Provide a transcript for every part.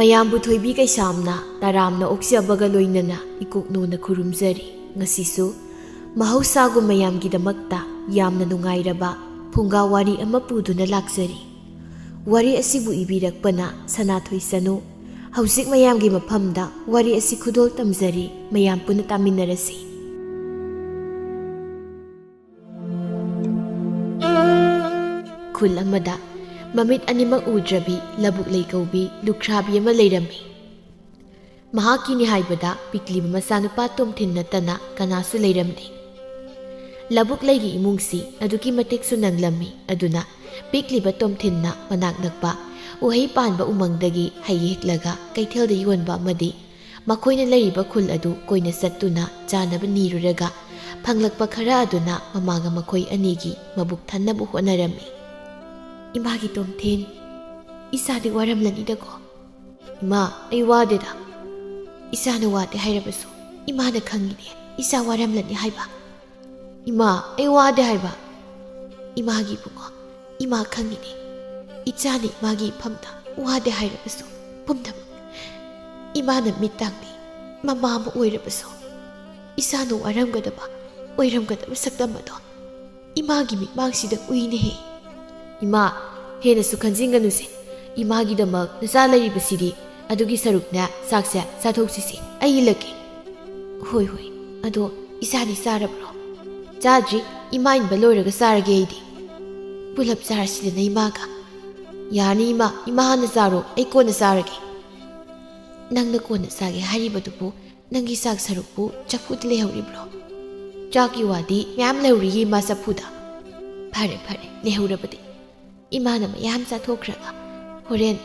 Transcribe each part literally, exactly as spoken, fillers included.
ꯃꯌꯥꯝꯕꯨ ꯊꯣꯏꯕꯤ ꯀꯩꯁꯥꯝꯅ ꯇꯔꯥꯝꯅ ꯑꯣꯛꯆꯕꯒ ꯂꯣꯏꯅꯅ ꯏꯀꯣꯛꯅꯣꯅ ꯈꯨꯔꯨꯝꯖꯔꯤ꯫ ꯉꯁꯤꯁꯨ ꯃꯍꯧꯁꯥꯒꯨꯝ ꯃꯌꯥꯝꯒꯤꯗꯃꯛꯇ ꯌꯥꯝꯅ ꯅꯨꯡꯉꯥꯏꯔꯕ ꯐꯨꯡꯒꯥ ꯋꯥꯔꯤ ꯑꯃ ꯄꯨꯗꯨꯅ ꯂꯥꯛꯆꯔꯤ꯫ ꯋꯥꯔꯤ ꯑꯁꯤꯕꯨ ꯏꯕꯤꯔꯛꯄꯅ ꯁꯅꯥꯊꯣꯏ ꯁꯅꯨ꯫ ꯍꯧꯖꯤꯛ ꯃꯌꯥꯝꯒꯤ ꯃꯐꯝꯗ ꯋꯥꯔꯤ ꯑꯁꯤ ꯈꯨꯗꯣꯜ ꯇꯝꯖꯔꯤ, ꯃꯌꯥꯝ ꯄꯨꯟꯅ ꯇꯥꯃꯤꯟꯅꯔꯁꯤ꯫ ꯈꯨꯜ ꯑꯃꯗ ꯃꯃꯤꯠ ꯑꯅꯤꯃꯛ ꯎꯗ꯭ꯔꯕꯤ ꯂꯧꯕꯨꯛ ꯂꯩ ꯀꯧꯕꯤ ꯂꯨꯈ꯭ꯔꯥꯕꯤ ꯑꯃ ꯂꯩꯔꯝꯃꯤ꯫ ꯃꯍꯥꯛꯀꯤꯅꯤ ꯍꯥꯏꯕꯗ ꯄꯤꯛꯂꯤꯕ ꯃꯆꯥꯅꯨꯄꯥ ꯇꯣꯝꯊꯤꯟ ꯅꯠꯇꯅ ꯀꯅꯥꯁꯨ ꯂꯩꯔꯝꯗꯦ꯫ ꯂꯧꯕꯨꯛ ꯂꯩꯒꯤ ꯏꯃꯨꯡꯁꯤ ꯑꯗꯨꯛꯀꯤ ꯃꯇꯤꯛꯁꯨ ꯅꯪꯂꯝꯃꯤ꯫ ꯑꯗꯨꯅ ꯄꯤꯛꯂꯤꯕ ꯇꯣꯝꯊꯤꯟꯅ ꯃꯅꯥꯛ ꯅꯛꯄ ꯎꯍꯩ ꯄꯥꯟꯕ ꯎꯃꯪꯗꯒꯤ ꯍꯩ ꯍꯦꯛꯂꯒ ꯀꯩꯊꯦꯜꯗ ꯌꯣꯟꯕ ꯑꯃꯗꯤ ꯃꯈꯣꯏꯅ ꯂꯩꯔꯤꯕ ꯈꯨꯜ ꯑꯗꯨ ꯀꯣꯏꯅ ꯆꯠꯇꯨꯅ ꯆꯥꯅꯕ ꯅꯤꯔꯨꯔꯒ ꯐꯪꯂꯛꯄ ꯈꯔ ꯑꯗꯨꯅ ꯃꯃꯥꯒ ꯃꯈꯣꯏ ꯑꯅꯤꯒꯤ ꯃꯕꯨꯛ ꯊꯟꯅꯕ ꯍꯣꯠꯅꯔꯝꯃꯤ꯫ "ꯏꯃꯥꯒꯤ ꯇꯣꯝꯊꯤꯟ, ꯏꯆꯥꯗꯤ ꯋꯥꯔꯝꯂꯅꯤꯗꯀꯣ꯫ ꯏꯃꯥ, ꯑꯩ ꯋꯥꯗꯦꯗ꯫ ꯏꯆꯥꯅ ꯋꯥꯗꯦ ꯍꯥꯏꯔꯕꯁꯨ ꯏꯃꯥꯅ ꯈꯪꯉꯤꯅꯦ ꯏꯆꯥ ꯋꯥꯔꯝꯂꯅꯤ ꯍꯥꯏꯕ꯫ ꯏꯃꯥ, ꯑꯩ ꯋꯥꯗꯦ ꯍꯥꯏꯕ꯫ ꯏꯃꯥꯒꯤ ꯏꯕꯨꯡꯉꯣ, ꯏꯃꯥ ꯈꯪꯉꯤꯅꯦ꯫ ꯏꯆꯥꯅ ꯏꯃꯥꯒꯤ ꯏꯐꯝꯗ ꯋꯥꯗꯦ ꯍꯥꯏꯔꯕꯁꯨ ꯄꯨꯝꯅꯃꯛ ꯏꯃꯥꯅ ꯃꯤꯠ ꯇꯥꯡꯕꯤ ꯃꯃꯥ ꯑꯃ ꯑꯣꯏꯔꯕꯁꯨ ꯏꯆꯥꯅ ꯋꯥꯔꯝꯒꯗꯕ, ꯑꯣꯏꯔꯝꯒꯗꯕ ꯁꯛꯇꯝ ꯑꯗꯣ ꯏꯃꯥꯒꯤ ꯃꯤꯠꯃꯥꯡꯁꯤꯗ ꯎꯏꯅꯦꯍꯦ꯫" "ꯏꯃꯥ, ꯍꯦꯟꯅꯁꯨ ꯈꯟꯖꯤꯟꯒꯅꯨꯁꯦ꯫ ꯏꯃꯥꯒꯤꯗꯃꯛ ꯅꯆꯥ ꯂꯩꯔꯤꯕꯁꯤꯗꯤ꯫ ꯑꯗꯨꯒꯤ ꯁꯔꯨꯛꯅꯦ, ꯆꯥꯛꯁꯦ ꯆꯥꯊꯣꯛꯁꯤꯁꯦ꯫ ꯑꯩ ꯏꯜꯂꯛꯀꯦ꯫" "ꯍꯣꯏ, ꯍꯣꯏ꯫ ꯑꯗꯣ ꯏꯆꯥꯗꯤ ꯆꯥꯔꯕ꯭ꯔꯣ?" "ꯆꯥꯗ꯭ꯔꯤ꯫ ꯏꯃꯥ ꯏꯟꯕ ꯂꯣꯏꯔꯒ ꯆꯥꯔꯒꯦ ꯑꯩꯗꯤ꯫" "ꯄꯨꯂꯞ ꯆꯥꯔꯁꯤꯗꯅ ꯏꯃꯥꯒ꯫" "ꯌꯥꯔꯅꯤ ꯏꯃꯥ, ꯏꯃꯥ ꯍꯥꯟꯅ ꯆꯥꯔꯣ, ꯑꯩ ꯀꯣꯟꯅ ꯆꯥꯔꯒꯦ꯫" "ꯅꯪꯅ ꯀꯣꯟꯅ ꯆꯥꯒꯦ ꯍꯥꯏꯔꯤꯕꯗꯨꯕꯨ ꯅꯪꯒꯤ ꯆꯥꯛ ꯁꯔꯨꯛꯄꯨ ꯆꯐꯨꯗ ꯂꯩꯍꯧꯔꯤꯕ꯭ꯔꯣ?" "ꯆꯥꯛꯀꯤ ꯋꯥꯗꯤ ꯃꯌꯥꯝ ꯂꯩꯍꯧꯔꯤꯌꯦ ꯏꯃꯥ ꯆꯐꯨꯗ꯫" "ꯐꯔꯦ, ꯐꯔꯦ, ꯂꯩꯍꯧꯔꯕꯗꯤ ꯏꯃꯥꯅ ꯃꯌꯥꯝ ꯆꯥꯊꯣꯛꯈ꯭ꯔꯒ ꯍꯣꯔꯦꯟ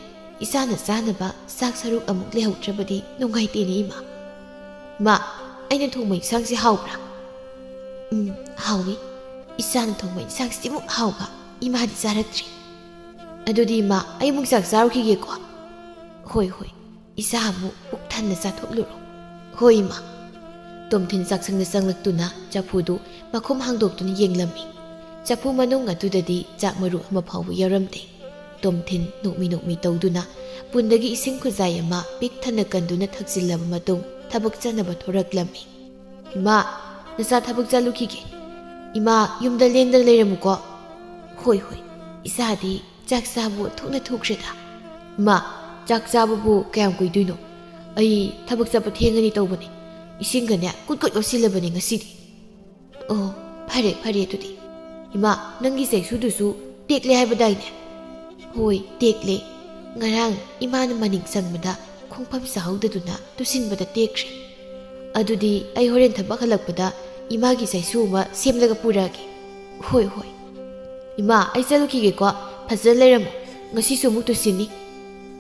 ꯏꯆꯥꯅ ꯆꯥꯅꯕ ꯆꯥꯛ ꯁꯔꯨꯛ ꯑꯃꯨꯛ ꯂꯩꯍꯧꯗ꯭ꯔꯕꯗꯤ ꯅꯨꯡꯉꯥꯏꯇꯦꯅꯦ ꯏꯃꯥ꯫ ꯏꯃꯥ, ꯑꯩꯅ ꯊꯣꯡꯕ ꯏꯟꯁꯥꯡꯁꯤ ꯍꯥꯎꯕ꯭ꯔꯥ?" "ꯎꯝ, ꯍꯥꯎꯏ꯫ ꯏꯆꯥꯅ ꯊꯣꯡꯕ ꯏꯟꯁꯥꯡꯁꯤꯃꯨꯛ ꯍꯥꯎꯕ ꯏꯃꯥꯗꯤ ꯆꯥꯔꯛꯇ꯭ꯔꯤ꯫ ꯑꯗꯨꯗꯤ ꯏꯃꯥ, ꯑꯩ ꯑꯃꯨꯛ ꯆꯥꯛ ꯆꯥꯔꯨꯈꯤꯒꯦꯀꯣ꯫" "ꯍꯣꯏ, ꯍꯣꯏ꯫ ꯏꯆꯥ ꯑꯃꯨꯛ ꯄꯨꯛ ꯊꯟꯅ ꯆꯥꯊꯣꯛꯂꯨꯔꯣ꯫" "ꯍꯣꯏ ꯏꯃꯥ꯫" ꯇꯣꯝꯊꯤꯟ ꯆꯥꯛꯁꯪꯗ ꯆꯪꯂꯛꯇꯨꯅ ꯆꯐꯨꯗꯨ ꯃꯈꯨꯝ ꯍꯥꯡꯗꯣꯛꯇꯨꯅ ꯌꯦꯡꯂꯝꯃꯤ꯫ ꯆꯐꯨ ꯃꯅꯨꯡ ꯑꯗꯨꯗꯗꯤ ꯆꯥꯛ ꯃꯔꯨ ꯑꯃ ꯐꯥꯎꯕ ꯌꯥꯎꯔꯝꯗꯦ꯫ ꯇꯣꯝꯊꯤꯟ ꯅꯣꯛꯃꯤ ꯅꯣꯛꯃꯤ ꯇꯧꯗꯨꯅ ꯄꯨꯟꯗꯒꯤ ꯏꯁꯤꯡ ꯈꯨꯖꯥꯏ ꯑꯃ ꯄꯤꯛ ꯊꯟꯅ ꯀꯟꯗꯨꯅ ꯊꯛꯆꯤꯜꯂꯕ ꯃꯇꯨꯡ ꯊꯕꯛ ꯆꯠꯅꯕ ꯊꯣꯔꯛꯂꯝꯃꯤ꯫ "ꯏꯃꯥ, ꯅꯆꯥ ꯊꯕꯛ ꯆꯠꯂꯨꯈꯤꯒꯦ꯫ ꯏꯃꯥ, ꯌꯨꯝꯗ ꯂꯦꯡꯗꯅ ꯂꯩꯔꯝꯃꯨꯀꯣ꯫" "ꯍꯣꯏ, ꯍꯣꯏ, ꯏꯆꯥꯗꯤ ꯆꯥꯛ ꯆꯥꯕ ꯊꯣꯛꯅ ꯊꯣꯛꯈ꯭ꯔꯦꯗ꯫" "ꯏꯃꯥ, ꯆꯥꯛ ꯆꯥꯕꯕꯨ ꯀꯌꯥꯝ ꯀꯨꯏꯗꯣꯏꯅꯣ? ꯑꯩ ꯊꯕꯛ ꯆꯠꯄ ꯊꯦꯡꯉꯅꯤ ꯇꯧꯕꯅꯦ꯫ ꯏꯁꯤꯡꯒꯅꯦ ꯀꯨꯠ ꯀꯨꯠ ꯑꯣꯠꯁꯤꯜꯂꯕꯅꯦ ꯉꯁꯤꯗꯤ꯫" "ꯑꯣ, ꯐꯔꯦ, ꯐꯔꯦ ꯑꯗꯨꯗꯤ꯫ ꯏꯃꯥ, ꯅꯪꯒꯤ ꯆꯩꯁꯨꯗꯨꯁꯨ ꯇꯦꯛꯂꯦ ꯍꯥꯏꯕꯗꯥꯏꯅꯦ?" "ꯍꯣꯏ, ꯇꯦꯛꯂꯦ꯫ ꯉꯔꯥꯡ ꯏꯃꯥꯅ ꯃꯅꯤꯡ ꯆꯪꯕꯗ ꯈꯣꯡꯐꯝ ꯆꯥꯍꯧꯗꯗꯨꯅ ꯇꯨꯁꯤꯟꯕꯗ ꯇꯦꯛꯈ꯭ꯔꯦ꯫ ꯑꯗꯨꯗꯤ ꯑꯩ ꯍꯣꯔꯦꯟ ꯊꯕꯛ ꯍꯜꯂꯛꯄꯗ ꯏꯃꯥꯒꯤ ꯆꯩꯁꯨ ꯑꯃ ꯁꯦꯝꯂꯒ ꯄꯨꯔꯛꯑꯒꯦ꯫" "ꯍꯣꯏ, ꯍꯣꯏ꯫ ꯏꯃꯥ, ꯑꯩ ꯆꯠꯂꯨꯈꯤꯒꯦꯀꯣ꯫ ꯐꯖꯅ ꯂꯩꯔꯝꯃꯣ꯫ ꯉꯁꯤꯁꯨ ꯑꯃꯨꯛ ꯇꯨꯁꯤꯟꯅꯤ꯫"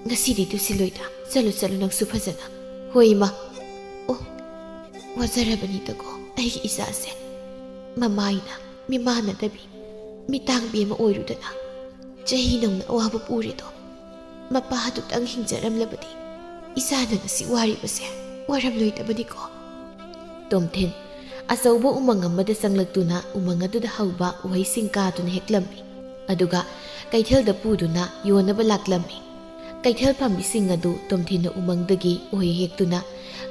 "ꯉꯁꯤꯗꯤ ꯇꯨꯁꯤꯜꯂꯣꯏꯗ꯫ ꯆꯠꯂꯨ, ꯆꯠꯂꯨ, ꯅꯪꯁꯨ ꯐꯖꯅ꯫" "ꯍꯣꯏ, ꯏꯃꯥ꯫" "ꯑꯣ, ꯋꯥꯖꯔꯕꯅꯤꯗꯀꯣ ꯑꯩꯒꯤ ꯏꯆꯥꯁꯦ꯫ ꯃꯃꯥꯏꯅ ꯃꯤꯃꯥꯟꯅꯗꯕꯤ, ꯃꯤꯇꯥꯡꯕꯤ ꯑꯃ ꯑꯣꯏꯔꯨꯗꯅ ꯆꯍꯤ ꯅꯧꯅ ꯑꯋꯥꯕ ꯄꯨꯔꯦꯗꯣ꯫ ꯃꯄꯥꯗꯨꯇꯪ ꯍꯤꯡꯖꯔꯝꯂꯕꯗꯤ ꯏꯆꯥꯅ ꯉꯁꯤ ꯋꯥꯔꯤꯕꯁꯦ ꯋꯥꯔꯝꯂꯣꯏꯗꯕꯅꯤꯀꯣ꯫" ꯇꯣꯝꯊꯤꯟ ꯑꯆꯧꯕ ꯎꯃꯪ ꯑꯃꯗ ꯆꯪꯂꯛꯇꯨꯅ ꯎꯃꯪ ꯑꯗꯨꯗ ꯍꯧꯕ ꯎꯍꯩꯁꯤꯡ ꯀꯥꯗꯨꯅ ꯍꯦꯛꯂꯝꯃꯤ꯫ ꯑꯗꯨꯒ ꯀꯩꯊꯦꯜꯗ ꯄꯨꯗꯨꯅ ꯌꯣꯟꯅꯕ ꯂꯥꯛꯂꯝꯃꯤ꯫ ꯀꯩꯊꯦꯜ ꯐꯝꯕꯤꯁꯤꯡ ꯑꯗꯨ ꯇꯣꯝꯊꯤꯟꯅ ꯎꯃꯪꯗꯒꯤ ꯎꯍꯩ ꯍꯦꯛꯇꯨꯅ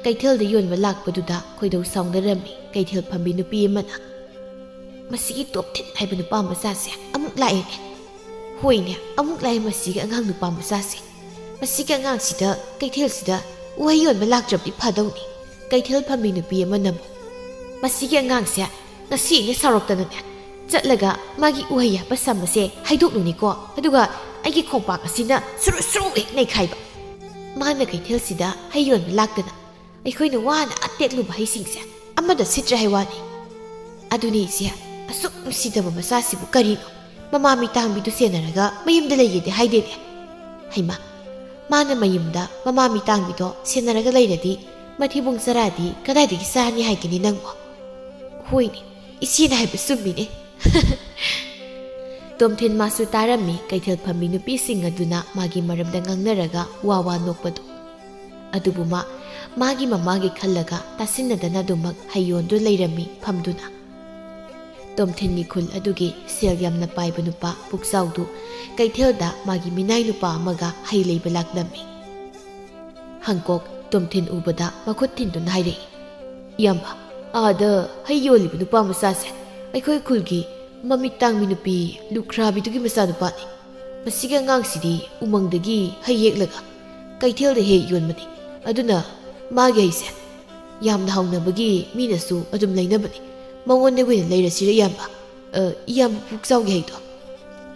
ꯀꯩꯊꯦꯜꯗ ꯌꯣꯟꯕ ꯂꯥꯛꯄꯗꯨꯗ ꯈꯣꯏꯗꯧ ꯁꯥꯎꯅꯔꯝꯃꯤ꯫ ꯀꯩꯊꯦꯜ ꯐꯝꯕꯤ ꯅꯨꯄꯤ ꯑꯃꯅ, "ꯃꯁꯤꯒꯤ ꯇꯣꯝꯊꯤꯟ ꯍꯥꯏꯕ ꯅꯨꯄꯥ ꯃꯆꯥꯁꯦ ꯑꯃꯨꯛ ꯂꯥꯛꯑꯦꯅꯦ꯫ ꯍꯣꯏꯅꯦ, ꯑꯃꯨꯛ ꯂꯥꯛꯑꯦ ꯃꯁꯤꯒꯤ ꯑꯉꯥꯡ ꯅꯨꯄꯥ ꯃꯆꯥꯁꯦ꯫ ꯃꯁꯤꯒꯤ ꯑꯉꯥꯡꯁꯤꯗ ꯀꯩꯊꯦꯜꯁꯤꯗ ꯎꯍꯩ ꯌꯣꯟꯕ ꯂꯥꯛꯇ꯭ꯔꯕꯗꯤ ꯐꯗꯧꯅꯤ꯫" ꯀꯩꯊꯦꯜ ꯐꯝꯕꯤ ꯅꯨꯄꯤ ꯑꯃꯅ ꯑꯃꯨꯛ, "ꯃꯁꯤꯒꯤ ꯑꯉꯥꯡꯁꯦ ꯉꯁꯤ ꯑꯩꯅ ꯁꯥꯎꯔꯛꯇꯅꯅꯦ ꯆꯠꯂꯒ ꯃꯥꯒꯤ ꯎꯍꯩ ꯍꯥꯞꯄ ꯁꯝ ꯑꯁꯦ ꯍꯩꯗꯣꯛꯂꯨꯅꯤꯀꯣ, ꯑꯗꯨꯒ ꯑꯩꯒꯤ ꯈꯣꯡꯄꯥꯛ ꯑꯁꯤꯅ ꯁꯨꯔꯨ ꯁꯨꯔꯨ ꯍꯦꯛ ꯅꯩꯈꯥꯏꯕ꯫ ꯃꯥꯅ ꯀꯩꯊꯦꯜꯁꯤꯗ ꯍꯩ ꯌꯣꯟꯕ ꯂꯥꯛꯇꯅ ꯑꯩꯈꯣꯏꯅ ꯋꯥꯅ ꯑꯇꯦꯛꯂꯨꯕ ꯍꯩꯁꯤꯡꯁꯦ ꯑꯃꯗ ꯁꯤꯠꯇ꯭ꯔꯦ ꯍꯥꯏ ꯋꯥꯅꯤ꯫ ꯑꯗꯨꯅꯤ ꯏꯆꯦ, ꯑꯁꯨꯛ ꯅꯨꯡꯁꯤꯗꯕ ꯃꯆꯥꯁꯤꯕꯨ ꯀꯔꯤꯅꯣ? ꯃꯃꯥ ꯃꯤꯇꯥꯡꯕꯤꯗꯨ ꯁꯦꯟꯅꯔꯒ ꯃꯌꯨꯝꯗ ꯂꯩꯒꯦꯗꯤ ꯍꯥꯏꯗꯦꯅꯦ꯫ ꯍꯩꯃꯥ, ꯃꯥꯅ ꯃꯌꯨꯝꯗ ꯃꯃꯥ ꯃꯤꯇꯥꯡꯕꯤꯗꯣ ꯁꯦꯟꯅꯔꯒ ꯂꯩꯔꯗꯤ ꯃꯊꯤꯕꯣꯡ ꯆꯔꯥꯗꯤ ꯀꯗꯥꯏꯗꯒꯤ ꯆꯥꯔꯅꯤ ꯍꯥꯏꯒꯅꯤ ꯅꯪꯕꯣ?" "ꯍꯣꯏꯅꯦ, ꯏꯆꯦꯅ ꯍꯥꯏꯕ ꯆꯨꯝꯃꯤꯅꯦ꯫" ꯇꯣꯝꯊꯤꯟ ꯃꯥꯁꯨ ꯇꯥꯔꯝꯃꯤ ꯀꯩꯊꯦꯜ ꯐꯝꯕꯤ ꯅꯨꯄꯤꯁꯤꯡ ꯑꯗꯨꯅ ꯃꯥꯒꯤ ꯃꯔꯝꯗ ꯉꯥꯡꯅꯔꯒ ꯋꯥ ꯋꯥ ꯅꯣꯛꯄꯗꯨ꯫ ꯑꯗꯨꯕꯨ ꯃꯥ ꯃꯥꯒꯤ ꯃꯃꯥꯒꯤ ꯈꯜꯂꯒ ꯇꯥꯁꯤꯟꯅꯗꯅ ꯑꯗꯨꯃꯛ ꯍꯩ ꯌꯣꯟꯗꯨ ꯂꯩꯔꯝꯃꯤ ꯐꯝꯗꯨꯅ꯫ ꯇꯣꯝꯊꯤꯟꯒꯤ ꯈꯨꯜ ꯑꯗꯨꯒꯤ ꯁꯦꯜ ꯌꯥꯝꯅ ꯄꯥꯏꯕ ꯅꯨꯄꯥ ꯄꯨꯛꯆꯥꯎꯗꯨ ꯀꯩꯊꯦꯜꯗ ꯃꯥꯒꯤ ꯃꯤꯅꯥꯏ ꯅꯨꯄꯥ ꯑꯃꯒ ꯍꯩ ꯂꯩꯕ ꯂꯥꯛꯂꯝꯃꯤ꯫ ꯍꯪꯀꯣꯛ ꯇꯣꯝꯊꯤꯟ ꯎꯕꯗ ꯃꯈꯨꯠ ꯊꯤꯟꯗꯨꯅ ꯍꯥꯏꯔꯛꯏ, "ꯏꯌꯥꯝꯕ, ꯑꯥꯗ ꯍꯩ ꯌꯣꯜꯂꯤꯕ ꯅꯨꯄꯥ ꯃꯆꯥꯁꯦ ꯑꯩꯈꯣꯏ ꯈꯨꯜꯒꯤ ꯃꯃꯤꯠ ꯇꯥꯡꯕꯤ ꯅꯨꯄꯤ ꯂꯨꯈ꯭ꯔꯥꯕꯤꯗꯨꯒꯤ ꯃꯆꯥꯅꯨꯄꯥꯅꯤ꯫ ꯃꯁꯤꯒꯤ ꯑꯉꯥꯡꯁꯤꯗꯤ ꯎꯃꯪꯗꯒꯤ ꯍꯩ ꯍꯦꯛꯂꯒ ꯀꯩꯊꯦꯜꯗ ꯍꯦꯛ ꯌꯣꯟꯕꯅꯤ꯫ ꯑꯗꯨꯅ ꯃꯥꯒꯤ ꯍꯩꯁꯦ ꯌꯥꯝꯅ ꯍꯥꯎꯅꯕꯒꯤ ꯃꯤꯅꯁꯨ ꯑꯗꯨꯝ ꯂꯩꯅꯕꯅꯤ꯫ ꯃꯉꯣꯟꯗꯒꯤ ꯑꯣꯏꯅ ꯂꯩꯔꯁꯤꯔ ꯏꯌꯥꯝꯕ? ꯑ, ꯏꯌꯥꯝꯕ ꯄꯨꯛꯆꯥꯎꯒꯤ ꯍꯩꯗꯣ?"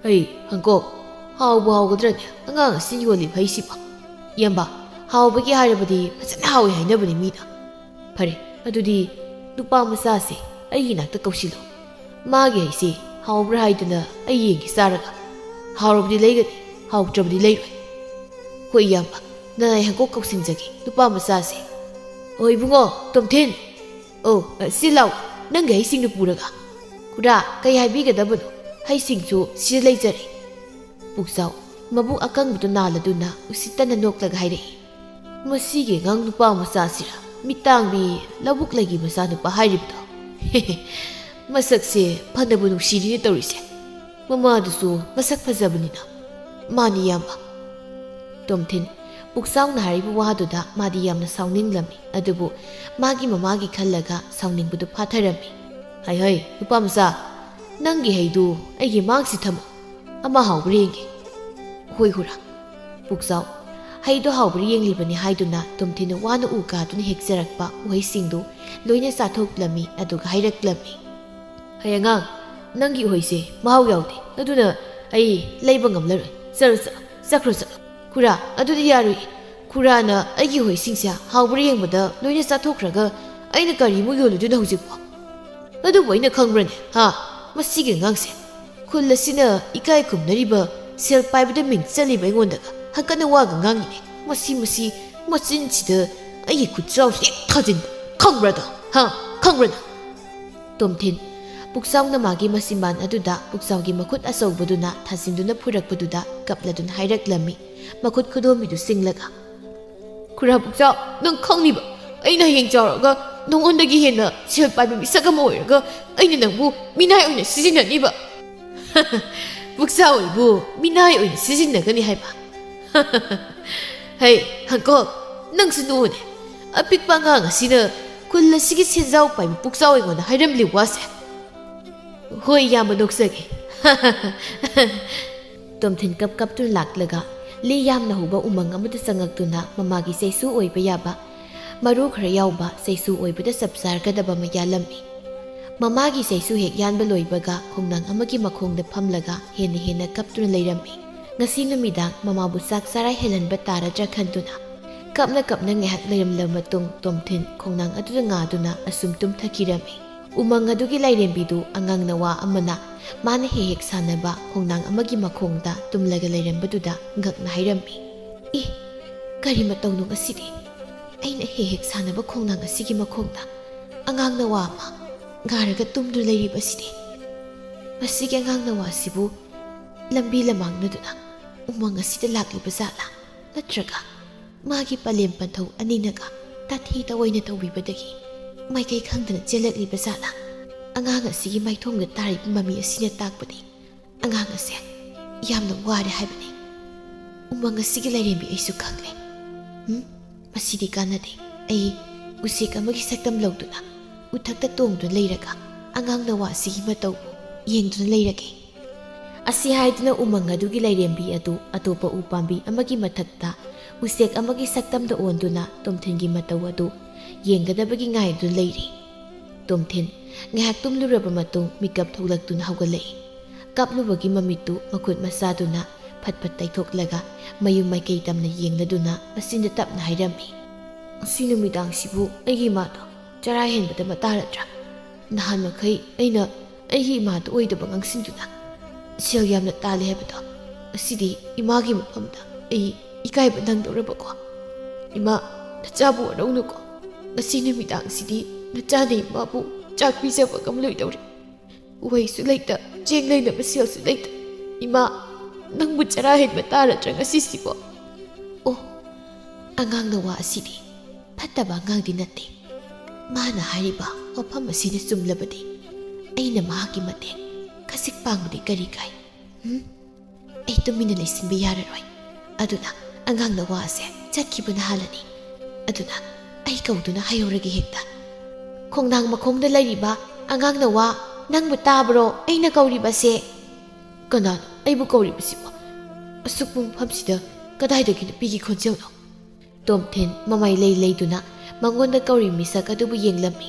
"ꯑꯩ ꯍꯪꯀꯣꯛ, ꯍꯥꯎꯕ ꯍꯥꯎꯒꯗ꯭ꯔꯅꯦ ꯑꯉꯥꯡ ꯑꯁꯤꯅ ꯌꯣꯜꯂꯤꯕ ꯍꯩꯁꯤꯕꯣ? ꯏꯌꯥꯝꯕ, ꯍꯥꯎꯕꯒꯤ ꯍꯥꯏꯔꯕꯗꯤ ꯐꯖꯅ ꯍꯥꯎꯋꯦ ꯍꯥꯏꯅꯕꯅꯤ ꯃꯤꯅ꯫ ꯐꯔꯦ, ꯑꯗꯨꯗꯤ ꯅꯨꯄꯥ ꯃꯆꯥꯁꯦ ꯑꯩꯒꯤ ꯅꯥꯛꯇ ꯀꯧꯁꯤꯜꯂꯨ꯫ ꯃꯥꯒꯤ ꯍꯩꯁꯦ ꯍꯥꯎꯕ꯭ꯔꯥ ꯍꯥꯏꯗꯨꯅ ꯑꯩ ꯌꯦꯡꯒꯦ ꯆꯥꯔꯒ꯫ ꯍꯥꯎꯔꯕꯗꯤ ꯂꯩꯒꯅꯤ, ꯍꯥꯎꯇ꯭ꯔꯕꯗꯤ ꯂꯩꯔꯣꯏ꯫ ꯍꯣꯏ ꯏꯌꯥꯝꯕ, ꯅꯅꯥꯏ ꯍꯪꯀꯣꯛ ꯀꯧꯁꯤꯟꯖꯒꯦ ꯅꯨꯄꯥ ꯃꯆꯥꯁꯦ꯫ ꯑꯣ ꯏꯕꯨꯡꯉꯣ, ꯇꯣꯝꯊꯤꯟ꯫ ꯑꯣ, ꯑ, ꯁꯤ ꯂꯥꯎ, ꯅꯪꯒꯤ ꯍꯩꯁꯤꯡꯗꯨ ꯄꯨꯔꯒ꯫ ꯈꯨꯔꯥ, ꯀꯩ ꯍꯥꯏꯕꯤꯒꯗꯕꯅꯣ? ꯍꯩꯁꯤꯡꯁꯨ ꯁꯤꯗ ꯂꯩꯖꯔꯦ꯫ ꯄꯨꯛꯆꯥꯎ, ꯃꯕꯨꯛ ꯑꯀꯪꯕꯗꯨ ꯅꯥꯜꯂꯗꯨꯅ ꯎꯁꯤꯠꯇꯅ ꯅꯣꯛꯂꯒ ꯍꯥꯏꯔꯛꯏ, "ꯃꯁꯤꯒꯤ ꯑꯉꯥꯡ ꯅꯨꯄꯥ ꯃꯆꯥꯁꯤꯔ ꯃꯤꯠ ꯇꯥꯡꯕꯤ ꯂꯧꯕꯨꯛ ꯂꯩꯒꯤ ꯃꯆꯥꯅꯨꯄꯥ ꯍꯥꯏꯔꯤꯕꯗꯣ?" ꯃꯁꯛꯁꯦ ꯐꯅꯕꯨ ꯅꯨꯡꯁꯤꯔꯤꯅꯦ ꯇꯧꯔꯤꯁꯦ꯫ ꯃꯃꯥꯗꯨꯁꯨ ꯃꯁꯛ ꯐꯖꯕꯅꯤꯅ꯫ ꯃꯥꯅꯤ ꯏꯌꯥꯝꯕ꯫ ꯇꯣꯝꯊꯤꯟ, ꯄꯨꯛꯆꯥꯎꯅ ꯍꯥꯏꯔꯤꯕ ꯋꯥꯗꯨꯗ ꯃꯥꯗꯤ ꯌꯥꯝꯅ ꯁꯥꯎꯅꯤꯡꯂꯝꯃꯤ, ꯑꯗꯨꯕꯨ ꯃꯥꯒꯤ ꯃꯃꯥꯒꯤ ꯈꯜꯂꯒ ꯁꯥꯎꯅꯤꯡꯕꯗꯨ ꯐꯥꯊꯔꯝꯃꯤ꯫ "ꯍꯩ ꯍꯩ, ꯅꯨꯄꯥ ꯃꯆꯥ, ꯅꯪꯒꯤ ꯍꯩꯗꯨ ꯑꯩꯒꯤ ꯃꯥꯡꯁꯤ ꯊꯝꯃꯨ, ꯑꯃ ꯍꯥꯎꯕ꯭ꯔꯥ ꯌꯦꯡꯒꯦ꯫" "ꯍꯣꯏ ꯍꯨꯔꯥ꯫" ꯄꯨꯛꯆꯥꯎ ꯍꯩꯗꯣ ꯍꯥꯎꯕ꯭ꯔꯥ ꯌꯦꯡꯂꯤꯕꯅꯤ ꯍꯥꯏꯗꯨꯅ ꯇꯣꯝꯊꯤꯟꯅ ꯋꯥꯅ ꯎ ꯀꯥꯗꯨꯅ ꯍꯦꯛꯆꯔꯛꯄ ꯎꯍꯩꯁꯤꯡꯗꯨ ꯂꯣꯏꯅ ꯆꯥꯊꯣꯛꯂꯝꯃꯤ, ꯑꯗꯨꯒ ꯍꯥꯏꯔꯛꯂꯝꯃꯤ, "ꯍꯩ ꯑꯉꯥꯡ, ꯅꯪꯒꯤ ꯎꯍꯩꯁꯦ ꯃꯍꯥꯎ ꯌꯥꯎꯗꯦ, ꯑꯗꯨꯅ ꯑꯩ ꯂꯩꯕ ꯉꯝꯂꯔꯣꯏ꯫ ꯆꯠꯂꯣ, ꯆꯠꯂꯣ, ꯆꯠꯈ꯭ꯔꯣ, ꯆꯠꯂꯣ꯫" "ꯈꯨꯔꯥ, ꯑꯗꯨꯗꯤ ꯌꯥꯔꯣꯏ꯫ ꯈꯨꯔꯥꯅ ꯑꯩꯒꯤ ꯎꯍꯩꯁꯤꯡꯁꯦ ꯍꯥꯎꯕ꯭ꯔꯥ ꯌꯦꯡꯕꯗ ꯂꯣꯏꯅ ꯆꯥꯊꯣꯛꯈ꯭ꯔꯒ ꯑꯩꯅ ꯀꯔꯤꯃꯨꯛ ꯌꯣꯜꯂꯨꯗꯣꯏꯅꯣ ꯍꯧꯖꯤꯛꯄꯣ?" "ꯑꯗꯨꯕꯨ ꯑꯩꯅ ꯈꯪꯕ꯭ꯔꯅꯦ, ꯍꯥ? ꯃꯁꯤꯒꯤ ꯑꯉꯥꯡꯁꯦ ꯈꯨꯜ ꯑꯁꯤꯅ ꯏꯀꯥꯏ ꯈꯨꯝꯅꯔꯤꯕ, ꯁꯦꯜ ꯄꯥꯏꯕꯗ ꯃꯤꯡ ꯆꯠꯂꯤꯕ ꯑꯩꯉꯣꯟꯗꯒ ꯍꯪꯀꯠꯅ ꯋꯥꯒ ꯉꯥꯡꯉꯤꯅꯦ꯫ ꯃꯁꯤ, ꯃꯁꯤ, ꯃꯆꯤꯟꯁꯤꯗ ꯑꯩꯒꯤ ꯈꯨꯠꯆꯥꯎꯁꯦ ꯍꯦꯛ ꯊꯥꯖꯤꯟ, ꯈꯪꯕ꯭ꯔꯗꯣ? ꯍꯥ? ꯈꯪꯕ꯭ꯔꯗꯣ?" ꯇꯣꯝꯊꯤꯟ, ꯄꯨꯛꯆꯥꯎꯅ ꯃꯥꯒꯤ ꯃꯆꯤꯟꯕꯥꯟ ꯑꯗꯨꯗ ꯄꯨꯛꯆꯥꯎꯒꯤ ꯃꯈꯨꯠ ꯑꯆꯧꯕꯗꯨꯅ ꯊꯥꯖꯤꯟꯗꯨꯅ ꯐꯨꯔꯛꯄꯗꯨꯗ ꯀꯞꯂꯗꯨꯅ ꯍꯥꯏꯔꯛꯂꯝꯃꯤ, ꯃꯈꯨꯠ ꯈꯨꯗꯣꯝꯕꯤꯗꯨ ꯆꯤꯡꯂꯒ, "ꯈꯨꯔꯥ ꯄꯨꯛꯆꯥꯎ, ꯅꯪ ꯈꯪꯅꯤꯕ꯫ ꯑꯩꯅ ꯍꯌꯦꯡ ꯆꯥꯎꯔꯛꯑꯒ ꯅꯉꯣꯟꯗꯒꯤ ꯍꯦꯟꯅ ꯁꯦꯜ ꯄꯥꯏꯕ ꯃꯤꯁꯛ ꯑꯃ ꯑꯣꯏꯔꯒ ꯑꯩꯅ ꯅꯪꯕꯨ ꯃꯤꯅꯥꯏ ꯑꯣꯏꯅ ꯁꯤꯖꯤꯟꯅꯅꯤꯕ? ꯄꯨꯛꯆꯥꯎ ꯑꯩꯕꯨ ꯃꯤꯅꯥꯏ ꯑꯣꯏꯅ ꯁꯤꯖꯤꯟꯅꯒꯅꯤ ꯍꯥꯏꯕ? ꯍꯩ, ꯍꯪꯀꯣꯛ, ꯅꯪꯁꯨ ꯅꯣꯛꯎꯅꯦ꯫ ꯑꯄꯤꯛꯄ ꯑꯉꯥꯡ ꯑꯁꯤꯅ ꯈꯨꯜ ꯑꯁꯤꯒꯤ ꯁꯦꯟꯖꯥꯎ ꯄꯥꯏꯕ ꯄꯨꯛꯆꯥꯎ ꯑꯩꯉꯣꯟꯗ ꯍꯥꯏꯔꯝꯂꯤ ꯋꯥꯁꯦ꯫ ꯍꯣꯏ, ꯏꯌꯥꯝꯕ, ꯅꯣꯛꯆꯒꯦ꯫ ꯇꯣꯝꯊꯤꯟ ꯀꯞ ꯀꯞꯇꯨꯅ ꯂꯥꯛꯂꯒ ꯂꯤ ꯌꯥꯝꯅ ꯍꯧꯕ ꯎꯃꯪ ꯑꯃꯗ ꯆꯪꯉꯛꯇꯨꯅ ꯃꯃꯥꯒꯤ ꯆꯩꯁꯨ ꯑꯣꯏꯕ ꯌꯥꯕ, ꯃꯔꯨ ꯈꯔ ꯌꯥꯎꯕ ꯆꯩꯁꯨ ꯑꯣꯏꯕꯗ ꯆꯞ ꯆꯥꯔꯒꯗꯕ ꯑꯃ ꯌꯥꯜꯂꯝꯃꯤ꯫ ꯃꯃꯥꯒꯤ ꯆꯩꯁꯨ ꯍꯦꯛ ꯌꯥꯟꯕ ꯂꯣꯏꯕꯒ ꯈꯣꯡꯅꯥꯡ ꯑꯃꯒꯤ ꯃꯈꯣꯡꯗ ꯐꯝꯂꯒ ꯍꯦꯟꯅ ꯍꯦꯟꯅ ꯀꯞꯇꯨꯅ ꯂꯩꯔꯝꯃꯤ꯫ ꯉꯁꯤ ꯅꯨꯃꯤꯗꯥꯡ ꯃꯃꯥꯕꯨ ꯆꯥꯛ ꯆꯔꯥ ꯍꯦꯜꯍꯟꯕ ꯇꯥꯔꯗ꯭ꯔꯥ ꯈꯟꯗꯨꯅ ꯀꯞꯅ ꯀꯞꯅ ꯉꯥꯏꯍꯥꯛ ꯂꯩꯔꯝꯂꯕ ꯃꯇꯨꯡ ꯇꯣꯝꯊꯤꯟ ꯈꯣꯡꯅꯥꯡ ꯑꯗꯨꯗ ꯉꯥꯗꯨꯅ ꯑꯁꯨꯝ ꯇꯨꯝꯊꯈꯤꯔꯝꯃꯤ꯫ ꯎꯃꯪ ꯑꯗꯨꯒꯤ ꯂꯥꯏꯔꯦꯝꯕꯤꯗꯨ ꯑꯉꯥꯡ ꯅꯋꯥ ꯑꯃꯅ ꯃꯥꯅ ꯍꯦꯛ ꯍꯦꯛ ꯁꯥꯟꯅꯕ ꯈꯣꯡꯅꯥꯡ ꯑꯃꯒꯤ ꯃꯈꯣꯡꯗ ꯇꯨꯝꯂꯒ ꯂꯩꯔꯝꯕꯗꯨꯗ ꯉꯛꯅ ꯍꯥꯏꯔꯝꯃꯤ, "ꯏ, ꯀꯔꯤ ꯃꯇꯧꯅꯣ ꯉꯁꯤꯗꯤ? ꯑꯩꯅ ꯍꯦꯛ ꯍꯦꯛ ꯁꯥꯟꯅꯕ ꯈꯣꯡꯅꯥꯡ ꯑꯁꯤꯒꯤ ꯃꯈꯣꯡꯗ ꯑꯉꯥꯡ ꯅꯋꯥ ꯑꯃ ꯉꯥꯔꯒ ꯇꯨꯝꯗꯨꯅ ꯂꯩꯔꯤꯕꯁꯤꯗꯤ? ꯃꯁꯤꯒꯤ ꯑꯉꯥꯡ ꯅꯋꯥ ꯑꯁꯤꯕꯨ ꯂꯝꯕꯤ ꯂꯃꯥꯡꯅꯗꯨꯅ ꯎꯃꯪ ꯑꯁꯤꯗ ꯂꯥꯛꯂꯤꯕ ꯖꯥꯠꯂꯥ? ꯅꯠꯇ꯭ꯔꯒ ꯃꯥꯒꯤ ꯄꯂꯦꯝ ꯄꯟꯊꯧ ꯑꯅꯤꯅꯒ ꯇꯥꯊꯤ ꯇꯑꯣꯏꯅ ꯇꯧꯕꯤꯕꯗꯒꯤ ꯃꯥꯏꯀꯩ ꯈꯪꯗꯅ ꯆꯦꯜꯂꯛꯂꯤꯕ ꯖꯥꯠꯂꯥ? ꯑꯉꯥꯡ ꯑꯁꯤꯒꯤ ꯃꯥꯏꯊꯣꯡꯗ ꯇꯥꯔꯤꯕ ꯃꯃꯤ ꯑꯁꯤꯅ ꯇꯥꯛꯄꯗꯤ ꯑꯉꯥꯡ ꯑꯁꯦ ꯌꯥꯝꯅ ꯋꯥꯔꯦ ꯍꯥꯏꯕꯅꯤ꯫ ꯎꯃꯪ ꯑꯁꯤꯒꯤ ꯂꯥꯏꯔꯦꯝꯕꯤ ꯑꯩꯁꯨ ꯈꯪꯂꯦ꯫ ꯎꯝ, ꯃꯁꯤꯗꯤ ꯀꯥꯟꯅꯗꯦ꯫ ꯑꯩ ꯎꯆꯦꯛ ꯑꯃꯒꯤ ꯁꯛꯇꯝ ꯂꯧꯗꯨꯅ ꯎꯊꯛꯇ ꯇꯣꯡꯗꯨꯅ ꯂꯩꯔꯒ ꯑꯉꯥꯡ ꯅꯋꯥ ꯑꯁꯤꯒꯤ ꯃꯇꯧꯕꯨ ꯌꯦꯡꯗꯨꯅ ꯂꯩꯔꯒꯦ꯫" ꯑꯁꯤ ꯍꯥꯏꯗꯨꯅ ꯎꯃꯪ ꯑꯗꯨꯒꯤ ꯂꯥꯏꯔꯦꯝꯕꯤ ꯑꯗꯨ ꯑꯇꯣꯞꯄ ꯎꯄꯥꯝꯕꯤ ꯑꯃꯒꯤ ꯃꯊꯛꯇ ꯎꯆꯦꯛ ꯑꯃꯒꯤ ꯁꯛꯇꯝꯗ ꯑꯣꯟꯗꯨꯅ ꯇꯣꯝꯊꯤꯟꯒꯤ ꯃꯇꯧ ꯑꯗꯨ ꯌꯦꯡꯒꯗꯕꯒꯤ ꯉꯥꯏꯗꯨꯅ ꯂꯩꯔꯤ꯫ ꯇꯣꯝꯊꯤꯟ ꯉꯥꯏꯍꯥꯛ ꯇꯨꯝꯂꯨꯔꯕ ꯃꯇꯨꯡ ꯃꯤꯀꯞ ꯊꯣꯛꯂꯛꯇꯨꯅ ꯍꯧꯒꯠꯂꯛꯏ꯫ ꯀꯞꯂꯨꯕꯒꯤ ꯃꯃꯤꯠꯇꯨ ꯃꯈꯨꯠ ꯃꯁꯥꯗꯨꯅ ꯐꯠ ꯐꯠ ꯇꯩꯊꯣꯛꯂꯒ ꯃꯌꯨꯝ ꯃꯥꯏꯀꯩ ꯇꯝꯅ ꯌꯦꯡꯂꯗꯨꯅ ꯃꯆꯤꯟꯗ ꯇꯞꯅ ꯍꯥꯏꯔꯝꯃꯤ, "ꯉꯁꯤ ꯅꯨꯃꯤꯗꯥꯡꯁꯤꯕꯨ ꯑꯩꯒꯤ ꯏꯃꯥꯗꯣ ꯆꯔꯥ ꯍꯦꯟꯕꯗ ꯃꯇꯥꯔꯗ꯭ꯔꯥ? ꯅꯍꯥꯟ ꯃꯈꯩ ꯑꯩꯅ ꯑꯩꯒꯤ ꯏꯃꯥꯗ ꯑꯣꯏꯗꯕ ꯉꯥꯡꯁꯤꯟꯗꯨꯅ ꯁꯦꯜ ꯌꯥꯝꯅ ꯇꯥꯜꯂꯦ ꯍꯥꯏꯕꯗꯣ, ꯉꯁꯤꯗꯤ ꯏꯃꯥꯒꯤ ꯃꯐꯝꯗ ꯑꯩ ꯏꯀꯥꯏꯕ ꯅꯪꯗꯧꯔꯕꯀꯣ꯫ ꯏꯃꯥ, ꯅꯆꯥꯕꯨ ꯋꯥꯔꯧꯅꯨꯀꯣ꯫ ꯉꯁꯤ ꯅꯨꯃꯤꯗꯥꯡꯁꯤꯗꯤ ꯅꯆꯥꯅ ꯏꯃꯥꯕꯨ ꯆꯥꯛ ꯄꯤꯖꯕ ꯉꯝꯂꯣꯏꯗꯧꯔꯤ꯫ ꯎꯍꯩꯁꯨ ꯂꯩꯇ, ꯆꯦꯡ ꯂꯩꯅꯕ ꯁꯦꯜꯁꯨ ꯂꯩꯇ꯫ ꯏꯃꯥ, ꯅꯪꯕꯨ ꯆꯔꯥ ꯍꯦꯟꯕ ꯇꯥꯔꯗ꯭ꯔꯥ ꯉꯁꯤꯁꯤꯕꯣ?" ꯑꯣ, ꯑꯉꯥꯡ ꯅꯋꯥ ꯑꯁꯤꯗꯤ ꯐꯠꯇꯕ ꯑꯉꯥꯡꯗꯤ ꯅꯠꯇꯦ꯫ ꯃꯥꯅ ꯍꯥꯏꯔꯤꯕ ꯋꯥꯐꯝ ꯑꯁꯤꯅ ꯆꯨꯝꯂꯕꯗꯤ ꯑꯩꯅ ꯃꯍꯥꯛꯀꯤ ꯃꯇꯦꯡ ꯈꯖꯤꯛ ꯄꯥꯡꯕꯗꯤ ꯀꯔꯤ ꯀꯥꯏ? ꯍꯨꯝ? ꯑꯩ ꯇꯨꯃꯤꯟꯅ ꯂꯩꯁꯤꯟꯕ ꯌꯥꯔꯔꯣꯏ꯫ ꯑꯗꯨꯅ ꯑꯉꯥꯡ ꯅꯋꯥ ꯑꯁꯦ ꯆꯠꯈꯤꯕꯅ ꯍꯥꯜꯂꯅꯤ꯫ ꯑꯗꯨꯅ ꯑꯩ ꯀꯧꯗꯨꯅ ꯍꯥꯏꯍꯧꯔꯒꯦ ꯍꯦꯛꯇ꯫ "ꯈꯣꯡꯅꯥꯡ ꯃꯈꯣꯡꯗ ꯂꯩꯔꯤꯕ ꯑꯉꯥꯡ ꯅꯋꯥ, ꯅꯪꯕꯨ ꯇꯥꯕ꯭ꯔꯣ ꯑꯩꯅ ꯀꯧꯔꯤꯕꯁꯦ?" "ꯀꯅꯥꯅꯣ ꯑꯩꯕꯨ ꯀꯧꯔꯤꯕꯁꯤꯕꯣ? ꯑꯁꯨꯛꯄ ꯃꯐꯝꯁꯤꯗ ꯀꯗꯥꯏꯗꯒꯤ ꯅꯨꯄꯤꯒꯤ ꯈꯣꯟꯖꯦꯜꯅꯣ?" ꯇꯣꯝꯊꯤꯟ ꯃꯃꯥꯏ ꯂꯩ ꯂꯩꯗꯨꯅ ꯃꯉꯣꯟꯗ ꯀꯧꯔꯤ ꯃꯤꯁꯛ ꯑꯗꯨꯕꯨ ꯌꯦꯡꯂꯝꯃꯤ꯫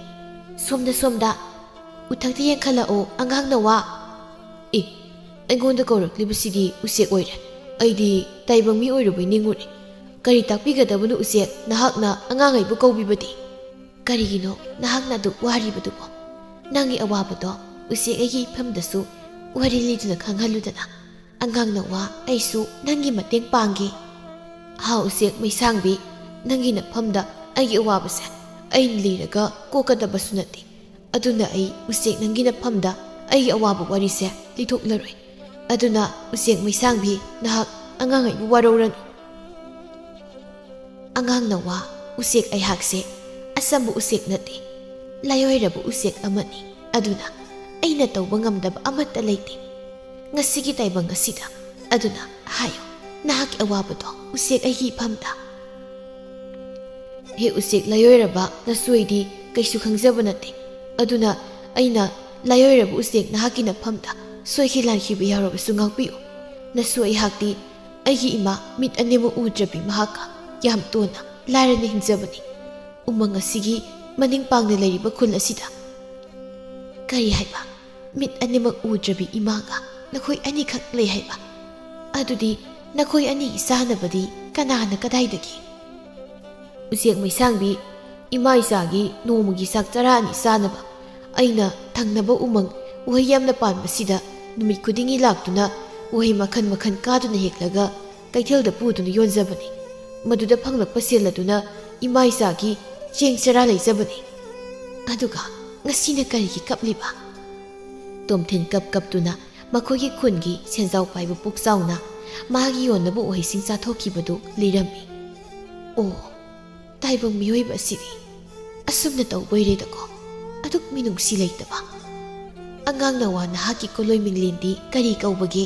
"ꯁꯣꯝꯗ, ꯁꯣꯝꯗ꯫ ꯎꯊꯛꯇ ꯌꯦꯡꯈꯠꯂꯛꯑꯣ, ꯑꯉꯥꯡ ꯅꯋꯥ꯫" "ꯑꯦ, ꯑꯩꯉꯣꯟꯗ ꯀꯧꯔꯛꯂꯤꯕꯁꯤꯗꯤ ꯎꯆꯦꯛ ꯑꯣꯏꯔꯦ꯫ ꯑꯩꯗꯤ ꯇꯥꯏꯕꯪ ꯃꯤ ꯑꯣꯏꯔꯨꯕꯩ ꯅꯤꯡꯉꯨꯔꯦ꯫ ꯀꯔꯤ ꯇꯥꯛꯄꯤꯒꯗꯕꯅꯣ ꯎꯆꯦꯛ, ꯅꯍꯥꯛꯅ ꯑꯉꯥꯡ ꯑꯩꯕꯨ ꯀꯧꯕꯤꯕꯗꯤ? ꯀꯔꯤꯒꯤꯅꯣ ꯅꯍꯥꯛꯅ ꯑꯗꯨꯛ ꯋꯥꯔꯤꯕꯗꯨꯕꯣ? ꯅꯪꯒꯤ ꯑꯋꯥꯕꯗꯣ ꯎꯆꯦꯛ ꯑꯩꯒꯤ ꯏꯐꯝꯗꯁꯨ ꯋꯥꯔꯤ ꯂꯤꯗꯨꯅ ꯈꯪꯍꯜꯂꯨꯗꯅ꯫ ꯑꯉꯥꯡ ꯅꯋꯥ, ꯑꯩꯁꯨ ꯅꯪꯒꯤ ꯃꯇꯦꯡ ꯄꯥꯡꯒꯦ꯫" "ꯍꯥ ꯎꯆꯦꯛ ꯃꯩꯁꯥꯡꯕꯤ, ꯅꯪꯒꯤ ꯅꯐꯝꯗ ꯑꯩꯒꯤ ꯑꯋꯥꯕꯁꯦ ꯑꯩꯅ ꯂꯤꯔꯒ ꯀꯣꯛꯀꯗꯕꯁꯨ ꯅꯠꯇꯦ꯫ ꯑꯗꯨꯅ ꯑꯩ ꯎꯆꯦꯛ ꯅꯪꯒꯤ ꯅꯐꯝꯗ ꯑꯩꯒꯤ ꯑꯋꯥꯕ ꯋꯥꯔꯤꯁꯦ ꯂꯤꯊꯣꯛꯂꯔꯣꯏ꯫ ꯑꯗꯨꯅ ꯎꯆꯦꯛ ꯃꯩꯁꯥꯡꯕꯤ, ꯅꯍꯥꯛ ꯑꯉꯥꯡ ꯑꯩꯕꯨ ꯋꯥꯔꯧꯔꯅꯨ꯫" "ꯑꯉꯥꯡ ꯅꯋꯥ, ꯎꯆꯦꯛ ꯑꯩꯍꯥꯛꯁꯦ ꯑꯆꯝꯕ ꯎꯆꯦꯛ ꯅꯠꯇꯦ, ꯂꯥꯏꯑꯣꯏꯔꯕ ꯎꯆꯦꯛ ꯑꯃꯅꯤ꯫ ꯑꯗꯨꯅ ꯑꯩꯅ ꯇꯧꯕ ꯉꯝꯗꯕ ꯑꯃꯠꯇ ꯂꯩꯇꯦ ꯉꯁꯤꯒꯤ ꯇꯥꯏꯕꯪ ꯑꯁꯤꯗ꯫ ꯑꯗꯨꯅ ꯍꯥꯏꯌꯨ, ꯅꯍꯥꯛꯀꯤ ꯑꯋꯥꯕꯗꯣ ꯎꯆꯦꯛ ꯑꯩꯒꯤ ꯏꯐꯝꯗ꯫" "ꯍꯦ ꯎꯆꯦꯛ ꯂꯥꯏꯑꯣꯏꯔꯕ, ꯅꯁꯣꯏꯗꯤ ꯀꯩꯁꯨ ꯈꯪꯖꯕ ꯅꯠꯇꯦ꯫ ꯑꯗꯨꯅ ꯑꯩꯅ ꯂꯥꯏꯑꯣꯏꯔꯕ ꯎꯆꯦꯛ ꯅꯍꯥꯛꯀꯤ ꯅꯐꯝꯗ ꯁꯣꯏꯈꯤ ꯂꯥꯟꯈꯤꯕ ꯌꯥꯎꯔꯕꯁꯨ ꯉꯥꯛꯄꯤꯌꯨ꯫ ꯅꯁꯨ ꯑꯩꯍꯥꯛꯇꯤ ꯑꯩꯒꯤ ꯏꯃꯥ ꯃꯤꯠ ꯑꯅꯤꯃꯛ ꯎꯗ꯭ꯔꯕꯤ ꯃꯍꯥꯛꯀ ꯌꯥꯝ ꯇꯣꯟꯅ ꯂꯥꯏꯔꯅ ꯍꯤꯡꯖꯕꯅꯤ꯫ ꯎꯃꯪ ꯑꯁꯤꯒꯤ ꯃꯅꯤꯡ ꯄꯥꯡꯅ ꯂꯩꯔꯤꯕ ꯈꯨꯜ ꯑꯁꯤꯗ꯫" "ꯀꯔꯤ ꯍꯥꯏꯕ? ꯃꯤꯠ ꯑꯅꯤꯃꯛ ꯎꯗ꯭ꯔꯕꯤ ꯏꯃꯥꯒ ꯅꯈꯣꯏ ꯑꯅꯤꯈꯛ ꯂꯩ ꯍꯥꯏꯕ? ꯑꯗꯨꯗꯤ ꯅꯈꯣꯏ ꯑꯅꯤꯒꯤ ꯆꯥꯅꯕꯗꯤ ꯀꯅꯥꯅ ꯀꯗꯥꯏꯗꯒꯤ?" "ꯎꯆꯦꯛ ꯃꯩꯁꯥꯡꯕꯤ, ꯏꯃꯥ ꯏꯆꯥꯒꯤ ꯅꯣꯡꯃꯒꯤ ꯆꯥꯛ ꯆꯔꯥ ꯑꯅꯤ ꯆꯥꯅꯕ ꯑꯩꯅ ꯊꯪꯅꯕ ꯎꯃꯪ ꯎꯍꯩ ꯌꯥꯝꯅ ꯄꯥꯟꯕꯁꯤꯗ ꯅꯨꯃꯤꯠ ꯈꯨꯗꯤꯡꯒꯤ ꯂꯥꯛꯇꯨꯅ ꯎꯍꯩ ꯃꯈꯜ ꯃꯈꯜ ꯀꯥꯗꯨꯅ ꯍꯦꯛꯂꯒ ꯀꯩꯊꯦꯜꯗ ꯄꯨꯗꯨꯅ ꯌꯣꯟꯖꯕꯅꯤ꯫ ꯃꯗꯨꯗ ꯐꯪꯂꯛꯄ ꯁꯦꯜ ꯑꯗꯨꯅ ꯏꯃꯥ ꯏꯆꯥꯒꯤ ꯆꯦꯡ ꯆꯔꯥ ꯂꯩꯖꯕꯅꯤ꯫ ꯑꯗꯨꯒ ꯉꯁꯤꯅ ꯀꯔꯤꯒꯤ ꯀꯞꯂꯤꯕ?" ꯇꯣꯝꯊꯤꯟ ꯀꯞ ꯀꯞꯇꯨꯅ ꯃꯈꯣꯏꯒꯤ ꯈꯨꯟꯒꯤ ꯁꯦꯟꯖꯥꯎ ꯄꯥꯏꯕ ꯄꯨꯛꯆꯥꯎꯅ ꯃꯥꯒꯤ ꯌꯣꯟꯅꯕ ꯎꯍꯩꯁꯤꯡ ꯆꯥꯊꯣꯛꯈꯤꯕꯗꯨ ꯂꯤꯔꯝꯃꯤ꯫ "ꯑꯣ, ꯇꯥꯏꯕꯪ ꯃꯤꯑꯣꯏꯕ ꯑꯁꯤꯗꯤ ꯑꯁꯨꯝꯅ ꯇꯧꯕꯩꯔꯦꯗꯀꯣ, ꯑꯗꯨꯛ ꯃꯤꯅꯨꯡꯁꯤ ꯂꯩꯇꯕ꯫ ꯑꯉꯥꯡ ꯅꯋꯥ ꯅꯍꯥꯛꯀꯤ ꯀꯣꯂꯣꯏ ꯃꯤꯡꯂꯦꯟꯗꯤ ꯀꯔꯤ ꯀꯧꯕꯒꯦ?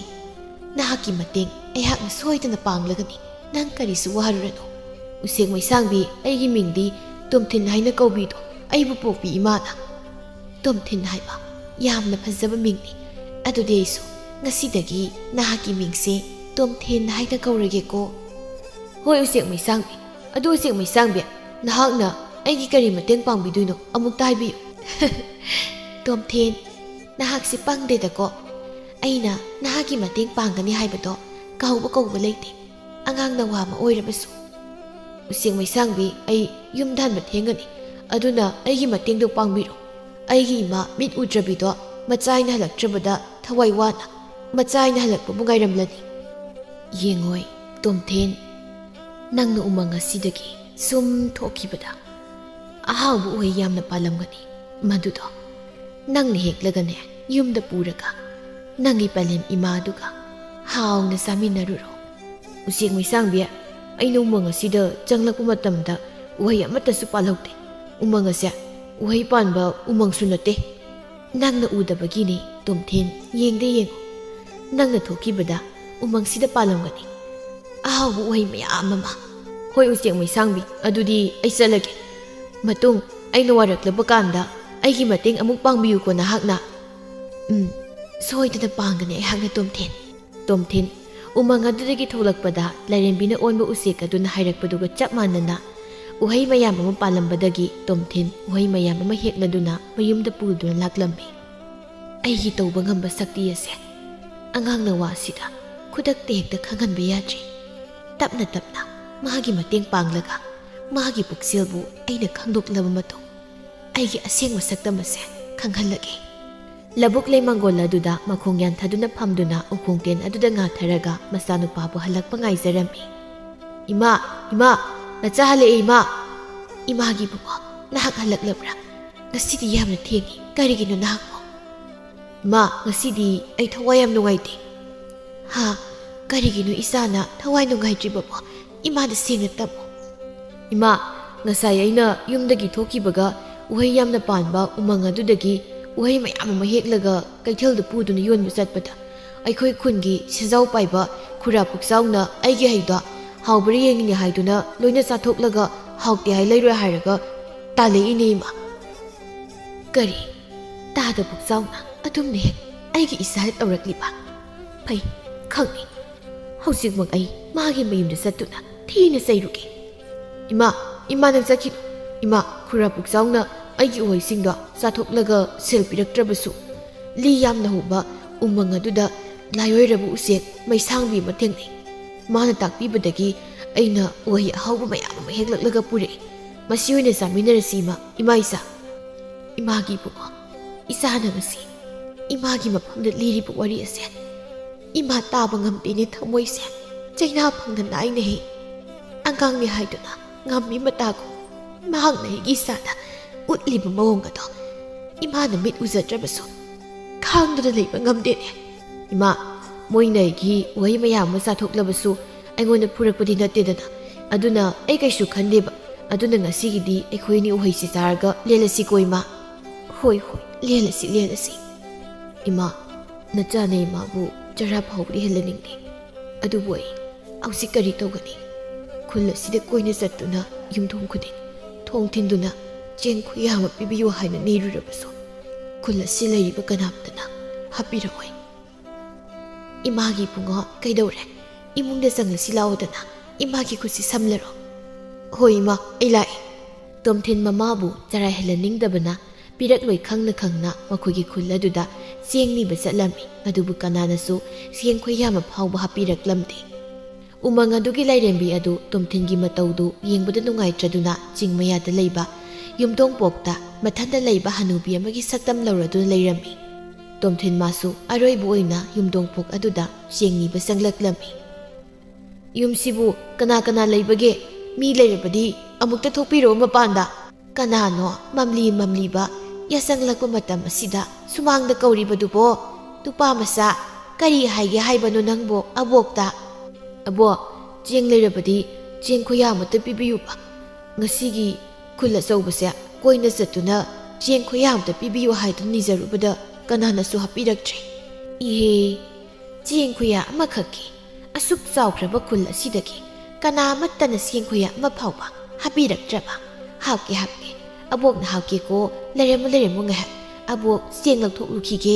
ꯅꯍꯥꯛꯀꯤ ꯃꯇꯦꯡ ꯑꯩꯍꯥꯛꯅ ꯁꯣꯏꯗꯅ ꯄꯥꯡꯂꯒꯅꯤ꯫ ꯅꯪ ꯀꯔꯤꯁꯨ ꯋꯥꯔꯨꯔꯅꯨ꯫ ꯎꯆꯦꯛ ꯃꯩꯁꯥꯡꯕꯤ, ꯑꯩꯒꯤ ꯃꯤꯡꯗꯤ ꯇꯣꯝꯊꯤꯟ ꯍꯥꯏꯅ ꯀꯧꯕꯤꯗꯣ, ꯑꯩꯕꯨ ꯄꯣꯛꯄꯤ ꯏꯃꯥꯅ꯫ ꯇꯣꯝꯊꯤꯟ ꯍꯥꯏꯕ ꯌꯥꯝꯅ ꯐꯖꯕ ꯃꯤꯡꯅꯤ꯫ ꯑꯗꯨꯗꯤ ꯑꯩꯁꯨ ꯉꯁꯤꯗꯒꯤ ꯅꯍꯥꯛꯀꯤ ꯃꯤꯡꯁꯦ ꯇꯣꯝꯊꯤꯟ ꯍꯥꯏꯅ ꯀꯧꯔꯒꯦꯀꯣ꯫ ꯍꯣꯏ, ꯎꯆꯦꯛ ꯃꯩꯁꯥꯡꯕꯤ꯫ ꯑꯗꯨ ꯎꯆꯦꯛ ꯃꯩꯁꯥꯡꯕꯤ, ꯅꯍꯥꯛꯅ ꯑꯩꯒꯤ ꯀꯔꯤ ꯃꯇꯦꯡ ꯄꯥꯡꯕꯤꯗꯣꯏꯅꯣ? ꯑꯃꯨꯛꯇ ꯍꯥꯏꯕꯤꯌꯨ꯫ ꯇꯣꯝꯊꯤꯟ, ꯅꯍꯥꯛꯁꯤ ꯄꯪꯗꯦꯗꯀꯣ꯫ ꯑꯩꯅ ꯅꯍꯥꯛꯀꯤ ꯃꯇꯦꯡ ꯄꯥꯡꯒꯅꯤ ꯍꯥꯏꯕꯗꯣ ꯀꯥꯎꯕ ꯀꯧꯕ ꯂꯩꯇꯦ꯫ ꯑꯉꯥꯡ ꯅꯋꯥ ꯑꯃ ꯑꯣꯏꯔꯕꯁꯨ꯫ ꯎꯆꯦꯛ ꯃꯩꯁꯥꯡꯕꯤ, ꯑꯩ ꯌꯨꯝꯗ ꯍꯟꯕ ꯊꯦꯡꯒꯅꯤ, ꯑꯗꯨꯅ ꯑꯩꯒꯤ ꯃꯇꯦꯡꯗꯣ ꯄꯥꯡꯕꯤꯔꯣ꯫ ꯑꯩꯒꯤ ꯏꯃꯥ ꯃꯤꯠ ꯎꯗ꯭ꯔꯕꯤꯗꯣ ꯃꯆꯥ ꯑꯩꯅ ꯍꯜꯂꯛꯇ꯭ꯔꯕꯗ ꯊꯋꯥꯏ ꯋꯥꯅ ꯃꯆꯥ ꯑꯩꯅ ꯍꯜꯂꯛꯄꯕꯨ ꯉꯥꯏꯔꯝꯂꯅꯤ꯫ ꯌꯦꯡꯉꯣꯏ, ꯇꯣꯝꯊꯦꯟ, ꯅꯪꯅ ꯎꯃꯪ ꯑꯁꯤꯗꯒꯤ ꯁꯨꯝ ꯊꯣꯛꯈꯤꯕꯗ ꯑꯍꯥꯎꯕ ꯎꯍꯩ ꯌꯥꯝꯅ ꯄꯥꯜꯂꯝꯒꯅꯤ꯫ ꯃꯗꯨꯗꯣ ꯅꯪꯅ ꯍꯦꯛꯂꯒꯅꯦ, ꯌꯨꯝꯗ ꯄꯨꯔꯒ ꯅꯪꯒꯤ ꯄꯂꯦꯝ ꯏꯃꯥꯗꯨꯒ ꯍꯥꯎꯅ ꯆꯥꯃꯤꯟꯅꯔꯨꯔꯣ꯫ ꯎꯆꯦꯛ ꯃꯩꯁꯥꯡꯕꯤ, ꯑꯩꯅ ꯎꯃꯪ ꯑꯁꯤꯗ ꯆꯪꯂꯛꯄ ꯃꯇꯝꯗ ꯎꯍꯩ ꯑꯃꯠꯇꯁꯨ ꯄꯥꯜꯍꯧꯗꯦ꯫ ꯎꯃꯪ ꯑꯁꯦ ꯎꯍꯩ ꯄꯥꯟꯕ ꯎꯃꯪꯁꯨ ꯅꯠꯇꯦ꯫ ꯅꯪꯅ ꯎꯗꯕꯒꯤꯅꯤ, ꯇꯣꯝꯊꯦꯟ, ꯌꯦꯡꯗ ꯌꯦꯡꯉꯨ꯫ ꯅꯪꯅ ꯊꯣꯛꯈꯤꯕꯗ ꯎꯃꯪꯁꯤꯗ ꯄꯥꯜꯂꯝꯒꯅꯤ ꯑꯍꯥꯎꯕ ꯎꯍꯩ ꯃꯌꯥꯝ ꯑꯃ꯫ ꯍꯣꯏ, ꯎꯆꯦꯛ ꯃꯩꯁꯥꯡꯕꯤ, ꯑꯗꯨꯗꯤ ꯑꯩ ꯆꯠꯂꯒꯦ꯫ ꯃꯇꯨꯡ ꯑꯩꯅ ꯋꯥꯔꯛꯂꯕ ꯀꯥꯟꯗ ꯑꯩꯒꯤ ꯃꯇꯦꯡ ꯑꯃꯨꯛ ꯄꯥꯡꯕꯤꯌꯨꯀꯣ ꯅꯍꯥꯛꯅ꯫ ꯎꯝ, ꯁꯣꯏꯗꯅ ꯄꯥꯡꯒꯅꯤ ꯑꯩꯍꯥꯛꯅ, ꯇꯣꯝꯊꯦꯟ꯫ ꯇꯣꯝꯊꯤꯟ ꯎꯃꯪ ꯑꯗꯨꯗꯒꯤ ꯊꯣꯛꯂꯛꯄꯗ ꯂꯥꯏꯔꯦꯝꯕꯤꯅ ꯑꯣꯟꯕ ꯎꯆꯦꯛ ꯑꯗꯨꯅ ꯍꯥꯏꯔꯛꯄꯗꯨꯒ ꯆꯞ ꯃꯥꯟꯅꯅ ꯎꯍꯩ ꯃꯌꯥꯝ ꯑꯃ ꯄꯥꯜꯂꯝꯕꯗꯒꯤ ꯇꯣꯝꯊꯤꯟ ꯎꯍꯩ ꯃꯌꯥꯝ ꯑꯃ ꯍꯦꯛꯂꯗꯨꯅ ꯃꯌꯨꯝꯗ ꯄꯨꯗꯨꯅ ꯂꯥꯛꯂꯝꯃꯤ꯫ ꯑꯩꯒꯤ ꯇꯧꯕ ꯉꯝꯕ ꯁꯛꯇꯤ ꯑꯁꯦ ꯑꯉꯥꯡ ꯅꯋꯥ ꯑꯁꯤꯗ ꯈꯨꯗꯛꯇ ꯍꯦꯛꯇ ꯈꯪꯍꯟꯕ ꯌꯥꯗ꯭ꯔꯤ꯫ ꯇꯞꯅ ꯇꯞꯅ ꯃꯥꯒꯤ ꯃꯇꯦꯡ ꯄꯥꯡꯂꯒ ꯃꯥꯒꯤ ꯄꯨꯛꯆꯦꯜꯕꯨ ꯑꯩꯅ ꯈꯪꯗꯣꯛꯂꯕ ꯃꯇꯨꯡ ꯑꯩꯒꯤ ꯑꯁꯦꯡꯕ ꯁꯛꯇꯝ ꯑꯁꯦ ꯈꯪꯍꯜꯂꯒꯦ꯫ ꯂꯧꯕꯨꯛ ꯂꯩꯃꯥꯡꯒꯣꯜ ꯑꯗꯨꯗ ꯃꯈꯣꯡ ꯌꯥꯟꯊꯗꯨꯅ ꯐꯝꯗꯨꯅ ꯎꯈꯣꯡ ꯇꯦꯟ ꯑꯗꯨꯗ ꯉꯥꯊꯔꯒ ꯃꯆꯥꯅꯨꯄꯥꯕꯨ ꯍꯜꯂꯛꯄ ꯉꯥꯏꯖꯔꯝꯃꯤ꯫ "ꯏꯃꯥ, ꯏꯃꯥ, ꯅꯆꯥ ꯍꯜꯂꯛꯑꯦ, ꯏꯃꯥ!" "ꯏꯃꯥꯒꯤ ꯏꯕꯨꯡꯉꯣ, ꯅꯍꯥꯛ ꯍꯜꯂꯛꯂꯕ꯭ꯔꯥ? ꯉꯁꯤꯗꯤ ꯌꯥꯝꯅ ꯊꯦꯡꯉꯤ, ꯀꯔꯤꯒꯤꯅꯣ ꯅꯍꯥꯛꯄꯨ?" "ꯏꯃꯥ, ꯉꯁꯤꯗꯤ ꯑꯩ ꯊꯋꯥꯏ ꯌꯥꯝ ꯅꯨꯡꯉꯥꯏꯇꯦ꯫" "ꯍꯥ? ꯀꯔꯤꯒꯤꯅꯣ ꯏꯆꯥꯅ ꯊꯋꯥꯏ ꯅꯨꯡꯉꯥꯏꯇ꯭ꯔꯤꯕꯕꯣ? ꯏꯃꯥꯗ ꯁꯦꯡꯅ ꯇꯝꯃꯨ꯫" "ꯏꯃꯥ, ꯉꯁꯥꯏ ꯑꯩꯅ ꯌꯨꯝꯗꯒꯤ ꯊꯣꯛꯈꯤꯕꯒ ꯎꯍꯩ ꯌꯥꯝꯅ ꯄꯥꯟꯕ ꯎꯃꯪ ꯑꯗꯨꯗꯒꯤ ꯎꯍꯩ ꯃꯌꯥꯝ ꯑꯃ ꯍꯦꯛꯂꯒ ꯀꯩꯊꯦꯜꯗ ꯄꯨꯗꯨꯅ ꯌꯣꯟꯕ ꯆꯠꯄꯗ, ꯑꯩꯈꯣꯏ ꯈꯨꯟꯒꯤ ꯁꯦꯖꯥꯎ ꯄꯥꯏꯕ ꯈꯨꯔꯥ ꯄꯨꯛꯆꯥꯎꯅ ꯑꯩꯒꯤ ꯍꯩꯗꯣ ꯍꯥꯎꯕ꯭ꯔꯥ ꯌꯦꯡꯉꯤꯅꯦ ꯍꯥꯏꯗꯨꯅ ꯂꯣꯏꯅ ꯆꯥꯊꯣꯛꯂꯒ ꯍꯥꯎꯇꯦ ꯍꯥꯏ ꯂꯩꯔꯣꯏ ꯍꯥꯏꯔꯒ ꯇꯥꯜꯂꯛꯏꯅꯦ ꯏꯃꯥ꯫ ꯀꯔꯤ? ꯇꯥꯗ ꯄꯨꯛꯆꯥꯎꯅ ꯑꯗꯨꯝꯅ ꯍꯦꯛ ꯑꯩꯒꯤ ꯏꯆꯥ ꯇꯧꯔꯛꯂꯤꯕ? ꯐꯩ, ꯈꯪꯉꯤ꯫ ꯍꯧꯖꯤꯛꯃꯛ ꯑꯩ ꯃꯥꯒꯤ ꯃꯌꯨꯝꯗ ꯆꯠꯇꯨꯅ ꯊꯤꯅ ꯆꯩꯔꯨꯒꯦ꯫ ꯏꯃꯥ, ꯏꯃꯥ, ꯅꯪ ꯆꯠꯈꯤꯅꯨ꯫ ꯏꯃꯥ, ꯈꯨꯔꯥ ꯄꯨꯛꯆꯥꯎꯅ ꯑꯩꯒꯤ ꯎꯍꯩꯁꯤꯡꯗꯣ ꯆꯥꯊꯣꯛꯂꯒ ꯁꯦꯜ ꯄꯤꯔꯛꯇ꯭ꯔꯕꯁꯨ, ꯂꯤ ꯌꯥꯝꯅ ꯍꯧꯕ ꯎꯃꯪ ꯑꯗꯨꯗ ꯂꯥꯏꯑꯣꯏꯔꯕ ꯎꯆꯦꯛ ꯃꯩꯁꯥꯡꯕꯤ ꯑꯃ ꯊꯦꯡꯅꯩ꯫ ꯃꯥꯅ ꯇꯥꯛꯄꯤꯕꯗꯒꯤ ꯑꯩꯅ ꯎꯍꯩ ꯑꯍꯥꯎꯕ ꯃꯌꯥꯝ ꯑꯃ ꯍꯦꯛꯂꯛꯂꯒ ꯄꯨꯔꯛꯏ꯫ ꯃꯁꯤ ꯑꯣꯏꯅ ꯆꯥꯃꯤꯟꯅꯔꯁꯤ, ꯏꯃꯥ, ꯏꯃꯥ ꯏꯆꯥ꯫ ꯏꯃꯥꯒꯤ ꯏꯕꯨꯡꯉꯣ, ꯏꯆꯥꯅ ꯉꯁꯤ ꯏꯃꯥꯒꯤ ꯃꯐꯝꯗ ꯂꯤꯔꯤꯕ ꯋꯥꯔꯤ ꯑꯁꯦ ꯏꯃꯥ ꯇꯥꯕ ꯉꯝꯗꯦꯅꯦ, ꯊꯃꯣꯏꯁꯦ ꯆꯩꯅꯥ ꯐꯪꯗ ꯅꯥꯏꯅꯍꯦ꯫ ꯑꯉꯥꯡꯅꯤ ꯍꯥꯏꯗꯨꯅ ꯉꯝꯃꯤ ꯃꯇꯥꯒꯨꯝ ꯃꯍꯥꯛꯅ ꯑꯩꯒꯤ ꯏꯆꯥꯗ ꯎꯠꯂꯤꯕ ꯃꯑꯣꯡ ꯑꯗꯣ ꯏꯃꯥꯅ ꯃꯤꯠ ꯎꯖꯗ꯭ꯔꯕꯁꯨ ꯈꯥꯡꯗꯨꯅ ꯂꯩꯕ ꯉꯝꯗꯦꯅꯦ꯫ ꯏꯃꯥ, ꯃꯣꯏꯅ ꯑꯩꯒꯤ ꯎꯍꯩ ꯃꯌꯥꯝ ꯑꯃ ꯆꯥꯊꯣꯛꯂꯕꯁꯨ ꯑꯩꯉꯣꯟꯗ ꯐꯨꯔꯛꯄꯗꯤ ꯅꯠꯇꯦꯗꯅ꯫ ꯑꯗꯨꯅ ꯑꯩ ꯀꯩꯁꯨ ꯈꯟꯗꯦꯕ꯫ ꯑꯗꯨꯅ ꯉꯁꯤꯒꯤꯗꯤ ꯑꯩꯈꯣꯏ ꯑꯅꯤ ꯎꯍꯩꯁꯤ ꯆꯥꯔꯒ ꯂꯦꯜꯂꯁꯤꯀꯣ, ꯏꯃꯥ? ꯍꯣꯏ, ꯍꯣꯏ, ꯂꯦꯜꯂꯁꯤ, ꯂꯦꯜꯂꯁꯤ꯫ ꯏꯃꯥ, ꯅꯆꯥꯅ ꯏꯃꯥꯕꯨ ꯆꯔꯥ ꯐꯥꯎꯕꯗꯤ ꯍꯦꯜꯍꯟꯅꯤꯡꯗꯦ꯫ ꯑꯗꯨꯕꯨ ꯑꯩ ꯍꯧꯖꯤꯛ ꯀꯔꯤ ꯇꯧꯒꯅꯤ? ꯈꯨꯜ ꯑꯁꯤꯗ ꯀꯣꯏꯅ ꯆꯠꯇꯨꯅ ꯌꯨꯝꯊꯣꯡ ꯈꯨꯗꯤꯡ ꯊꯣꯡ ꯊꯤꯟꯗꯨꯅ ꯆꯦꯡ ꯈꯨꯌꯥ ꯑꯃ ꯄꯤꯕꯤꯌꯨ ꯍꯥꯏꯅ ꯅꯤꯔꯨꯔꯕꯁꯨ ꯈꯨꯜ ꯑꯁꯤ ꯂꯩꯔꯤꯕ ꯀꯅꯥꯝꯇꯅ ꯍꯥꯞꯄꯤꯔꯛꯑꯣꯏ꯫ ꯏꯃꯥꯒꯤ ꯏꯕꯨꯡꯉꯣ, ꯀꯩꯗꯧꯔꯦ? ꯏꯃꯨꯡꯗ ꯆꯪꯂꯁꯤ ꯂꯥꯛꯑꯣꯗꯅ, ꯏꯃꯥꯒꯤ ꯈꯨꯠꯁꯤ ꯁꯝꯂꯔꯣ꯫ ꯍꯣꯏ ꯏꯃꯥ, ꯑꯩ ꯂꯥꯛꯑꯦ꯫ ꯇꯣꯝꯊꯤꯟ ꯃꯃꯥꯕꯨ ꯆꯔꯥ ꯍꯦꯜꯍꯟꯅꯤꯡꯗꯕꯅ ꯄꯤꯔꯛꯂꯣꯏ ꯈꯪꯅ ꯈꯪꯅ ꯃꯈꯣꯏꯒꯤ ꯈꯨꯜ ꯑꯗꯨꯗ ꯆꯦꯡ ꯅꯤꯕ ꯆꯠꯂꯝꯃꯤ꯫ ꯑꯗꯨꯕꯨ ꯀꯅꯥꯅꯁꯨ ꯆꯦꯡ ꯈꯨꯌꯥ ꯑꯃ ꯐꯥꯎꯕ ꯍꯥꯞꯄꯤꯔꯛꯂꯝꯗꯦ꯫ ꯎꯃꯪ ꯑꯗꯨꯒꯤ ꯂꯥꯏꯔꯦꯝꯕꯤ ꯑꯗꯨ ꯇꯣꯝꯊꯤꯟꯒꯤ ꯃꯇꯧꯗꯨ ꯌꯦꯡꯕꯗ ꯅꯨꯡꯉꯥꯏꯇ꯭ꯔꯗꯨꯅ ꯆꯤꯡ ꯃꯌꯥꯗ ꯂꯩꯕ ꯌꯨꯝꯊꯣꯡꯄꯣꯛꯇ ꯃꯊꯟꯇ ꯂꯩꯕ ꯍꯅꯨꯕꯤ ꯑꯃꯒꯤ ꯁꯛꯇꯝ ꯂꯧꯔꯗꯨꯅ ꯂꯩꯔꯝꯃꯤ꯫ ꯇꯣꯝꯊꯤꯟ ꯃꯥꯁꯨ ꯑꯔꯣꯏꯕ ꯑꯣꯏꯅ ꯌꯨꯝꯊꯣꯡꯄꯣꯛ ꯑꯗꯨꯗ ꯆꯦꯡ ꯅꯤꯕ ꯆꯪꯂꯛꯂꯝꯃꯤ꯫ "ꯌꯨꯝꯁꯤꯕꯨ ꯀꯅꯥ ꯀꯅꯥ ꯂꯩꯕꯒꯦ? ꯃꯤ ꯂꯩꯔꯕꯗꯤ ꯑꯃꯨꯛꯇ ꯊꯣꯛꯄꯤꯔꯛꯑꯣ ꯃꯄꯥꯟꯗ꯫ ꯀꯅꯥꯅꯣ ꯃꯝꯂꯤ ꯃꯝꯂꯤꯕ ꯌꯥꯆꯪꯂꯛꯄ ꯃꯇꯝ ꯑꯁꯤꯗ ꯁꯨꯃꯥꯡꯗ ꯀꯧꯔꯤꯕꯗꯨꯕꯣ? ꯅꯨꯄꯥ ꯃꯆꯥ, ꯀꯔꯤ ꯍꯥꯏꯒꯦ ꯍꯥꯏꯕꯅꯣ ꯅꯪꯕꯣ ꯑꯕꯣꯛꯇ?" "ꯑꯕꯣ, ꯆꯦꯡ ꯂꯩꯔꯕꯗꯤ ꯆꯦꯡ ꯈꯨꯌꯥ ꯑꯃꯠꯇ ꯄꯤꯕꯤꯌꯨꯕ꯫ ꯉꯁꯤꯒꯤ ꯈꯨꯜ ꯑꯆꯧꯕꯁꯦ ꯀꯣꯏꯅ ꯆꯠꯇꯨꯅ ꯆꯦꯡ ꯈꯨꯌꯥ ꯑꯝꯇ ꯄꯤꯕꯤꯌꯨ ꯍꯥꯏꯗꯨꯅ ꯅꯤꯖꯔꯨꯕꯗ ꯀꯅꯥꯅꯁꯨ ꯍꯥꯞꯄꯤꯔꯛꯇ꯭ꯔꯦ꯫ ꯏꯍꯦ, ꯆꯦꯡ ꯈꯨꯌꯥ ꯑꯃꯈꯛꯀꯤ ꯑꯁꯨꯛ ꯆꯥꯎꯈ꯭ꯔꯕ ꯈꯨꯜ ꯑꯁꯤꯗꯒꯤ ꯀꯅꯥ ꯑꯃꯠꯇꯅ ꯆꯦꯡ ꯈꯨꯌꯥ ꯑꯃ ꯐꯥꯎꯕ ꯍꯥꯞꯄꯤꯔꯛꯇ꯭ꯔꯕ? ꯍꯥꯞꯀꯦ, ꯍꯥꯞꯀꯦ꯫ ꯑꯕꯣꯛꯅ ꯍꯥꯞꯀꯦꯀꯣ꯫ ꯂꯩꯔꯝꯃꯨ, ꯂꯩꯔꯝꯃꯨ ꯉꯥꯏꯍꯥꯛ꯫ ꯑꯕꯣꯛ, ꯆꯦꯡ ꯂꯧꯊꯣꯛꯂꯨꯈꯤꯒꯦ꯫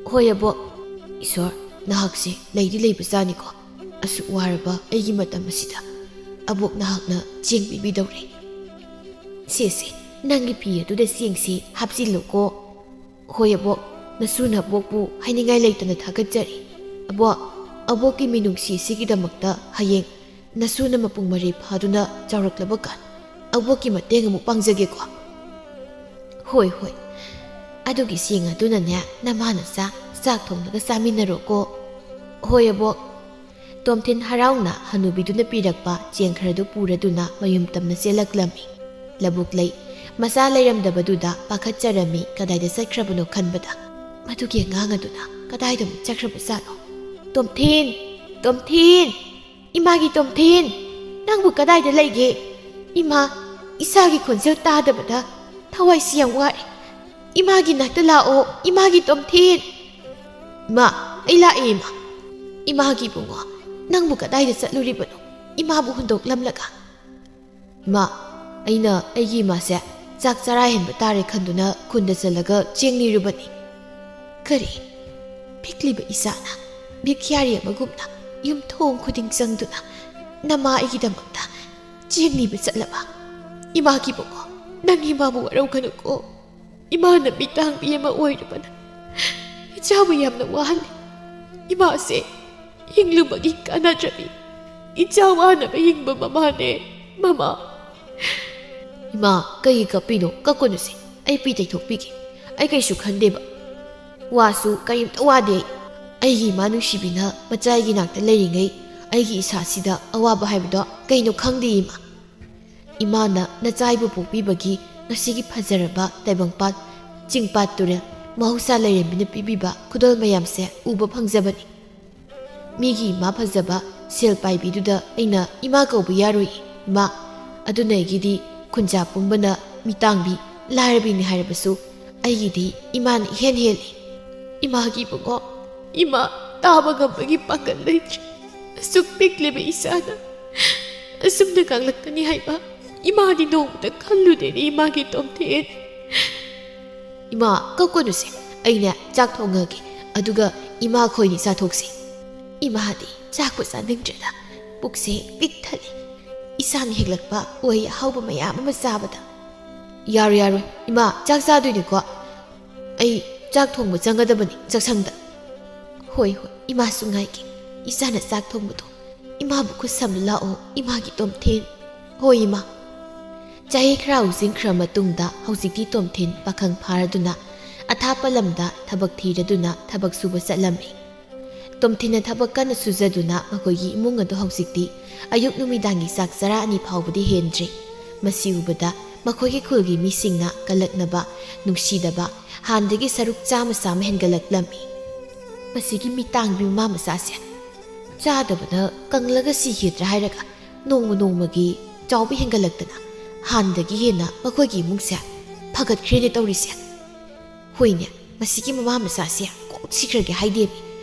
ꯍꯣꯏ ꯑꯕꯣꯛ꯫ ꯏꯁꯣꯔ, ꯅꯍꯥꯛꯁꯦ ꯂꯩꯗꯤ ꯂꯩꯕꯖꯥꯠꯅꯤꯀꯣ꯫ ꯑꯁꯨꯛ ꯋꯥꯔꯕ ꯑꯩꯒꯤ ꯃꯇꯝ ꯑꯁꯤꯗ ꯑꯕꯣꯛ ꯅꯍꯥꯛꯅ ꯆꯦꯡ ꯄꯤꯕꯤꯗꯧꯔꯦ꯫ ꯁꯦ, ꯁꯦ, ꯅꯪꯒꯤ ꯐꯤ ꯑꯗꯨꯗ ꯆꯦꯡꯁꯤ ꯍꯥꯞꯆꯤꯜꯂꯨꯀꯣ꯫ ꯍꯣꯏ ꯑꯕꯣꯛ, ꯅꯁꯨꯅ ꯑꯕꯣꯛꯄꯨ ꯍꯥꯏꯅꯤꯡꯉꯥꯏ ꯂꯩꯇꯅ ꯊꯥꯒꯠꯆꯔꯤ꯫ ꯑꯕꯣꯛ, ꯑꯕꯣꯛꯀꯤ ꯃꯤꯅꯨꯡꯁꯤ ꯑꯁꯤꯒꯤꯗꯃꯛꯇ ꯍꯌꯦꯡ ꯅꯁꯨꯅ ꯃꯄꯨꯡ ꯃꯔꯩ ꯐꯥꯗꯨꯅ ꯆꯥꯎꯔꯛꯂꯕ ꯀꯥꯟ ꯑꯕꯣꯛꯀꯤ ꯃꯇꯦꯡ ꯑꯃꯨꯛ ꯄꯥꯡꯖꯒꯦꯀꯣ꯫ ꯍꯣꯏ, ꯍꯣꯏ꯫ ꯑꯗꯨꯒꯤ ꯆꯦꯡ ꯑꯗꯨꯅꯅꯦ ꯅꯃꯥ ꯅꯆꯥ ꯆꯥꯛ ꯊꯣꯡꯂꯒ ꯆꯥꯃꯤꯟꯅꯔꯣꯀꯣ꯫ ꯍꯣꯏ ꯑꯕꯣꯛ꯫ ꯇꯣꯝꯊꯤꯟ ꯍꯔꯥꯎꯅ ꯍꯅꯨꯕꯤꯗꯨꯅ ꯄꯤꯔꯛꯄ ꯆꯦꯡ ꯈꯔꯗꯨ ꯄꯨꯔꯗꯨꯅ ꯃꯌꯨꯝ ꯇꯝꯅ ꯆꯦꯜꯂꯛꯂꯝꯃꯤ꯫ ꯂꯧꯕꯨꯛ ꯂꯩ ꯃꯆꯥ ꯂꯩꯔꯝꯗꯕꯗꯨꯗ ꯄꯥꯈꯠꯆꯔꯝꯃꯤ, ꯀꯗꯥꯏꯗ ꯆꯠꯈ꯭ꯔꯕꯅꯣ ꯈꯟꯕꯗ꯫ ꯃꯗꯨꯒꯤ ꯑꯉꯥꯡ ꯑꯗꯨꯅ ꯀꯗꯥꯏꯗ ꯑꯃꯨꯛ ꯆꯠꯈ꯭ꯔꯕꯖꯥꯠꯅꯣ? ꯇꯣꯝꯊꯤꯟ! ꯇꯣꯝꯊꯤꯟ! ꯏꯃꯥꯒꯤ ꯇꯣꯝꯊꯤꯟ! ꯅꯪꯕꯨ ꯀꯗꯥꯏꯗ ꯂꯩꯒꯦ? ꯏꯃꯥ, ꯏꯆꯥꯒꯤ ꯈꯣꯟꯖꯦꯜ ꯇꯥꯗꯕꯗ ꯊꯋꯥꯏꯁꯤ ꯌꯥꯝ ꯋꯥꯔꯦ꯫ ꯏꯃꯥꯒꯤ ꯅꯥꯛꯇ ꯂꯥꯛꯑꯣ, ꯏꯃꯥꯒꯤ ꯇꯣꯝꯊꯤꯟ! ꯏꯃꯥ, ꯑꯩ ꯂꯥꯛꯑꯦ, ꯏꯃꯥ꯫ ꯏꯃꯥꯒꯤ ꯏꯕꯨꯡꯉꯣ, ꯅꯪꯕꯨ ꯀꯗꯥꯏꯗ ꯆꯠꯂꯨꯔꯤꯕꯅꯣ? ꯏꯃꯥꯕꯨ ꯍꯨꯟꯗꯣꯛꯂꯝꯂꯒ? ꯏꯃꯥ, ꯑꯩꯅ ꯑꯩꯒꯤ ꯏꯃꯥꯁꯦ ꯆꯥꯛ ꯆꯔꯥ ꯍꯦꯟꯕ ꯇꯥꯔꯦ ꯈꯟꯗꯨꯅ ꯈꯨꯟꯗ ꯆꯠꯂꯒ ꯆꯦꯡ ꯅꯤꯔꯨꯕꯅꯤ꯫ ꯀꯔꯤ? ꯄꯤꯛꯂꯤꯕ ꯏꯆꯥꯅ ꯚꯤꯈ꯭ꯌꯥꯔꯤ ꯑꯃꯒꯨꯝꯅ ꯌꯨꯝꯊꯣꯡ ꯈꯨꯗꯤꯡ ꯆꯪꯗꯨꯅ ꯅꯃꯥ ꯑꯩꯒꯤꯗꯃꯛꯇ ꯆꯦꯡ ꯅꯤꯕ ꯆꯠꯂꯕ? ꯏꯃꯥꯒꯤ ꯏꯕꯨꯡꯉꯣ, ꯅꯪ ꯏꯃꯥꯕꯨ ꯋꯥꯔꯧꯒꯅꯨꯀꯣ꯫ ꯏꯃꯥꯅ ꯃꯤꯇꯥꯡꯕꯤ ꯑꯃ ꯑꯣꯏꯔꯨꯕꯅ ꯏꯆꯥꯕꯨ ꯌꯥꯝꯅ ꯋꯥꯍꯜꯂꯤ꯫ ꯏꯃꯥꯁꯦ ꯍꯤꯡꯂꯨꯕꯒꯤ ꯀꯥꯟꯅꯗ꯭ꯔꯕꯤ ꯏꯆꯥ ꯋꯥꯅꯕ ꯍꯤꯡꯕ ꯃꯃꯥꯅꯦ, ꯃꯃꯥ꯫ ꯏꯃꯥ, ꯀꯩꯒꯤ ꯀꯞꯄꯤꯅꯣ? ꯀꯞꯀꯅꯨꯁꯦ, ꯑꯩ ꯄꯤ ꯇꯩꯊꯣꯛꯄꯤꯒꯦ꯫ ꯑꯩ ꯀꯩꯁꯨ ꯈꯟꯗꯦꯕ꯫ ꯋꯥꯁꯨ ꯀꯔꯤꯝꯇ ꯋꯥꯗꯦ ꯑꯩ꯫ ꯑꯩꯒꯤ ꯏꯃꯥ ꯅꯨꯡꯁꯤꯕꯤꯅ ꯃꯆꯥꯒꯤ ꯅꯥꯛꯇ ꯂꯩꯔꯤꯉꯩ ꯑꯩꯒꯤ ꯏꯁꯥꯁꯤꯗ ꯑꯋꯥꯕ ꯍꯥꯏꯕꯗꯣ ꯀꯩꯅꯣ ꯈꯪꯗꯦ, ꯏꯃꯥ꯫ ꯏꯃꯥꯅ ꯅꯆꯥ ꯑꯩꯕꯨ ꯄꯣꯛꯄꯤꯕꯒꯤ ꯉꯁꯤꯒꯤ ꯐꯖꯔꯕ ꯇꯥꯏꯕꯪꯄꯥꯠ, ꯆꯤꯡꯄꯥꯠ ꯇꯨꯔꯦꯜ, ꯃꯍꯧꯁꯥ ꯂꯥꯏꯔꯦꯝꯕꯤꯅ ꯄꯤꯕꯤꯕ ꯈꯨꯗꯣꯜ ꯃꯌꯥꯝꯁꯦ ꯎꯕ ꯐꯪꯖꯕꯅꯤ꯫ ꯃꯤꯒꯤ ꯏꯃꯥ ꯐꯖꯕ, ꯁꯦꯜ ꯄꯥꯏꯕꯤꯗꯨꯗ ꯑꯩꯅ ꯏꯃꯥ ꯀꯧꯕ ꯌꯥꯔꯣꯏ, ꯏꯃꯥ꯫ ꯑꯗꯨꯅ ꯑꯩꯒꯤꯗꯤ ꯈꯨꯟꯖꯥ ꯄꯨꯝꯕꯅ ꯃꯤꯇꯥꯡꯕꯤ, ꯂꯥꯏꯔꯕꯤꯅꯤ ꯍꯥꯏꯔꯕꯁꯨ ꯑꯩꯒꯤꯗꯤ ꯏꯃꯥꯅ ꯏꯍꯦꯟ ꯍꯦꯜꯂꯤ꯫ ꯏꯃꯥꯒꯤ ꯏꯕꯨꯡꯉꯣ, ꯏꯃꯥ ꯇꯥꯕ ꯉꯝꯕꯒꯤ ꯄꯥꯡꯒꯜ ꯂꯩꯇ꯭ꯔꯦ꯫ ꯑꯁꯨꯛ ꯄꯤꯛꯂꯤꯕ ꯏꯆꯥꯅ ꯑꯁꯨꯝꯅ ꯀꯪꯂꯛꯀꯅꯤ ꯍꯥꯏꯕ ꯏꯃꯥꯗꯤ ꯅꯣꯡꯃꯇ ꯈꯜꯂꯨꯗꯦꯅꯦ, ꯏꯃꯥꯒꯤ ꯇꯣꯝꯊꯦꯟ꯫ ꯏꯃꯥ, ꯀꯞꯀꯅꯨꯁꯦ, ꯑꯩꯅꯦ ꯆꯥꯛ ꯊꯣꯡꯉꯒꯦ, ꯑꯗꯨꯒ ꯏꯃꯥ ꯈꯣꯏꯅꯤ ꯆꯥꯊꯣꯛꯁꯤ꯫ ꯏꯃꯥꯗꯤ ꯆꯥꯛꯄꯨ ꯆꯥꯅꯤꯡꯗ꯭ꯔꯦꯗ, ꯄꯨꯛꯁꯦ ꯄꯤꯛ ꯊꯜꯂꯦ꯫ ꯏꯁꯥꯅ ꯍꯦꯛꯂꯛꯄ ꯎꯍꯩ ꯑꯍꯥꯎꯕ ꯃꯌꯥꯝ ꯑꯃ ꯆꯥꯕꯗ꯫ ꯌꯥꯔꯣꯏ, ꯌꯥꯔꯣꯏ, ꯏꯃꯥ ꯆꯥꯛ ꯆꯥꯗꯣꯏꯅꯤꯀꯣ꯫ ꯑꯩ ꯆꯥꯛ ꯊꯣꯡꯕ ꯆꯪꯒꯗꯕꯅꯤ ꯆꯥꯛꯁꯪꯗ꯫ ꯍꯣꯏ, ꯍꯣꯏ, ꯏꯃꯥꯁꯨ ꯉꯥꯏꯒꯦ꯫ ꯏꯆꯥꯅ ꯆꯥꯛ ꯊꯣꯡꯕꯗꯣ ꯏꯃꯥꯕꯨ ꯈꯨꯠ ꯁꯝꯅ ꯂꯥꯛꯑꯣ, ꯏꯃꯥꯒꯤ ꯇꯣꯝꯊꯦꯟ꯫ ꯍꯣꯏ, ꯏꯃꯥ꯫ ꯆꯍꯤ ꯈꯔ ꯍꯧꯖꯤꯟꯈ꯭ꯔ ꯃꯇꯨꯡꯗ ꯍꯧꯖꯤꯛꯇꯤ ꯇꯣꯝꯊꯤꯟ ꯄꯥꯈꯪ ꯐꯥꯔꯗꯨꯅ ꯑꯊꯥꯞꯄ ꯂꯝꯗ ꯊꯕꯛ ꯊꯤꯔꯗꯨꯅ ꯊꯕꯛ ꯁꯨꯕ ꯆꯠꯂꯝꯃꯤ꯫ ꯇꯣꯝꯊꯤꯟꯅ ꯊꯕꯛ ꯀꯟꯅ ꯁꯨꯖꯗꯨꯅ ꯃꯈꯣꯏꯒꯤ ꯏꯃꯨꯡ ꯑꯗꯨ ꯍꯧꯖꯤꯛꯇꯤ ꯑꯌꯨꯛ ꯅꯨꯃꯤꯗꯥꯡꯒꯤ ꯆꯥꯛ ꯆꯔꯥ ꯑꯅꯤ ꯐꯥꯎꯕꯗꯤ ꯍꯦꯟꯗ꯭ꯔꯤ꯫ ꯃꯁꯤ ꯎꯕꯗ ꯃꯈꯣꯏꯒꯤ ꯈꯨꯜꯒꯤ ꯃꯤꯁꯤꯡꯅ ꯀꯜꯂꯛꯅꯕ, ꯅꯨꯡꯁꯤꯗꯕ ꯍꯥꯟꯅꯗꯒꯤ ꯁꯔꯨꯛ ꯆꯥꯝꯃ ꯆꯥꯝꯃ ꯍꯦꯟꯒꯠꯂꯛꯂꯝꯃꯤ꯫ ꯃꯁꯤꯒꯤ ꯃꯤꯇꯥꯡꯕꯤ ꯃꯃꯥ ꯃꯆꯥꯁꯦ ꯆꯥꯗꯕꯅ ꯀꯪꯂꯒ ꯁꯤꯈꯤꯗ꯭ꯔꯥ ꯍꯥꯏꯔꯒ ꯅꯣꯡꯃ ꯅꯣꯡꯃꯒꯤ ꯆꯥꯎꯕ ꯍꯦꯟꯒꯠꯂꯛꯇꯅ ꯍꯥꯟꯅꯗꯒꯤ ꯍꯦꯟꯅ ꯃꯈꯣꯏꯒꯤ ꯏꯃꯨꯡꯁꯦ ꯐꯒꯠꯈ꯭ꯔꯦꯅꯦ ꯇꯧꯔꯤꯁꯦ꯫ ꯍꯣꯏꯅꯦ, ꯃꯁꯤꯒꯤ ꯃꯃꯥ ꯃꯆꯥꯁꯦ ꯀꯣꯛ ꯁꯤꯈ꯭ꯔꯒꯦ ꯍꯥꯏꯗꯦꯃꯤ꯫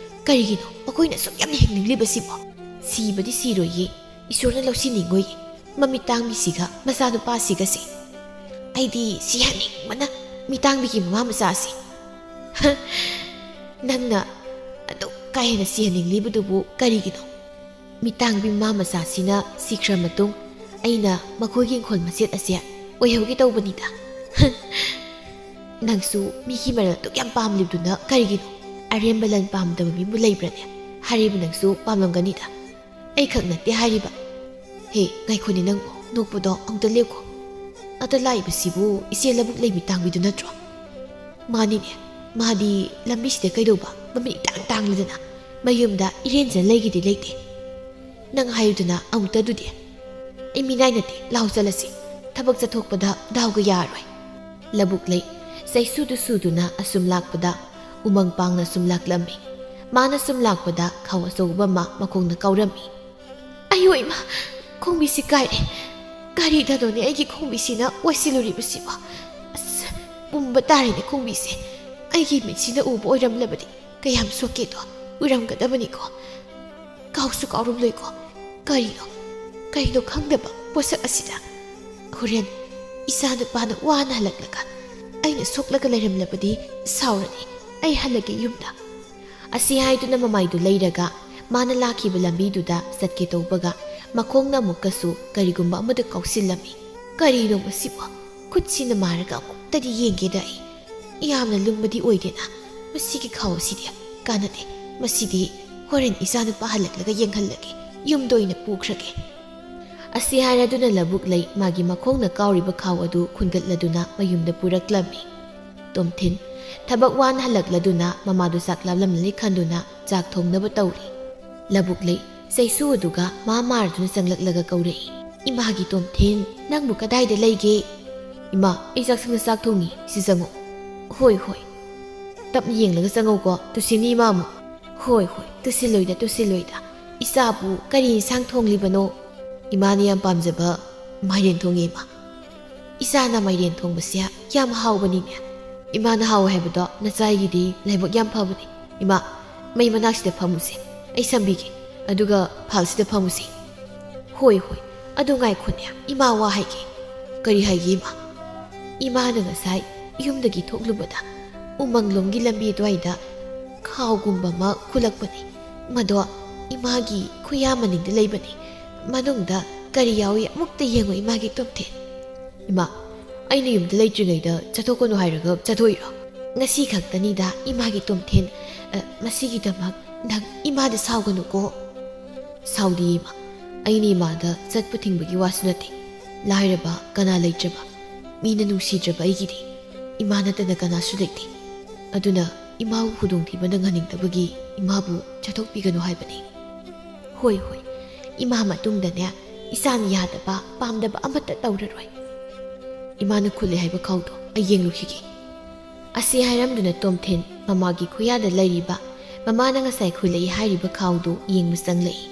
ꯀꯔꯤꯒꯤꯅꯣ ꯃꯈꯣꯏꯅ ꯑꯁꯨꯛ ꯌꯥꯝꯅ ꯍꯤꯡꯅꯤꯡꯂꯤꯕꯁꯤꯕꯣ? ꯁꯤꯕꯗꯤ ꯁꯤꯔꯣꯏꯌꯦ, ꯏꯁꯣꯔꯅ ꯂꯧꯁꯤꯟꯅꯤꯡꯉꯣꯏꯌꯦ꯫ ꯃꯃꯤꯇꯥꯡꯕꯤꯁꯤꯒ ꯃꯆꯥꯅꯨꯄꯥꯁꯤꯒꯁꯦ꯫ ꯑꯩꯗꯤ ꯁꯤꯍꯟꯅꯤꯡꯕꯅ ꯃꯤꯇꯥꯡꯕꯤꯒꯤ ꯃꯃꯥ ꯃꯆꯥꯁꯦ꯫ ꯅꯪꯅ ꯑꯗꯨꯛ ꯀꯥ ꯍꯦꯟꯅ ꯁꯤꯍꯟꯅꯤꯡꯂꯤꯕꯗꯨꯕꯨ ꯀꯔꯤꯒꯤꯅꯣ? ꯃꯤꯇꯥꯡꯕꯤ ꯃꯃꯥ ꯃꯆꯥꯁꯤꯅ ꯁꯤꯈ꯭ꯔ ꯃꯇꯨꯡ ꯑꯩꯅ ꯃꯈꯣꯏꯒꯤ ꯏꯪꯈꯣꯜ ꯃꯆꯦꯠ ꯑꯁꯦ ꯑꯣꯏꯍꯧꯒꯦ ꯇꯧꯕꯅꯤꯗ꯫ ꯅꯪꯁꯨ ꯃꯤꯒꯤ ꯃꯔꯜ ꯑꯗꯨꯛ ꯌꯥꯝ ꯄꯥꯝꯂꯤꯕꯗꯨꯅ ꯀꯔꯤꯒꯤꯅꯣ? ꯑꯔꯦꯝꯕ ꯂꯟ ꯄꯥꯝꯗꯕ ꯃꯤꯕꯨ ꯂꯩꯕ꯭ꯔꯅꯦ? ꯍꯥꯏꯔꯤꯕ ꯅꯪꯁꯨ ꯄꯥꯝꯂꯝꯒꯅꯤꯗ꯫ ꯑꯩ ꯈꯛ ꯅꯠꯇꯦ ꯍꯥꯏꯔꯤꯕ꯫ ꯍꯦ, ꯉꯥꯏꯈꯣꯅꯦ ꯅꯪꯕꯨ, ꯅꯣꯛꯄꯗꯣ ꯑꯃꯨꯛꯇ ꯂꯦꯞꯈꯣ꯫ ꯑꯗ ꯂꯥꯛꯏꯕꯁꯤꯕꯨ ꯏꯆꯦ ꯂꯧꯕꯨꯛ ꯂꯩꯕꯤ ꯇꯥꯡꯕꯤꯗꯨ ꯅꯠꯇ꯭ꯔꯣ? ꯃꯥꯅꯤꯅꯦ, ꯃꯥꯗꯤ ꯂꯝꯕꯤꯁꯤꯗ ꯀꯩꯗꯧꯕ? ꯃꯃꯤꯠ ꯏꯇꯥꯡ ꯇꯥꯡꯂꯗꯅ ꯃꯌꯨꯝꯗ ꯏꯔꯦꯟꯖꯅ ꯂꯩꯒꯤꯗꯤ ꯂꯩꯇꯦ꯫ ꯅꯪ ꯍꯥꯏꯌꯨꯗꯅ ꯑꯃꯨꯛꯇ ꯑꯗꯨꯗꯤ꯫ ꯑꯩ ꯃꯤꯅꯥꯏ ꯅꯠꯇꯦ, ꯂꯥꯎ ꯆꯠꯂꯁꯤ꯫ ꯊꯕꯛ ꯆꯠꯊꯣꯛꯄꯗ ꯗꯥꯎꯒ ꯌꯥꯔꯣꯏ꯫ ꯂꯧꯕꯨꯛ ꯂꯩ, ꯆꯩꯁꯨꯗꯨ ꯁꯨꯗꯨꯅ ꯑꯁꯨꯝ ꯂꯥꯛꯄꯗ ꯎꯃꯪ ꯄꯥꯡꯅ ꯁꯨꯝ ꯂꯥꯛꯂꯝꯃꯤ꯫ ꯃꯥꯅ ꯁꯨꯝ ꯂꯥꯛꯄꯗ ꯈꯥꯎ ꯑꯆꯧꯕ ꯑꯃ ꯃꯈꯣꯡꯅ ꯀꯥꯎꯔꯝꯃꯤ꯫ ꯑꯌꯣ ꯏꯃꯥ, ꯈꯣꯡꯕꯤꯁꯤ ꯀꯥꯏꯔꯦ꯫ "ꯀꯔꯤꯗꯅꯣꯅꯦ ꯑꯩꯒꯤ ꯈꯣꯡꯕꯤꯁꯤꯅ ꯑꯣꯏꯁꯤꯜꯂꯨꯔꯤꯕꯁꯤꯕꯣ? ꯑꯁ, ꯄꯨꯝꯕ ꯇꯥꯔꯦꯅꯦ ꯈꯣꯡꯕꯤꯁꯦ꯫ ꯑꯩꯒꯤ ꯃꯤꯠꯁꯤꯅ ꯎꯕ ꯑꯣꯏꯔꯝꯂꯕꯗꯤ ꯀꯌꯥꯝ ꯁꯣꯛꯀꯦꯗꯣ ꯎꯔꯝꯒꯗꯕꯅꯤꯀꯣ꯫ ꯀꯥꯎꯁꯨ ꯀꯥꯎꯔꯝꯂꯣꯏꯀꯣ꯫ ꯀꯔꯤꯅꯣ, ꯀꯔꯤꯅꯣ ꯈꯪꯗꯕ ꯄꯣꯠꯁꯛ ꯑꯁꯤꯗ? ꯍꯣꯔꯦꯟ ꯏꯆꯥ ꯅꯨꯄꯥꯅ ꯋꯥꯅ ꯍꯜꯂꯛꯂꯒ ꯑꯩꯅ ꯁꯣꯛꯂꯒ ꯂꯩꯔꯝꯂꯕꯗꯤ ꯁꯥꯎꯔꯅꯤ꯫ ꯑꯩ ꯍꯜꯂꯒꯦ ꯌꯨꯝꯗ"꯫ ꯑꯁꯤ ꯍꯥꯏꯗꯨꯅ ꯃꯃꯥꯏꯗꯨ ꯂꯩꯔꯒ ꯃꯥꯅ ꯂꯥꯛꯈꯤꯕ ꯂꯝꯕꯤꯗꯨꯗ ꯆꯠꯀꯦ ꯇꯧꯕꯒ ꯃꯈꯣꯡꯅ ꯑꯃꯨꯛꯀꯁꯨ ꯀꯔꯤꯒꯨꯝꯕ ꯑꯃꯗ ꯀꯥꯎꯁꯤꯜꯂꯝꯃꯤ꯫ "ꯀꯔꯤꯅꯣ ꯃꯁꯤꯕꯣ? ꯈꯨꯠꯁꯤꯅ ꯃꯥꯔꯒ ꯑꯃꯨꯛꯇꯗꯤ ꯌꯦꯡꯒꯦꯗ ꯑꯩ꯫ ꯌꯥꯝꯅ ꯂꯨꯝꯕꯗꯤ ꯑꯣꯏꯗꯦꯅ꯫ ꯃꯁꯤꯒꯤ ꯈꯥꯎ ꯑꯁꯤꯗꯤ ꯀꯥꯟꯅꯗꯦ꯫ ꯃꯁꯤꯗꯤ ꯍꯣꯔꯦꯟ ꯏꯆꯥꯅꯨꯄꯥ ꯍꯜꯂꯛꯂꯒ ꯌꯦꯡꯍꯜꯂꯒꯦ꯫ ꯌꯨꯝꯗ ꯑꯣꯏꯅ ꯄꯨꯈ꯭ꯔꯒꯦ"꯫ ꯑꯁꯤ ꯍꯥꯏꯔꯗꯨꯅ ꯂꯧꯕꯨꯛ ꯂꯩ ꯃꯥꯒꯤ ꯃꯈꯣꯡꯅ ꯀꯥꯎꯔꯤꯕ ꯈꯥꯎ ꯑꯗꯨ ꯈꯨꯟꯒꯠꯂꯗꯨꯅ ꯃꯌꯨꯝꯗ ꯄꯨꯔꯛꯂꯝꯃꯤ꯫ ꯇꯣꯝꯊꯤꯟ ꯊꯕꯛ ꯋꯥꯅ ꯍꯜꯂꯛꯂꯗꯨꯅ ꯃꯃꯥꯗꯨ ꯆꯥꯛ ꯂꯥꯝꯂꯝꯂꯅꯤ ꯈꯟꯗꯨꯅ ꯆꯥꯛ ꯊꯣꯡꯅꯕ ꯇꯧꯔꯤ꯫ ꯂꯧꯕꯨꯛ ꯂꯩ ꯆꯩꯁꯨ ꯑꯗꯨꯒ ꯃꯥ ꯃꯥꯔꯗꯨꯅ ꯆꯪꯂꯛꯂꯒ ꯀꯧꯔꯛꯏ꯫ "ꯏꯃꯥꯒꯤ ꯇꯣꯝꯊꯤꯟ, ꯅꯪꯕꯨ ꯀꯗꯥꯏꯗ ꯂꯩꯒꯦ?" "ꯏꯃꯥ, ꯑꯩ ꯆꯥꯛꯁꯪꯗ ꯆꯥꯛ ꯊꯣꯡꯉꯤ, ꯁꯤ ꯆꯪꯉꯣ"꯫ "ꯍꯣꯏ, ꯍꯣꯏ꯫ ꯇꯞꯅ ꯌꯦꯡꯂꯒ ꯆꯪꯉꯧꯀꯣ, ꯇꯨꯁꯤꯟꯅꯤ ꯏꯃꯥ ꯑꯃꯨꯛ"꯫ "ꯍꯣꯏ, ꯍꯣꯏ, ꯇꯨꯁꯤꯜꯂꯣꯏꯗ, ꯇꯨꯁꯤꯜꯂꯣꯏꯗ꯫ ꯏꯆꯥꯕꯨ ꯀꯔꯤ ꯏꯟꯁꯥꯡ ꯊꯣꯡꯂꯤꯕꯅꯣ?" "ꯏꯃꯥꯅ ꯌꯥꯝ ꯄꯥꯝꯖꯕ ꯃꯥꯏꯔꯦꯟ ꯊꯣꯡꯉꯦ, ꯏꯃꯥ"꯫ "ꯏꯆꯥꯅ ꯃꯥꯏꯔꯦꯟ ꯊꯣꯡꯕꯁꯦ ꯌꯥꯝ ꯍꯥꯎꯕꯅꯤꯅꯦ꯫ ꯏꯃꯥꯅ ꯍꯥꯎꯋꯦ ꯍꯥꯏꯕꯗꯣ ꯅꯆꯥꯒꯤꯗꯤ ꯂꯥꯏꯕꯛ ꯌꯥꯝ ꯐꯕꯅꯦ꯫ ꯏꯃꯥ, ꯃꯩ ꯃꯅꯥꯛꯁꯤꯗ ꯐꯝꯃꯨꯁꯦ, ꯑꯩ ꯁꯝꯕꯤꯒꯦ, ꯑꯗꯨꯒ ꯐꯥꯜꯁꯤꯗ ꯐꯝꯃꯨꯁꯦ"꯫ "ꯍꯣꯏ, ꯍꯣꯏ, ꯑꯗꯨ ꯉꯥꯏꯈꯣꯅꯦ, ꯏꯃꯥ ꯋꯥ ꯍꯥꯏꯒꯦ"꯫ "ꯀꯔꯤ ꯍꯥꯏꯒꯦ, ꯏꯃꯥ?" "ꯏꯃꯥꯅ ꯉꯁꯥꯏ ꯌꯨꯝꯗꯒꯤ ꯊꯣꯛꯂꯨꯕꯗ ꯎꯃꯪꯂꯣꯝꯒꯤ ꯂꯝꯕꯤ ꯑꯗꯨꯋꯥꯏꯗ ꯈꯥꯎꯒꯨꯝꯕ ꯑꯃ ꯈꯨꯜꯂꯛꯄꯅꯤ꯫ ꯃꯗꯣ ꯏꯃꯥꯒꯤ ꯈꯨꯌꯥ ꯃꯅꯤꯡꯗ ꯂꯩꯕꯅꯤ꯫ ꯃꯅꯨꯡꯗ ꯀꯔꯤ ꯌꯥꯎꯏ ꯑꯃꯨꯛꯇ ꯌꯦꯡꯉꯨ, ꯏꯃꯥꯒꯤ ꯇꯣꯝꯊꯤꯟ"꯫ "ꯏꯃꯥ, ꯑꯩꯅ ꯌꯨꯝꯗ ꯂꯩꯇ꯭ꯔꯤꯉꯩꯗ ꯆꯠꯊꯣꯛꯀꯅꯨ ꯍꯥꯏꯔꯒ ꯆꯠꯊꯣꯛꯏꯔꯣ? ꯉꯁꯤ ꯈꯛꯇꯅꯤꯗ, ꯏꯃꯥꯒꯤ ꯇꯣꯝꯊꯤꯟ꯫ ꯑ, ꯃꯁꯤꯒꯤꯗꯃꯛ ꯅꯪ ꯏꯃꯥꯗ ꯁꯥꯎꯒꯅꯨꯀꯣ"꯫ "ꯁꯥꯎꯗꯦ, ꯏꯃꯥ꯫ ꯑꯩꯅ ꯏꯃꯥꯗ ꯆꯠꯄ ꯊꯤꯡꯕꯒꯤ ꯋꯥꯁꯨ ꯅꯠꯇꯦ꯫ ꯂꯥꯏꯔꯕ, ꯀꯅꯥ ꯂꯩꯇ꯭ꯔꯕ, ꯃꯤꯅ ꯅꯨꯡꯁꯤꯗ꯭ꯔꯕ ꯑꯩꯒꯤꯗꯤ ꯏꯃꯥ ꯅꯠꯇꯅ ꯀꯅꯥꯁꯨ ꯂꯩꯇꯦ꯫ ꯑꯗꯨꯅ ꯏꯃꯥꯕꯨ ꯈꯨꯗꯣꯡꯊꯤꯕ ꯅꯪꯍꯟꯅꯤꯡꯗꯕꯒꯤ ꯏꯃꯥꯕꯨ ꯆꯠꯊꯣꯛꯄꯤꯒꯅꯨ ꯍꯥꯏꯕꯅꯤ"꯫ "ꯍꯣꯏ, ꯍꯣꯏ, ꯏꯃꯥ ꯃꯇꯨꯡꯗꯅꯦ ꯏꯆꯥꯅ ꯌꯥꯗꯕ, ꯄꯥꯝꯗꯕ ꯑꯃꯠꯇ ꯇꯧꯔꯔꯣꯏ꯫ ꯏꯃꯥꯅ ꯈꯨꯜꯂꯦ ꯍꯥꯏꯕ ꯈꯥꯎꯗꯣ ꯑꯩ ꯌꯦꯡꯂꯨꯈꯤꯒꯦ"꯫ ꯑꯁꯤ ꯍꯥꯏꯔꯝꯗꯨꯅ ꯇꯣꯝꯊꯤꯟ ꯃꯃꯥꯒꯤ ꯈꯨꯌꯥꯗ ꯂꯩꯔꯤꯕ, ꯃꯃꯥꯅ ꯉꯁꯥꯏ ꯈꯨꯜꯂꯛꯏ ꯍꯥꯏꯔꯤꯕ ꯈꯥꯎꯗꯨ ꯌꯦꯡꯕ ꯆꯪꯂꯛꯏ꯫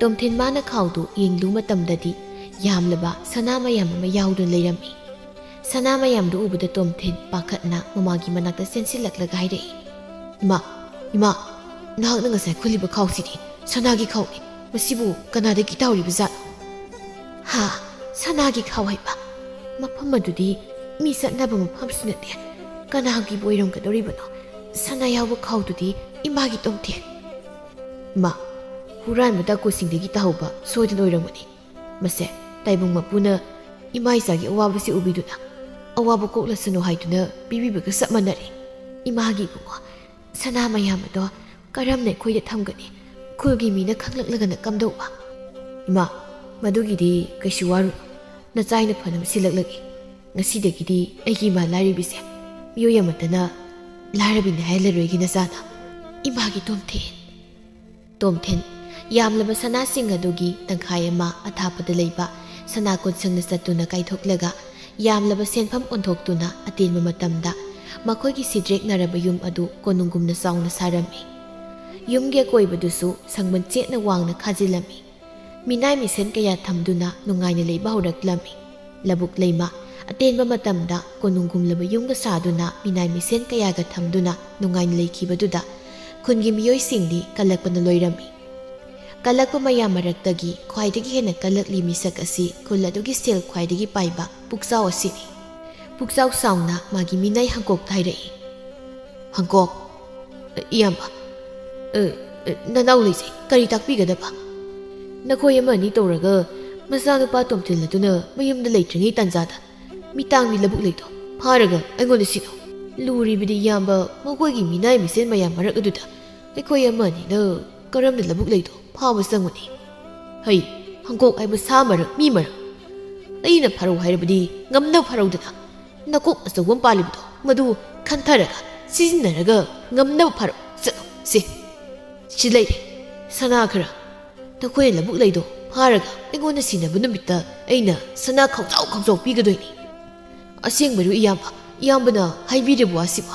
ꯇꯣꯝꯊꯤꯟ ꯃꯥꯅ ꯈꯥꯎꯗꯨ ꯌꯦꯡꯂꯨ ꯃꯇꯝꯗꯗꯤ ꯌꯥꯝꯂꯕ ꯁꯅꯥ ꯃꯌꯥꯝ ꯑꯃ ꯌꯥꯎꯗꯨꯅ ꯂꯩꯔꯝꯃꯤ꯫ ꯁꯅꯥ ꯃꯌꯥꯝꯗꯨ ꯎꯕꯗ ꯇꯣꯝꯊꯤꯟ ꯄꯥꯈꯠꯅ ꯃꯃꯥꯒꯤ ꯃꯅꯥꯛꯇ ꯆꯦꯟꯁꯤꯜꯂꯛꯂꯒ ꯍꯥꯏꯔꯛꯏ, "ꯏꯃꯥ, ꯏꯃꯥ, ꯅꯍꯥꯛꯅ ꯉꯁꯥꯏ ꯈꯨꯜꯂꯤꯕ ꯈꯥꯎꯁꯤꯗꯤ ꯁꯅꯥꯒꯤ ꯈꯥꯎꯅꯤ꯫ ꯃꯁꯤꯕꯨ ꯀꯅꯥꯗꯒꯤ ꯇꯥꯍꯧꯔꯤꯕ ꯖꯥꯠꯅꯣ?" "ꯍꯥ? ꯁꯅꯥꯒꯤ ꯈꯥꯎ ꯍꯥꯏꯕ? ꯃꯐꯝ ꯑꯗꯨꯗꯤ ꯃꯤ ꯆꯠꯅꯕ ꯃꯐꯝꯁꯨ ꯅꯠꯇꯦ꯫ ꯀꯅꯥꯒꯤꯕꯨ ꯑꯣꯏꯔꯝꯒꯗꯧꯔꯤꯕꯅꯣ? ꯁꯅꯥ ꯌꯥꯎꯕ ꯈꯥꯎꯗꯨꯗꯤ ꯏꯃꯥꯒꯤ ꯇꯣꯝꯊꯤꯟ꯫" "ꯏꯃꯥ, ꯍꯨꯔꯥꯟꯕ ꯗꯥꯀꯨꯁꯤꯡꯗꯒꯤ ꯇꯥꯍꯧꯕ ꯁꯣꯏꯗꯅ ꯑꯣꯏꯔꯝꯒꯅꯤ꯫ ꯃꯁꯦ ꯇꯥꯏꯕꯪ ꯃꯄꯨꯅ ꯏꯃꯥ ꯏꯆꯥꯒꯤ ꯑꯋꯥꯕꯁꯤ ꯎꯕꯤꯗꯨꯅ ꯑꯋꯥꯕ ꯀꯣꯛꯂꯁꯅꯨ ꯍꯥꯏꯗꯨꯅ ꯄꯤꯕꯤꯕꯒ ꯆꯞ ꯃꯥꯟꯅꯔꯦ꯫ ꯏꯃꯥꯒꯤ ꯏꯕꯨꯡꯉꯣ, ꯁꯅꯥ ꯃꯌꯥꯝ ꯑꯗꯣ ꯀꯔꯝꯅ ꯑꯩꯈꯣꯏꯗ ꯊꯝꯒꯅꯤ? ꯈꯨꯜꯒꯤ ꯃꯤꯅ ꯈꯪꯂꯛꯂꯒꯅ ꯀꯝꯗꯧꯕ?" "ꯏꯃꯥ, ꯃꯗꯨꯒꯤꯗꯤ ꯀꯩꯁꯨ ꯋꯥꯔꯨꯅꯨ꯫ ꯅꯆꯥꯏꯅ ꯐꯅꯕ ꯁꯤꯜꯂꯛꯂꯒꯦ꯫ ꯉꯁꯤꯗꯒꯤꯗꯤ ꯑꯩꯒꯤ ꯏꯃꯥ ꯂꯥꯏꯔꯕꯤꯁꯦ ꯃꯤꯑꯣꯏ ꯑꯃꯠꯇꯅ ꯂꯥꯏꯔꯕꯤꯅꯤ ꯍꯥꯏꯍꯜꯂꯔꯣꯏꯒꯦ ꯅꯆꯥꯅ꯫" ꯏꯃꯥꯒꯤ ꯇꯣꯝꯊꯤꯟ꯫ ꯇꯣꯝꯊꯤꯟ ꯌꯥꯝꯂꯕ ꯁꯅꯥꯁꯤꯡ ꯑꯗꯨꯒꯤ ꯇꯪꯈꯥꯏ ꯑꯃ ꯑꯊꯥꯞꯄꯗ ꯂꯩꯕ ꯁꯅꯥ ꯀꯣꯟꯁꯪꯗ ꯆꯠꯇꯨꯅ ꯀꯥꯏꯊꯣꯛꯂꯒ, ꯌꯥꯝꯂꯕ ꯁꯦꯟꯐꯝ ꯑꯣꯟꯊꯣꯛꯇꯨꯅ ꯑꯇꯦꯟꯕ ꯃꯇꯝꯗ ꯃꯈꯣꯏꯒꯤ ꯁꯤꯗ꯭ꯔꯦꯛꯅꯔꯕ ꯌꯨꯝ ꯑꯗꯨ ꯀꯣꯅꯨꯡꯒꯨꯝꯅ ꯆꯥꯎꯅ ꯁꯥꯔꯝꯃꯤ꯫ ꯌꯨꯝꯒꯤ ꯑꯀꯣꯏꯕꯗꯨꯁꯨ ꯁꯪꯕꯟ ꯆꯦꯠꯅ ꯋꯥꯡꯅ ꯈꯥꯖꯤꯜꯂꯝꯃꯤ꯫ ꯃꯤꯅꯥꯏ ꯃꯤꯁꯦꯟ ꯀꯌꯥ ꯊꯝꯗꯨꯅ ꯅꯨꯡꯉꯥꯏꯅ ꯂꯩꯕ ꯍꯧꯔꯛꯂꯝꯃꯤ꯫ ꯂꯧꯕꯨꯛ ꯂꯩꯃ ꯑꯇꯦꯟꯕ ꯃꯇꯝꯗ ꯀꯣꯅꯨꯡꯒꯨꯝꯂꯕ ꯌꯨꯝꯒ ꯁꯥꯗꯨꯅ ꯃꯤꯅꯥꯏ ꯃꯤꯁꯦꯟ ꯀꯌꯥꯒ ꯊꯝꯗꯨꯅ ꯅꯨꯡꯉꯥꯏꯅ ꯂꯩꯈꯤꯕꯗꯨꯗ ꯈꯨꯟꯒꯤ ꯃꯤꯑꯣꯏꯁꯤꯡꯗꯤ ꯀꯜꯂꯛꯄꯅ ꯂꯣꯏꯔꯝꯃꯤ꯫ ꯀꯜꯂꯛꯄ ꯃꯌꯥꯝ ꯃꯔꯛꯇꯒꯤ ꯈ꯭ꯋꯥꯏꯗꯒꯤ ꯍꯦꯟꯅ ꯀꯜꯂꯛꯂꯤ ꯃꯤꯁꯛ ꯑꯁꯤ ꯈꯨꯜ ꯑꯗꯨꯒꯤ ꯁꯦꯜ ꯈ꯭ꯋꯥꯏꯗꯒꯤ ꯄꯥꯏꯕ ꯄꯨꯛꯆꯥꯎ ꯑꯁꯤꯅꯤ꯫ ꯄꯨꯛꯆꯥꯎ ꯆꯥꯎꯅ ꯃꯥꯒꯤ ꯃꯤꯅꯥꯏ ꯍꯪꯀꯣꯛꯇ ꯍꯥꯏꯔꯛꯏ, "ꯍꯪꯀꯣꯛ, ꯏꯌꯥꯝꯕ, ꯑ, ꯑ, ꯅꯅꯥꯎ ꯂꯩꯁꯦ ꯀꯔꯤ ꯇꯥꯛꯄꯤꯒꯗꯕ? ꯅꯈꯣꯏ ꯑꯃ ꯑꯅꯤ ꯇꯧꯔꯒ ꯃꯆꯥꯅꯨꯄꯥ ꯇꯣꯝꯊꯤꯜ ꯑꯗꯨꯅ ꯃꯌꯨꯝꯗ ꯂꯩꯇ꯭ꯔꯤꯉꯩ ꯇꯥꯟꯖꯥꯗ ꯃꯤꯇꯥꯡꯒꯤ ꯂꯧꯕꯨꯛ ꯂꯩꯗꯣ ꯐꯥꯔꯒ ꯑꯩꯉꯣꯟꯗ ꯁꯤꯗꯣ꯫ ꯂꯨꯔꯤꯕꯗꯤ ꯏꯌꯥꯝꯕ, ꯃꯈꯣꯏꯒꯤ ꯃꯤꯅꯥꯏ ꯃꯤꯁꯦꯟ ꯃꯌꯥꯝ ꯃꯔꯛ ꯑꯗꯨꯗ ꯑꯩꯈꯣꯏ ꯑꯃ ꯑꯅꯤꯅ ꯀꯔꯝꯅ ꯂꯧꯕꯨꯛ ꯂꯩꯗꯣ ꯐꯥꯕ ꯆꯪꯉꯨꯅꯤ? ꯍꯩ, ꯍꯪꯀꯣꯛ ꯍꯥꯏꯕ ꯁꯥ ꯃꯔꯛ, ꯃꯤ ꯃꯔꯛ꯫ ꯑꯩꯅ ꯐꯥꯔꯧ ꯍꯥꯏꯔꯕꯗꯤ ꯉꯝꯅꯕ ꯐꯥꯔꯧꯗꯅ꯫ ꯅꯀꯣꯛ ꯑꯆꯧꯕ ꯑꯃ ꯄꯥꯜꯂꯤꯕꯗꯣ, ꯃꯗꯨ ꯈꯟꯊꯔꯒ, ꯁꯤꯖꯤꯟꯅꯔꯒ ꯉꯝꯅꯕ ꯐꯥꯔꯧ꯫ ꯆꯠꯂꯣ, ꯁꯦ꯫ ꯁꯤ ꯂꯩꯔꯦ, ꯁꯅꯥ ꯈꯔ꯫ ꯅꯈꯣꯏꯅ ꯂꯧꯕꯨꯛ ꯂꯩꯗꯣ ꯐꯥꯔꯒ ꯑꯩꯉꯣꯟꯗ ꯁꯤꯟꯅꯕ ꯅꯨꯃꯤꯠꯇ ꯑꯩꯅ ꯁꯅꯥ ꯈꯥꯎꯖꯥꯎ ꯈꯥꯎꯖꯥꯎ ꯄꯤꯒꯗꯣꯏꯅꯤ꯫" "ꯑꯁꯦꯡꯕꯩꯔꯣ ꯏꯌꯥꯝꯕ? ꯏꯌꯥꯝꯕꯅ ꯍꯥꯏꯕꯤꯔꯤꯕ ꯋꯥꯁꯤꯕꯣ?"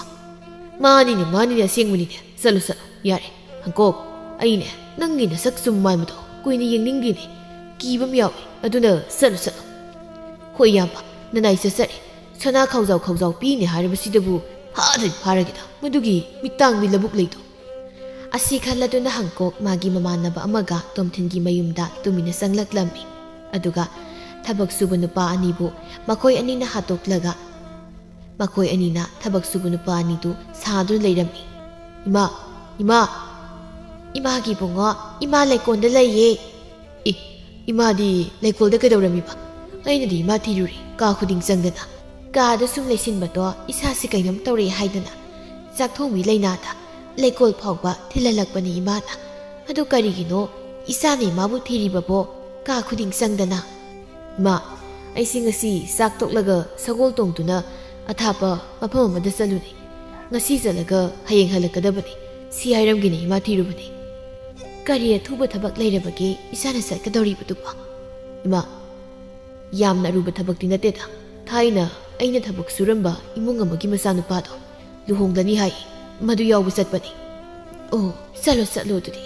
"ꯃꯥꯅꯤꯅꯦ, ꯃꯥꯅꯤꯅꯦ, ꯑꯁꯦꯡꯕꯅꯤꯅꯦ꯫ ꯆꯠꯂꯣ, ꯆꯠꯂꯣ, ꯌꯥꯔꯦ꯫ ꯍꯪꯀꯣꯛ, ꯑꯩꯅꯦ ꯅꯪꯒꯤ ꯅꯁꯛ ꯆꯨꯝ ꯃꯥꯟꯕꯗꯣ ꯀꯨꯏꯅ ꯌꯦꯡꯅꯤꯡꯗꯦꯅꯦ꯫ ꯀꯤꯕ ꯑꯃ ꯌꯥꯎꯏ꯫ ꯑꯗꯨꯅ ꯆꯠꯂꯨ, ꯆꯠꯂꯨ꯫ ꯍꯣꯏ ꯏꯌꯥꯝꯕ, ꯅꯅꯥꯏ ꯆꯠꯆꯔꯦ꯫ ꯁꯅꯥ ꯈꯥꯎꯖꯥꯎ ꯈꯥꯎꯖꯥꯎ ꯄꯤꯅꯤ ꯍꯥꯏꯔꯕꯁꯤꯗꯕꯨ ꯐꯥꯗ꯭ꯔꯗꯤ ꯐꯥꯔꯒꯦꯗ꯫ ꯃꯗꯨꯒꯤ ꯃꯤꯇꯥꯡꯕꯤ ꯂꯧꯕꯨꯛ ꯂꯩꯗꯣ꯫ ꯑꯁꯤ ꯈꯜꯂꯗꯨꯅ ꯍꯪꯀꯣꯛ ꯃꯥꯒꯤ ꯃꯃꯥꯟꯅꯕ ꯑꯃꯒ ꯇꯣꯝꯊꯤꯟꯒꯤ ꯃꯌꯨꯝꯗ ꯇꯨꯃꯤꯟꯅ ꯆꯪꯂꯛꯂꯝꯃꯤ꯫ ꯑꯗꯨꯒ ꯊꯕꯛ ꯁꯨꯕ ꯅꯨꯄꯥ ꯑꯅꯤꯕꯨ ꯃꯈꯣꯏ ꯑꯅꯤꯅ ꯍꯥꯠꯇꯣꯛꯂꯒ ꯃꯈꯣꯏ ꯑꯅꯤꯅ ꯊꯕꯛ ꯁꯨꯕ ꯅꯨꯄꯥ ꯑꯅꯤꯗꯨ ꯁꯥꯗꯨꯅ ꯂꯩꯔꯝꯃꯤ꯫ "ꯏꯃꯥ, ꯏꯃꯥ!" "ꯏꯃꯥꯒꯤ ꯏꯕꯨꯡꯉꯣ, ꯏꯃꯥ ꯂꯩꯀꯣꯜꯗ ꯂꯩꯌꯦ꯫" "ꯑꯦ, ꯏꯃꯥꯗꯤ ꯂꯩꯀꯣꯜꯗ ꯀꯩꯗꯧꯔꯝꯃꯤꯕ? ꯑꯩꯅꯗꯤ ꯏꯃꯥ ꯊꯤꯔꯨꯔꯦ, ꯀꯥ ꯈꯨꯗꯤꯡ ꯆꯪꯗꯅ꯫ ꯀꯥꯗ ꯁꯨꯝ ꯂꯩꯁꯤꯟꯕꯗꯣ ꯏꯁꯥꯁꯤ ꯀꯩꯅꯣꯝ ꯇꯧꯔꯛꯑꯦ ꯍꯥꯏꯗꯅ ꯆꯥꯛꯊꯣꯡꯕꯤ ꯂꯩꯅꯥꯗ ꯂꯩꯀꯣꯜ ꯐꯥꯎꯕ ꯊꯤꯜꯍꯜꯂꯛꯄꯅꯤ ꯏꯃꯥꯅ꯫ ꯑꯗꯨ ꯀꯔꯤꯒꯤꯅꯣ ꯏꯆꯥꯅ ꯏꯃꯥꯕꯨ ꯊꯤꯔꯤꯕꯕꯣ ꯀꯥ ꯈꯨꯗꯤꯡ ꯆꯪꯗꯅ?" "ꯏꯃꯥ, ꯑꯩꯁꯤ ꯉꯁꯤ ꯆꯥꯛ ꯇꯣꯛꯂꯒ ꯁꯒꯣꯜ ꯇꯣꯡꯗꯨꯅ ꯑꯊꯥꯞꯄ ꯃꯐꯝ ꯑꯃꯗ ꯆꯠꯂꯨꯅꯤ꯫ ꯉꯁꯤ ꯆꯠꯂꯒ ꯍꯌꯦꯡ ꯍꯜꯂꯛꯀꯗꯕꯅꯤ꯫ ꯁꯤ ꯍꯥꯏꯔꯝꯒꯦꯅ ꯏꯃꯥ ꯊꯤꯔꯨꯕꯅꯤ꯫" "ꯀꯔꯤ ꯑꯊꯨꯕ ꯊꯕꯛ ꯂꯩꯔꯕꯒꯦ ꯏꯆꯥꯅ ꯆꯠꯀꯗꯧꯔꯤꯕꯗꯨꯕꯣ?" "ꯏꯃꯥ, ꯌꯥꯝꯅ ꯑꯔꯨꯕ ꯊꯕꯛꯇꯤ ꯅꯠꯇꯦꯗ꯫ ꯊꯥꯏꯅ ꯑꯩꯅ ꯊꯕꯛ ꯁꯨꯔꯝꯕ ꯏꯃꯨꯡ ꯑꯃꯒꯤ ꯃꯆꯥꯅꯨꯄꯥꯗꯣ ꯂꯨꯍꯣꯡꯂꯅꯤ ꯍꯥꯏ, ꯃꯗꯨ ꯌꯥꯎꯕ ꯆꯠꯄꯅꯤ꯫" "ꯑꯣ, ꯆꯠꯂꯣ, ꯆꯠꯂꯣ ꯑꯗꯨꯗꯤ꯫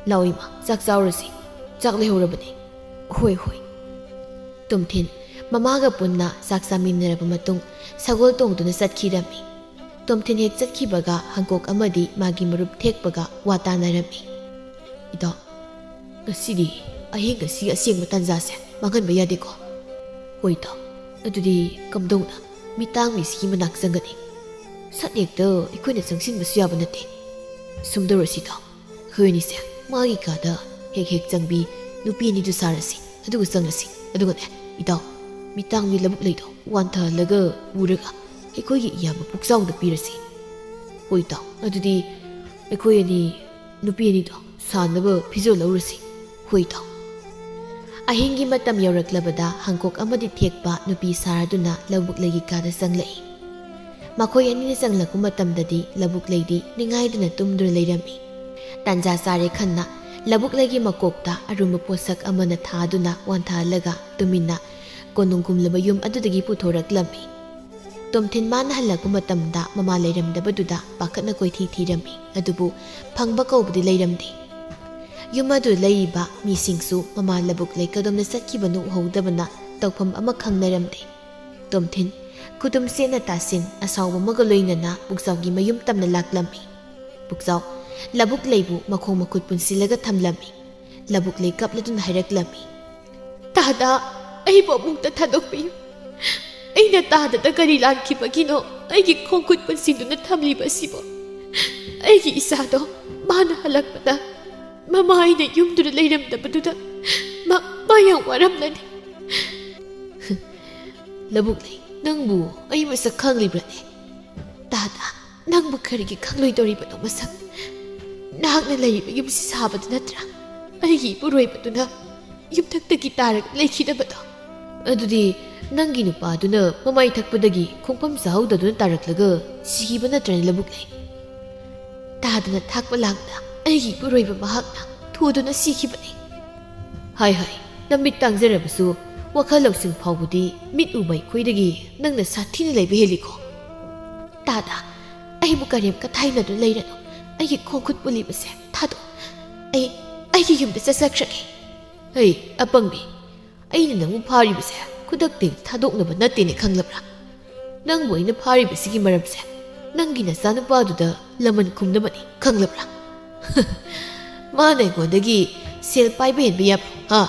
ꯂꯥꯛꯑꯣ ꯏꯃꯥ, ꯆꯥꯛ ꯆꯥꯎꯔꯁꯤ꯫ ꯆꯥꯛ ꯂꯩꯍꯧꯔꯕꯅꯤ꯫" "ꯍꯣꯏ, ꯍꯣꯏ꯫" ꯇꯣꯝꯊꯤꯟ ꯃꯃꯥꯒ ꯄꯨꯟꯅ ꯆꯥꯛ ꯆꯥꯃꯤꯟꯅꯔꯕ ꯃꯇꯨꯡ ꯁꯒꯣꯜ ꯇꯣꯡꯗꯨꯅ ꯆꯠꯈꯤꯔꯝꯃꯤ꯫ ꯇꯣꯝꯊꯤꯟ ꯍꯦꯛ ꯆꯠꯈꯤꯕꯒ ꯍꯪꯀꯣꯛ ꯑꯃꯗꯤ ꯃꯥꯒꯤ ꯃꯔꯨꯞ ꯊꯦꯛꯄꯒ ꯋꯥ ꯇꯥꯅꯔꯝꯃꯤ꯫ "ꯏꯇꯥꯎ, ꯉꯁꯤꯗꯤ ꯑꯍꯤꯡ ꯑꯁꯤꯒꯤ ꯑꯁꯦꯡꯕ ꯇꯥꯟꯖꯥꯁꯦ ꯃꯥꯡꯍꯟꯕ ꯌꯥꯗꯦꯀꯣ?" "ꯍꯣꯏ ꯏꯇꯥꯎ, ꯑꯗꯨꯗꯤ ꯀꯝꯗꯧꯅ ꯃꯤꯇꯥꯡ ꯃꯤꯁꯤꯒꯤ ꯃꯅꯥꯛ ꯆꯪꯒꯅꯤ? ꯁꯠ ꯍꯦꯛꯇ ꯑꯩꯈꯣꯏꯅ ꯆꯪꯁꯤꯟꯕꯁꯨ ꯌꯥꯕ ꯅꯠꯇꯦ꯫" "ꯁꯨꯝ ꯇꯧꯔꯁꯤ ꯏꯇꯥꯎ, ꯑꯩꯈꯣꯏ ꯑꯅꯤꯁꯦ ꯃꯥꯒꯤ ꯀꯥꯗ ꯍꯦꯛ ꯍꯦꯛ ꯆꯪꯕꯤ ꯅꯨꯄꯤ ꯑꯅꯤꯗꯨ ꯁꯥꯔꯁꯤ, ꯑꯗꯨꯒ ꯆꯪꯂꯁꯤ꯫ ꯑꯗꯨꯒꯅꯦ ꯏꯇꯥꯎ, ꯃꯤꯇꯥꯡꯒꯤ ꯂꯧꯕꯨꯛ ꯂꯩꯗꯣ ꯋꯥꯟꯊꯍꯜꯂꯒ ꯄꯨꯔꯒ ꯑꯩꯈꯣꯏꯒꯤ ꯏꯌꯥꯝꯕ ꯄꯨꯛꯆꯥꯎꯗ ꯄꯤꯔꯁꯤ꯫" "ꯍꯣꯏ ꯏꯇꯥꯎ, ꯑꯗꯨꯗꯤ ꯑꯩꯈꯣꯏ ꯑꯅꯤ ꯅꯨꯄꯤ ꯑꯅꯤꯗꯣ ꯁꯥꯟꯅꯕ ꯐꯤꯖꯣꯜ ꯂꯧꯔꯁꯤ꯫" "ꯍꯣꯏ ꯏꯇꯥꯎ꯫" ꯑꯍꯤꯡꯒꯤ ꯃꯇꯝ ꯌꯧꯔꯛꯂꯕꯗ ꯍꯪꯀꯣꯛ ꯑꯃꯗꯤ ꯊꯦꯛꯄ ꯅꯨꯄꯤ ꯁꯥꯔꯗꯨꯅ ꯂꯧꯕꯨꯛ ꯂꯩꯒꯤ ꯀꯥꯗ ꯆꯪꯂꯛꯏ꯫ ꯃꯈꯣꯏ ꯑꯅꯤꯅ ꯆꯪꯂꯛꯄ ꯃꯇꯝꯗꯗꯤ ꯂꯧꯕꯨꯛ ꯂꯩꯗꯤ ꯅꯤꯡꯉꯥꯏꯗꯨꯅ ꯇꯨꯝꯗꯨꯅ ꯂꯩꯔꯝꯃꯤ꯫ ꯇꯥꯟꯖꯥ ꯆꯥꯔꯦ ꯈꯟꯅ ꯂꯧꯕꯨꯛ ꯂꯩꯒꯤ ꯃꯀꯣꯛꯇ ꯑꯔꯨꯝꯕ ꯄꯣꯠꯁꯛ ꯑꯃꯅ ꯊꯥꯗꯨꯅ ꯋꯥꯟꯊꯍꯜꯂꯒ ꯇꯨꯃꯤꯟꯅ ꯀꯣꯅꯨꯡ ꯀꯨꯝꯂꯕ ꯌꯨꯝ ꯑꯗꯨꯗꯒꯤ ꯄꯨꯊꯣꯔꯛꯂꯝꯃꯤ꯫ ꯇꯣꯝꯊꯤꯟ ꯃꯥꯅ ꯍꯜꯂꯛꯄ ꯃꯇꯝꯗ ꯃꯃꯥ ꯂꯩꯔꯝꯗꯕꯗꯨꯗ ꯄꯥꯈꯠꯅ ꯀꯣꯏꯊꯤ ꯊꯤꯔꯝꯃꯤ, ꯑꯗꯨꯕꯨ ꯐꯪꯕ ꯀꯧꯕꯗꯤ ꯂꯩꯔꯝꯗꯦ꯫ ꯌꯨꯝ ꯑꯗꯨ ꯂꯩꯔꯤꯕ ꯃꯤꯁꯤꯡꯁꯨ ꯃꯃꯥ ꯂꯧꯕꯨꯛ ꯂꯩ ꯀꯗꯣꯝꯗ ꯆꯠꯈꯤꯕꯅꯣ ꯎꯍꯧꯗꯕꯅ ꯇꯧꯐꯝ ꯑꯃ ꯈꯪꯅꯔꯝꯗꯦ꯫ ꯇꯣꯝꯊꯤꯟ, ꯈꯨꯗꯨꯝ ꯁꯦꯠꯅ ꯇꯥꯁꯤꯟ ꯑꯁꯥꯎꯕ ꯑꯃꯒ ꯂꯣꯏꯅꯅ ꯄꯨꯛꯆꯥꯎꯒꯤ ꯃꯌꯨꯝ ꯇꯝꯅ ꯂꯥꯛꯂꯝꯃꯤ꯫ ꯄꯨꯛꯆꯥꯎ, ꯂꯧꯕꯨꯛ ꯂꯩꯕꯨ ꯃꯈꯣꯡ ꯃꯈꯨꯠ ꯄꯨꯟꯁꯤꯜꯂꯒ ꯊꯝꯂꯝꯃꯤ꯫ ꯂꯧꯕꯨꯛ ꯂꯩ ꯀꯞꯂꯗꯨꯅ ꯍꯥꯏꯔꯛꯂꯝꯃꯤ꯫ "ꯇꯥꯗꯥ, ꯑꯩꯕꯨ ꯑꯃꯨꯛꯇ ꯊꯥꯗꯣꯛꯄꯤꯌꯨ꯫ ꯑꯩꯅ ꯇꯥꯗꯗ ꯀꯔꯤ ꯂꯥꯟꯈꯤꯕꯒꯤꯅꯣ ꯑꯩꯒꯤ ꯈꯣꯡꯈꯨꯠ ꯄꯨꯟꯁꯤꯟꯗꯨꯅ ꯊꯝꯂꯤꯕ ꯑꯁꯤꯕꯨ? ꯑꯩꯒꯤ ꯏꯆꯥꯗꯣ ꯃꯥꯅ ꯍꯜꯂꯛꯄꯗ ꯃꯃꯥ ꯑꯩꯅ ꯌꯨꯝꯗꯨꯗ ꯂꯩꯔꯝꯗꯕꯗꯨꯗ ꯃꯥ, ꯃꯥ ꯌꯥꯝ ꯋꯥꯔꯝꯂꯅꯤ꯫" "ꯂꯧꯕꯨꯛ ꯂꯩ, ꯅꯪꯕꯨ ꯑꯩ ꯃꯁꯛ ꯈꯪꯂꯤꯕ꯭ꯔꯅꯦ?" "ꯇꯥꯗꯥ, ꯅꯪꯕꯨ ꯀꯔꯤꯒꯤ ꯈꯪꯂꯣꯏꯗꯧꯔꯤꯕꯅꯣ ꯃꯁꯛ? ꯅꯍꯥꯛꯅ ꯂꯩꯔꯤꯕ ꯌꯨꯝꯁꯤ ꯁꯥꯕꯗꯨ ꯅꯠꯇ꯭ꯔꯥ ꯑꯩꯒꯤ ꯏꯄꯨꯔꯣꯏꯕꯗꯨꯅ ꯌꯨꯝꯊꯛꯇꯒꯤ ꯇꯥꯔꯒ ꯂꯩꯈꯤꯗꯕꯗꯣ?" "ꯑꯗꯨꯗꯤ ꯅꯪꯒꯤ ꯅꯨꯄꯥꯗꯨꯅ ꯃꯃꯥꯏ ꯊꯛꯄꯗꯒꯤ ꯈꯣꯡꯐꯝ ꯆꯥꯍꯧꯗꯗꯨꯅ ꯇꯥꯔꯛꯂꯒ ꯁꯤꯈꯤꯕ ꯅꯠꯇ꯭ꯔꯅꯦ, ꯂꯧꯕꯨꯛ ꯂꯩ?" "ꯇꯥꯗꯅ ꯊꯥꯛꯄ ꯂꯥꯡꯗ ꯑꯩꯒꯤ ꯏꯄꯨꯔꯣꯏꯕ ꯃꯍꯥꯛꯅ ꯊꯨꯗꯨꯅ ꯁꯤꯈꯤꯕꯅꯤ꯫" "ꯍꯥꯏ ꯍꯥꯏ, ꯅꯃꯤꯠ ꯇꯥꯡꯖꯔꯕꯁꯨ ꯋꯥꯈꯜ ꯂꯧꯁꯤꯡ ꯐꯥꯎꯕꯗꯤ ꯃꯤꯠ ꯎꯕ ꯑꯩꯈꯣꯏꯗꯒꯤ ꯅꯪꯅ ꯁꯥꯊꯤꯅ ꯂꯩꯕ ꯍꯦꯜꯂꯤꯀꯣ?" "ꯇꯥꯗꯥ, ꯑꯩꯕꯨ ꯀꯔꯦꯝ ꯀꯊꯥꯏꯅꯗꯨꯅ ꯂꯩꯔꯅꯨ꯫ ꯑꯩꯒꯤ ꯈꯣꯡ ꯈꯨꯠ ꯄꯨꯜꯂꯤꯕꯁꯦ ꯊꯥꯗꯣꯛ꯫ ꯑꯩ ꯑꯩꯒꯤ ꯌꯨꯝꯗ ꯆꯠꯆꯈ꯭ꯔꯒꯦ꯫" "ꯍꯩ, ꯑꯄꯪꯕꯤ, ꯑꯩꯅ ꯅꯪꯕꯨ ꯐꯥꯔꯤꯕꯁꯦ ꯈꯨꯗꯛꯇ ꯊꯥꯗꯣꯛꯅꯕ ꯅꯠꯇꯦꯅꯦ, ꯈꯪꯂꯕ꯭ꯔꯥ? ꯅꯪꯕꯨ ꯑꯩꯅ ꯐꯥꯔꯤꯕꯁꯤꯒꯤ ꯃꯔꯝꯁꯦ ꯅꯪꯒꯤ ꯅꯆꯥꯅꯨꯄꯥꯗꯨꯗ ꯂꯃꯟ ꯈꯨꯝꯅꯕꯅꯤ, ꯈꯪꯂꯕ꯭ꯔꯥ?" "ꯃꯥꯅ ꯑꯩꯉꯣꯟꯗꯒꯤ ꯁꯦꯜ ꯄꯥꯏꯕ ꯍꯦꯟꯕ ꯌꯥꯕ꯭ꯔꯣ, ꯍꯥ?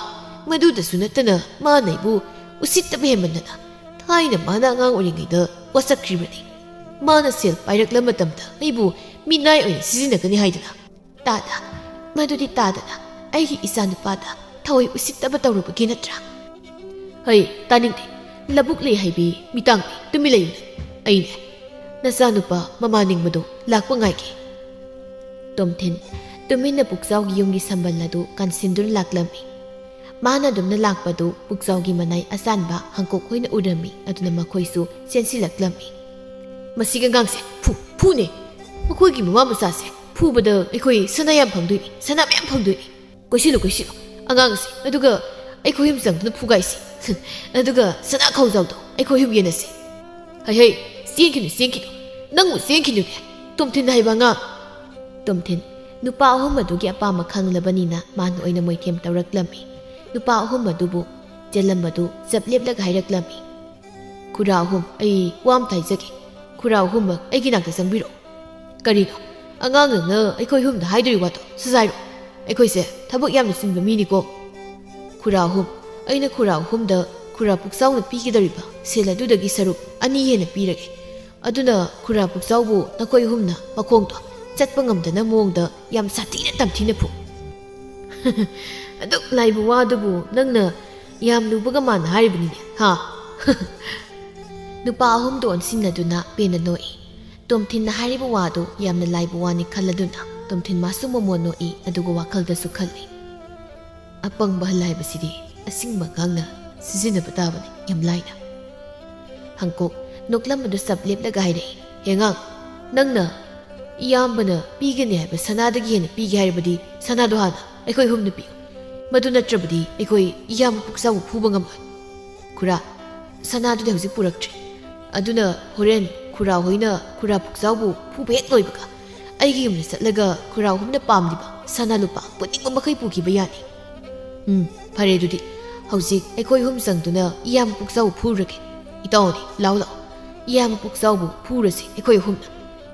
ꯃꯗꯨꯗꯁꯨ ꯅꯠꯇꯅ ꯃꯥꯅ ꯑꯩꯕꯨ ꯎꯁꯤꯠꯇꯕ ꯍꯦꯟꯃꯟꯗꯅ ꯊꯥꯏꯅ ꯃꯥꯅ ꯑꯉꯥꯡ ꯑꯣꯏꯔꯤꯉꯩꯗ ꯋꯥꯁꯛꯈ꯭ꯔꯤꯕꯅꯤ꯫ ꯃꯥꯅ ꯁꯦꯜ ꯄꯥꯏꯔꯛꯂ ꯃꯇꯝꯗ ꯑꯩꯕꯨ ꯃꯤꯅꯥꯏ ꯑꯣꯏꯅ ꯁꯤꯖꯤꯟꯅꯒꯅꯤ ꯍꯥꯏꯗꯅ꯫ ꯇꯥꯗꯥ, ꯃꯗꯨꯗꯤ ꯇꯥꯗꯅ ꯑꯩꯒꯤ ꯏꯆꯥꯅꯨꯄꯥꯗ ꯊꯑꯣꯏ ꯎꯁꯤꯠꯇꯕ ꯇꯧꯔꯨꯕꯒꯤ ꯅꯠꯇ꯭ꯔꯥ?" "ꯍꯩ, ꯇꯥꯅꯤꯡꯗꯦ꯫ ꯂꯧꯕꯨꯛ ꯂꯩ ꯍꯥꯏꯕꯤ ꯃꯤꯇꯥꯡꯅꯤ, ꯇꯨꯃꯤꯟ ꯂꯩꯌꯨꯅꯦ꯫ ꯑꯩꯅꯦ ꯅꯆꯥꯅꯨꯄꯥ ꯃꯃꯥ ꯅꯤꯡꯕꯗꯣ ꯂꯥꯛꯄ ꯉꯥꯏꯒꯦ꯫" ꯇꯣꯝꯊꯤꯟ ꯇꯨꯃꯤꯟꯅ ꯄꯨꯛꯆꯥꯎꯒꯤ ꯌꯨꯝꯒꯤ ꯁꯝꯕꯜ ꯑꯗꯨ ꯀꯟꯁꯤꯟꯗꯨꯅ ꯂꯥꯛꯂꯝꯃꯤ꯫ ꯃꯥꯅ ꯑꯗꯨꯝꯅ ꯂꯥꯛꯄꯗꯨ ꯄꯨꯛꯆꯥꯎꯒꯤ ꯃꯅꯥꯏ ꯑꯆꯥꯟꯕ ꯍꯪꯀꯣꯛ ꯍꯣꯏꯅ ꯎꯔꯝꯃꯤ꯫ ꯑꯗꯨꯅ ꯃꯈꯣꯏꯁꯨ ꯆꯦꯟꯁꯤꯜꯂꯛꯂꯝꯃꯤ꯫ "ꯃꯁꯤꯒꯤ ꯑꯉꯥꯡꯁꯦ ꯐꯨ, ꯐꯨꯅꯦ꯫ ꯃꯈꯣꯏꯒꯤ ꯃꯃꯥ ꯃꯆꯥꯁꯦ ꯐꯨꯕꯗ ꯑꯩꯈꯣꯏ ꯁꯅꯥ ꯌꯥꯝ ꯐꯪꯗꯣꯏꯅꯤ, ꯁꯅꯥ ꯃꯌꯥꯝ ꯐꯪꯗꯣꯏꯅꯤ꯫ ꯀꯣꯏꯁꯤꯜꯂꯨ, ꯀꯣꯏꯁꯤꯜꯂꯨ ꯑꯉꯥꯡꯁꯦ, ꯑꯗꯨꯒ ꯑꯩꯈꯣꯏ ꯌꯨꯝ ꯆꯪꯗꯨꯅ ꯐꯨꯒꯥꯏꯁꯤ꯫ ꯑꯗꯨꯒ ꯁꯅꯥ ꯈꯧꯖꯥꯎꯗꯣ ꯑꯩꯈꯣꯏ ꯌꯨꯝ ꯌꯦꯟꯅꯁꯤ꯫" "ꯍꯩ ꯍꯩ, ꯆꯦꯟꯈꯤꯅꯨ, ꯆꯦꯟꯈꯤꯅꯨ꯫ ꯅꯪꯕꯨ ꯆꯦꯟꯈꯤꯅꯨꯅꯦ, ꯇꯣꯝꯊꯤꯟ ꯍꯥꯏꯕ ꯑꯉꯥꯡ꯫" ꯇꯣꯝꯊꯤꯟ ꯅꯨꯄꯥ ꯑꯍꯨꯝ ꯑꯗꯨꯒꯤ ꯑꯄꯥꯝꯕ ꯈꯪꯂꯕꯅꯤꯅ ꯃꯥꯅ ꯑꯣꯏꯅ ꯃꯣꯏꯊꯦꯝ ꯇꯧꯔꯛꯂꯝꯃꯤ꯫ ꯅꯨꯄꯥ ꯑꯍꯨꯝ ꯑꯗꯨꯕꯨ ꯆꯦꯜꯂꯝꯕꯗꯨ ꯆꯞ ꯂꯦꯞꯂꯒ ꯍꯥꯏꯔꯛꯂꯝꯃꯤ, "ꯈꯨꯔꯥ ꯑꯍꯨꯝ, ꯑꯩ ꯋꯥ ꯑꯝꯇ ꯍꯥꯏꯖꯒꯦ꯫ ꯈꯨꯔꯥ ꯑꯍꯨꯝꯃꯛ ꯑꯩꯒꯤ ꯅꯥꯛꯇ ꯆꯪꯕꯤꯔꯛꯑꯣ꯫" "ꯀꯔꯤꯅꯣ? ꯑꯉꯥꯡ ꯅꯪꯅ ꯑꯩꯈꯣꯏ ꯑꯍꯨꯝꯗ ꯍꯥꯏꯗꯣꯔꯤ ꯋꯥꯗꯣ ꯁꯠ ꯍꯥꯏꯔꯣ꯫ ꯑꯩꯈꯣꯏꯁꯦ ꯊꯕꯛ ꯌꯥꯝꯅ ꯆꯤꯟꯕ ꯃꯤꯅꯤꯀꯣ꯫" "ꯈꯨꯔꯥ ꯑꯍꯨꯝ, ꯑꯩꯅ ꯈꯨꯔꯥ ꯑꯍꯨꯝꯗ ꯈꯨꯔꯥ ꯄꯨꯛꯆꯥꯎꯅ ꯄꯤꯒꯗꯧꯔꯤꯕ ꯁꯦꯜ ꯑꯗꯨꯗꯒꯤ ꯁꯔꯨꯛ ꯑꯅꯤ ꯍꯦꯟꯅ ꯄꯤꯔꯒꯦ꯫ ꯑꯗꯨꯅ ꯈꯨꯔꯥ ꯄꯨꯛꯆꯥꯎꯕꯨ ꯅꯈꯣꯏ ꯑꯍꯨꯝꯅ ꯃꯈꯣꯡꯗꯣ ꯆꯠꯄ ꯉꯝꯗꯅ ꯃꯑꯣꯡꯗ ꯌꯥꯝ ꯁꯥꯊꯤꯅ ꯇꯝꯊꯤꯅ ꯐꯨ꯫" "ꯑꯗꯨꯛ ꯂꯥꯏꯕ ꯋꯥꯗꯨꯕꯨ ꯅꯪꯅ ꯌꯥꯝ ꯂꯨꯕꯒ ꯃꯥꯟꯅ ꯍꯥꯏꯔꯤꯕꯅꯤꯅꯦ, ꯍꯥ?" ꯅꯨꯄꯥ ꯑꯍꯨꯝꯗꯣ ꯑꯣꯟꯁꯤꯟꯅꯗꯨꯅ ꯄꯦꯟꯅ ꯅꯣꯛꯏ꯫ ꯇꯣꯝꯊꯤꯟꯅ ꯍꯥꯏꯔꯤꯕ ꯋꯥꯗꯨ ꯌꯥꯝꯅ ꯂꯥꯏꯕ ꯋꯥꯅꯤ ꯈꯜꯂꯗꯨꯅ ꯇꯣꯝꯊꯤꯟ ꯃꯥꯁꯨ ꯃꯃꯣꯟ ꯅꯣꯛꯏ, ꯑꯗꯨꯒ ꯋꯥꯈꯜꯗꯁꯨ ꯈꯜꯂꯤ, "ꯑꯄꯪꯕ ꯑꯍꯜ ꯍꯥꯏꯕꯁꯤꯗꯤ ꯑꯁꯤꯡꯕ ꯑꯉꯥꯡꯅ ꯁꯤꯖꯤꯟꯅꯕ ꯇꯥꯕꯅꯤ ꯌꯥꯝ ꯂꯥꯏꯅ꯫" ꯍꯪꯀꯣꯛ ꯅꯣꯛꯂꯝꯕꯗꯨ ꯆꯞ ꯂꯦꯞꯂꯒ ꯍꯥꯏꯔꯛꯏ, "ꯍꯦꯉꯥꯡ, ꯅꯪꯅ ꯏꯌꯥꯝꯕꯅ ꯄꯤꯒꯅꯤ ꯍꯥꯏꯕ ꯁꯅꯥꯗꯒꯤ ꯍꯦꯟꯅ ꯄꯤꯒꯦ ꯍꯥꯏꯔꯕꯗꯤ ꯁꯅꯥꯗꯣ ꯍꯥꯟꯅ ꯑꯩꯈꯣꯏ ꯑꯍꯨꯝꯅ ꯄꯤꯌꯨ꯫ ꯃꯗꯨ ꯅꯠꯇ꯭ꯔꯕꯗꯤ ꯑꯩꯈꯣꯏ ꯏꯌꯥꯝꯕ ꯄꯨꯛꯆꯥꯎꯕ ꯐꯨꯕ ꯉꯝꯂꯣꯏ꯫" "ꯈꯨꯔꯥ, ꯁꯅꯥꯗꯨꯗꯤ ꯍꯧꯖꯤꯛ ꯄꯨꯔꯛꯇ꯭ꯔꯤ꯫ ꯑꯗꯨꯅ ꯍꯣꯔꯦꯟ ꯈꯨꯔꯥ ꯍꯣꯏꯅ ꯈꯨꯔꯥ ꯄꯨꯛꯆꯥꯎꯕꯨ ꯐꯨꯕ ꯍꯦꯛ ꯂꯣꯏꯕꯒ ꯑꯩꯒꯤ ꯌꯨꯝꯗ ꯆꯠꯂꯒ ꯈꯨꯔꯥ ꯑꯍꯨꯝꯅ ꯄꯥꯝꯂꯤꯕ ꯁꯅꯥ ꯂꯨꯄꯥ ꯄꯨꯅꯤꯡꯕ ꯃꯈꯩ ꯄꯨꯈꯤꯕ ꯌꯥꯅꯤ꯫" "ꯎꯝ, ꯐꯔꯦ ꯑꯗꯨꯗꯤ꯫ ꯍꯧꯖꯤꯛ ꯑꯩꯈꯣꯏ ꯑꯍꯨꯝ ꯆꯪꯗꯨꯅ ꯏꯌꯥꯝꯕ ꯄꯨꯛꯆꯥꯎꯕꯨ ꯐꯨꯔꯒꯦ꯫ ꯏꯇꯥꯎꯅꯤ, ꯂꯥꯎ ꯂꯥꯎ꯫ ꯏꯌꯥꯝꯕ ꯄꯨꯛꯆꯥꯎꯕꯨ ꯐꯨꯔꯁꯤ ꯑꯩꯈꯣꯏ ꯑꯍꯨꯝꯅ꯫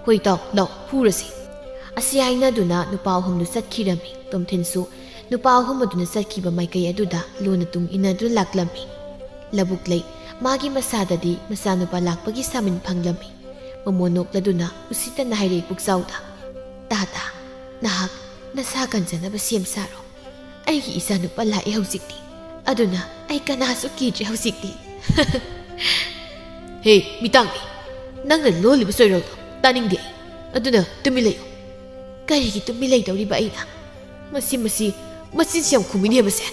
ꯍꯣꯏ ꯏꯇꯥꯎ, ꯂꯥꯎ, ꯐꯨꯔꯁꯤ꯫" ꯑꯁꯤ ꯍꯥꯏꯅꯗꯨꯅ ꯅꯨꯄꯥ ꯑꯍꯨꯝꯗꯨ ꯆꯠꯈꯤꯔꯝꯃꯤ꯫ ꯇꯣꯝꯊꯤꯟꯁꯨ ꯅꯨꯄꯥ ꯑꯍꯨꯝ ꯑꯗꯨꯅ ꯆꯠꯈꯤꯕ ꯃꯥꯏꯀꯩ ꯑꯗꯨꯗ ꯂꯨꯅ ꯇꯨꯡ ꯏꯟꯅꯗꯨꯅ ꯂꯥꯛꯂꯝꯃꯤ꯫ ꯂꯧꯕꯨꯛ ꯂꯩ꯫ ꯃꯥꯒꯤ ꯃꯁꯥꯗꯗꯤ ꯃꯆꯥꯅꯨꯄꯥ ꯂꯥꯛꯄꯒꯤ ꯁꯥꯃꯤꯟ ꯐꯪꯂꯝꯃꯤ꯫ ꯃꯃꯣꯟ ꯅꯣꯛꯂꯗꯨꯅ ꯎꯁꯤꯠꯇꯅ ꯍꯥꯏꯔꯛꯏ ꯄꯨꯛꯆꯥꯎꯗ, "ꯇꯥ ꯇꯥ, ꯅꯍꯥꯛ ꯅꯁꯥ ꯀꯟꯖꯅꯕ ꯁꯦꯝ ꯁꯥꯔꯣ꯫ ꯑꯩꯒꯤ ꯏꯆꯥꯅꯨꯄꯥ ꯂꯥꯛꯑꯦ ꯍꯧꯖꯤꯛꯇꯤ꯫ ꯑꯗꯨꯅ ꯑꯩ ꯀꯅꯥꯁꯨ ꯀꯤꯗ꯭ꯔꯦ ꯍꯧꯖꯤꯛꯇꯤ꯫" "ꯍꯦ, ꯃꯤꯇꯥꯡꯕꯤ, ꯅꯪꯅ ꯂꯣꯜꯂꯤꯕ ꯆꯣꯏꯔꯣꯜꯗꯣ ꯇꯥꯅꯤꯡꯗꯦ ꯑꯩ꯫ ꯑꯗꯨꯅ ꯇꯨꯃꯤꯟ ꯂꯩꯌꯨ꯫" "ꯀꯔꯤꯒꯤ ꯇꯨꯃꯤꯟ ꯂꯩꯗꯧꯔꯤꯕ ꯑꯩꯅ? ꯃꯁꯤ, ꯃꯁꯤ, ꯃꯆꯤꯟꯁꯤ ꯌꯥꯝ ꯈꯨꯝꯃꯤꯅꯦ ꯃꯁꯦ꯫"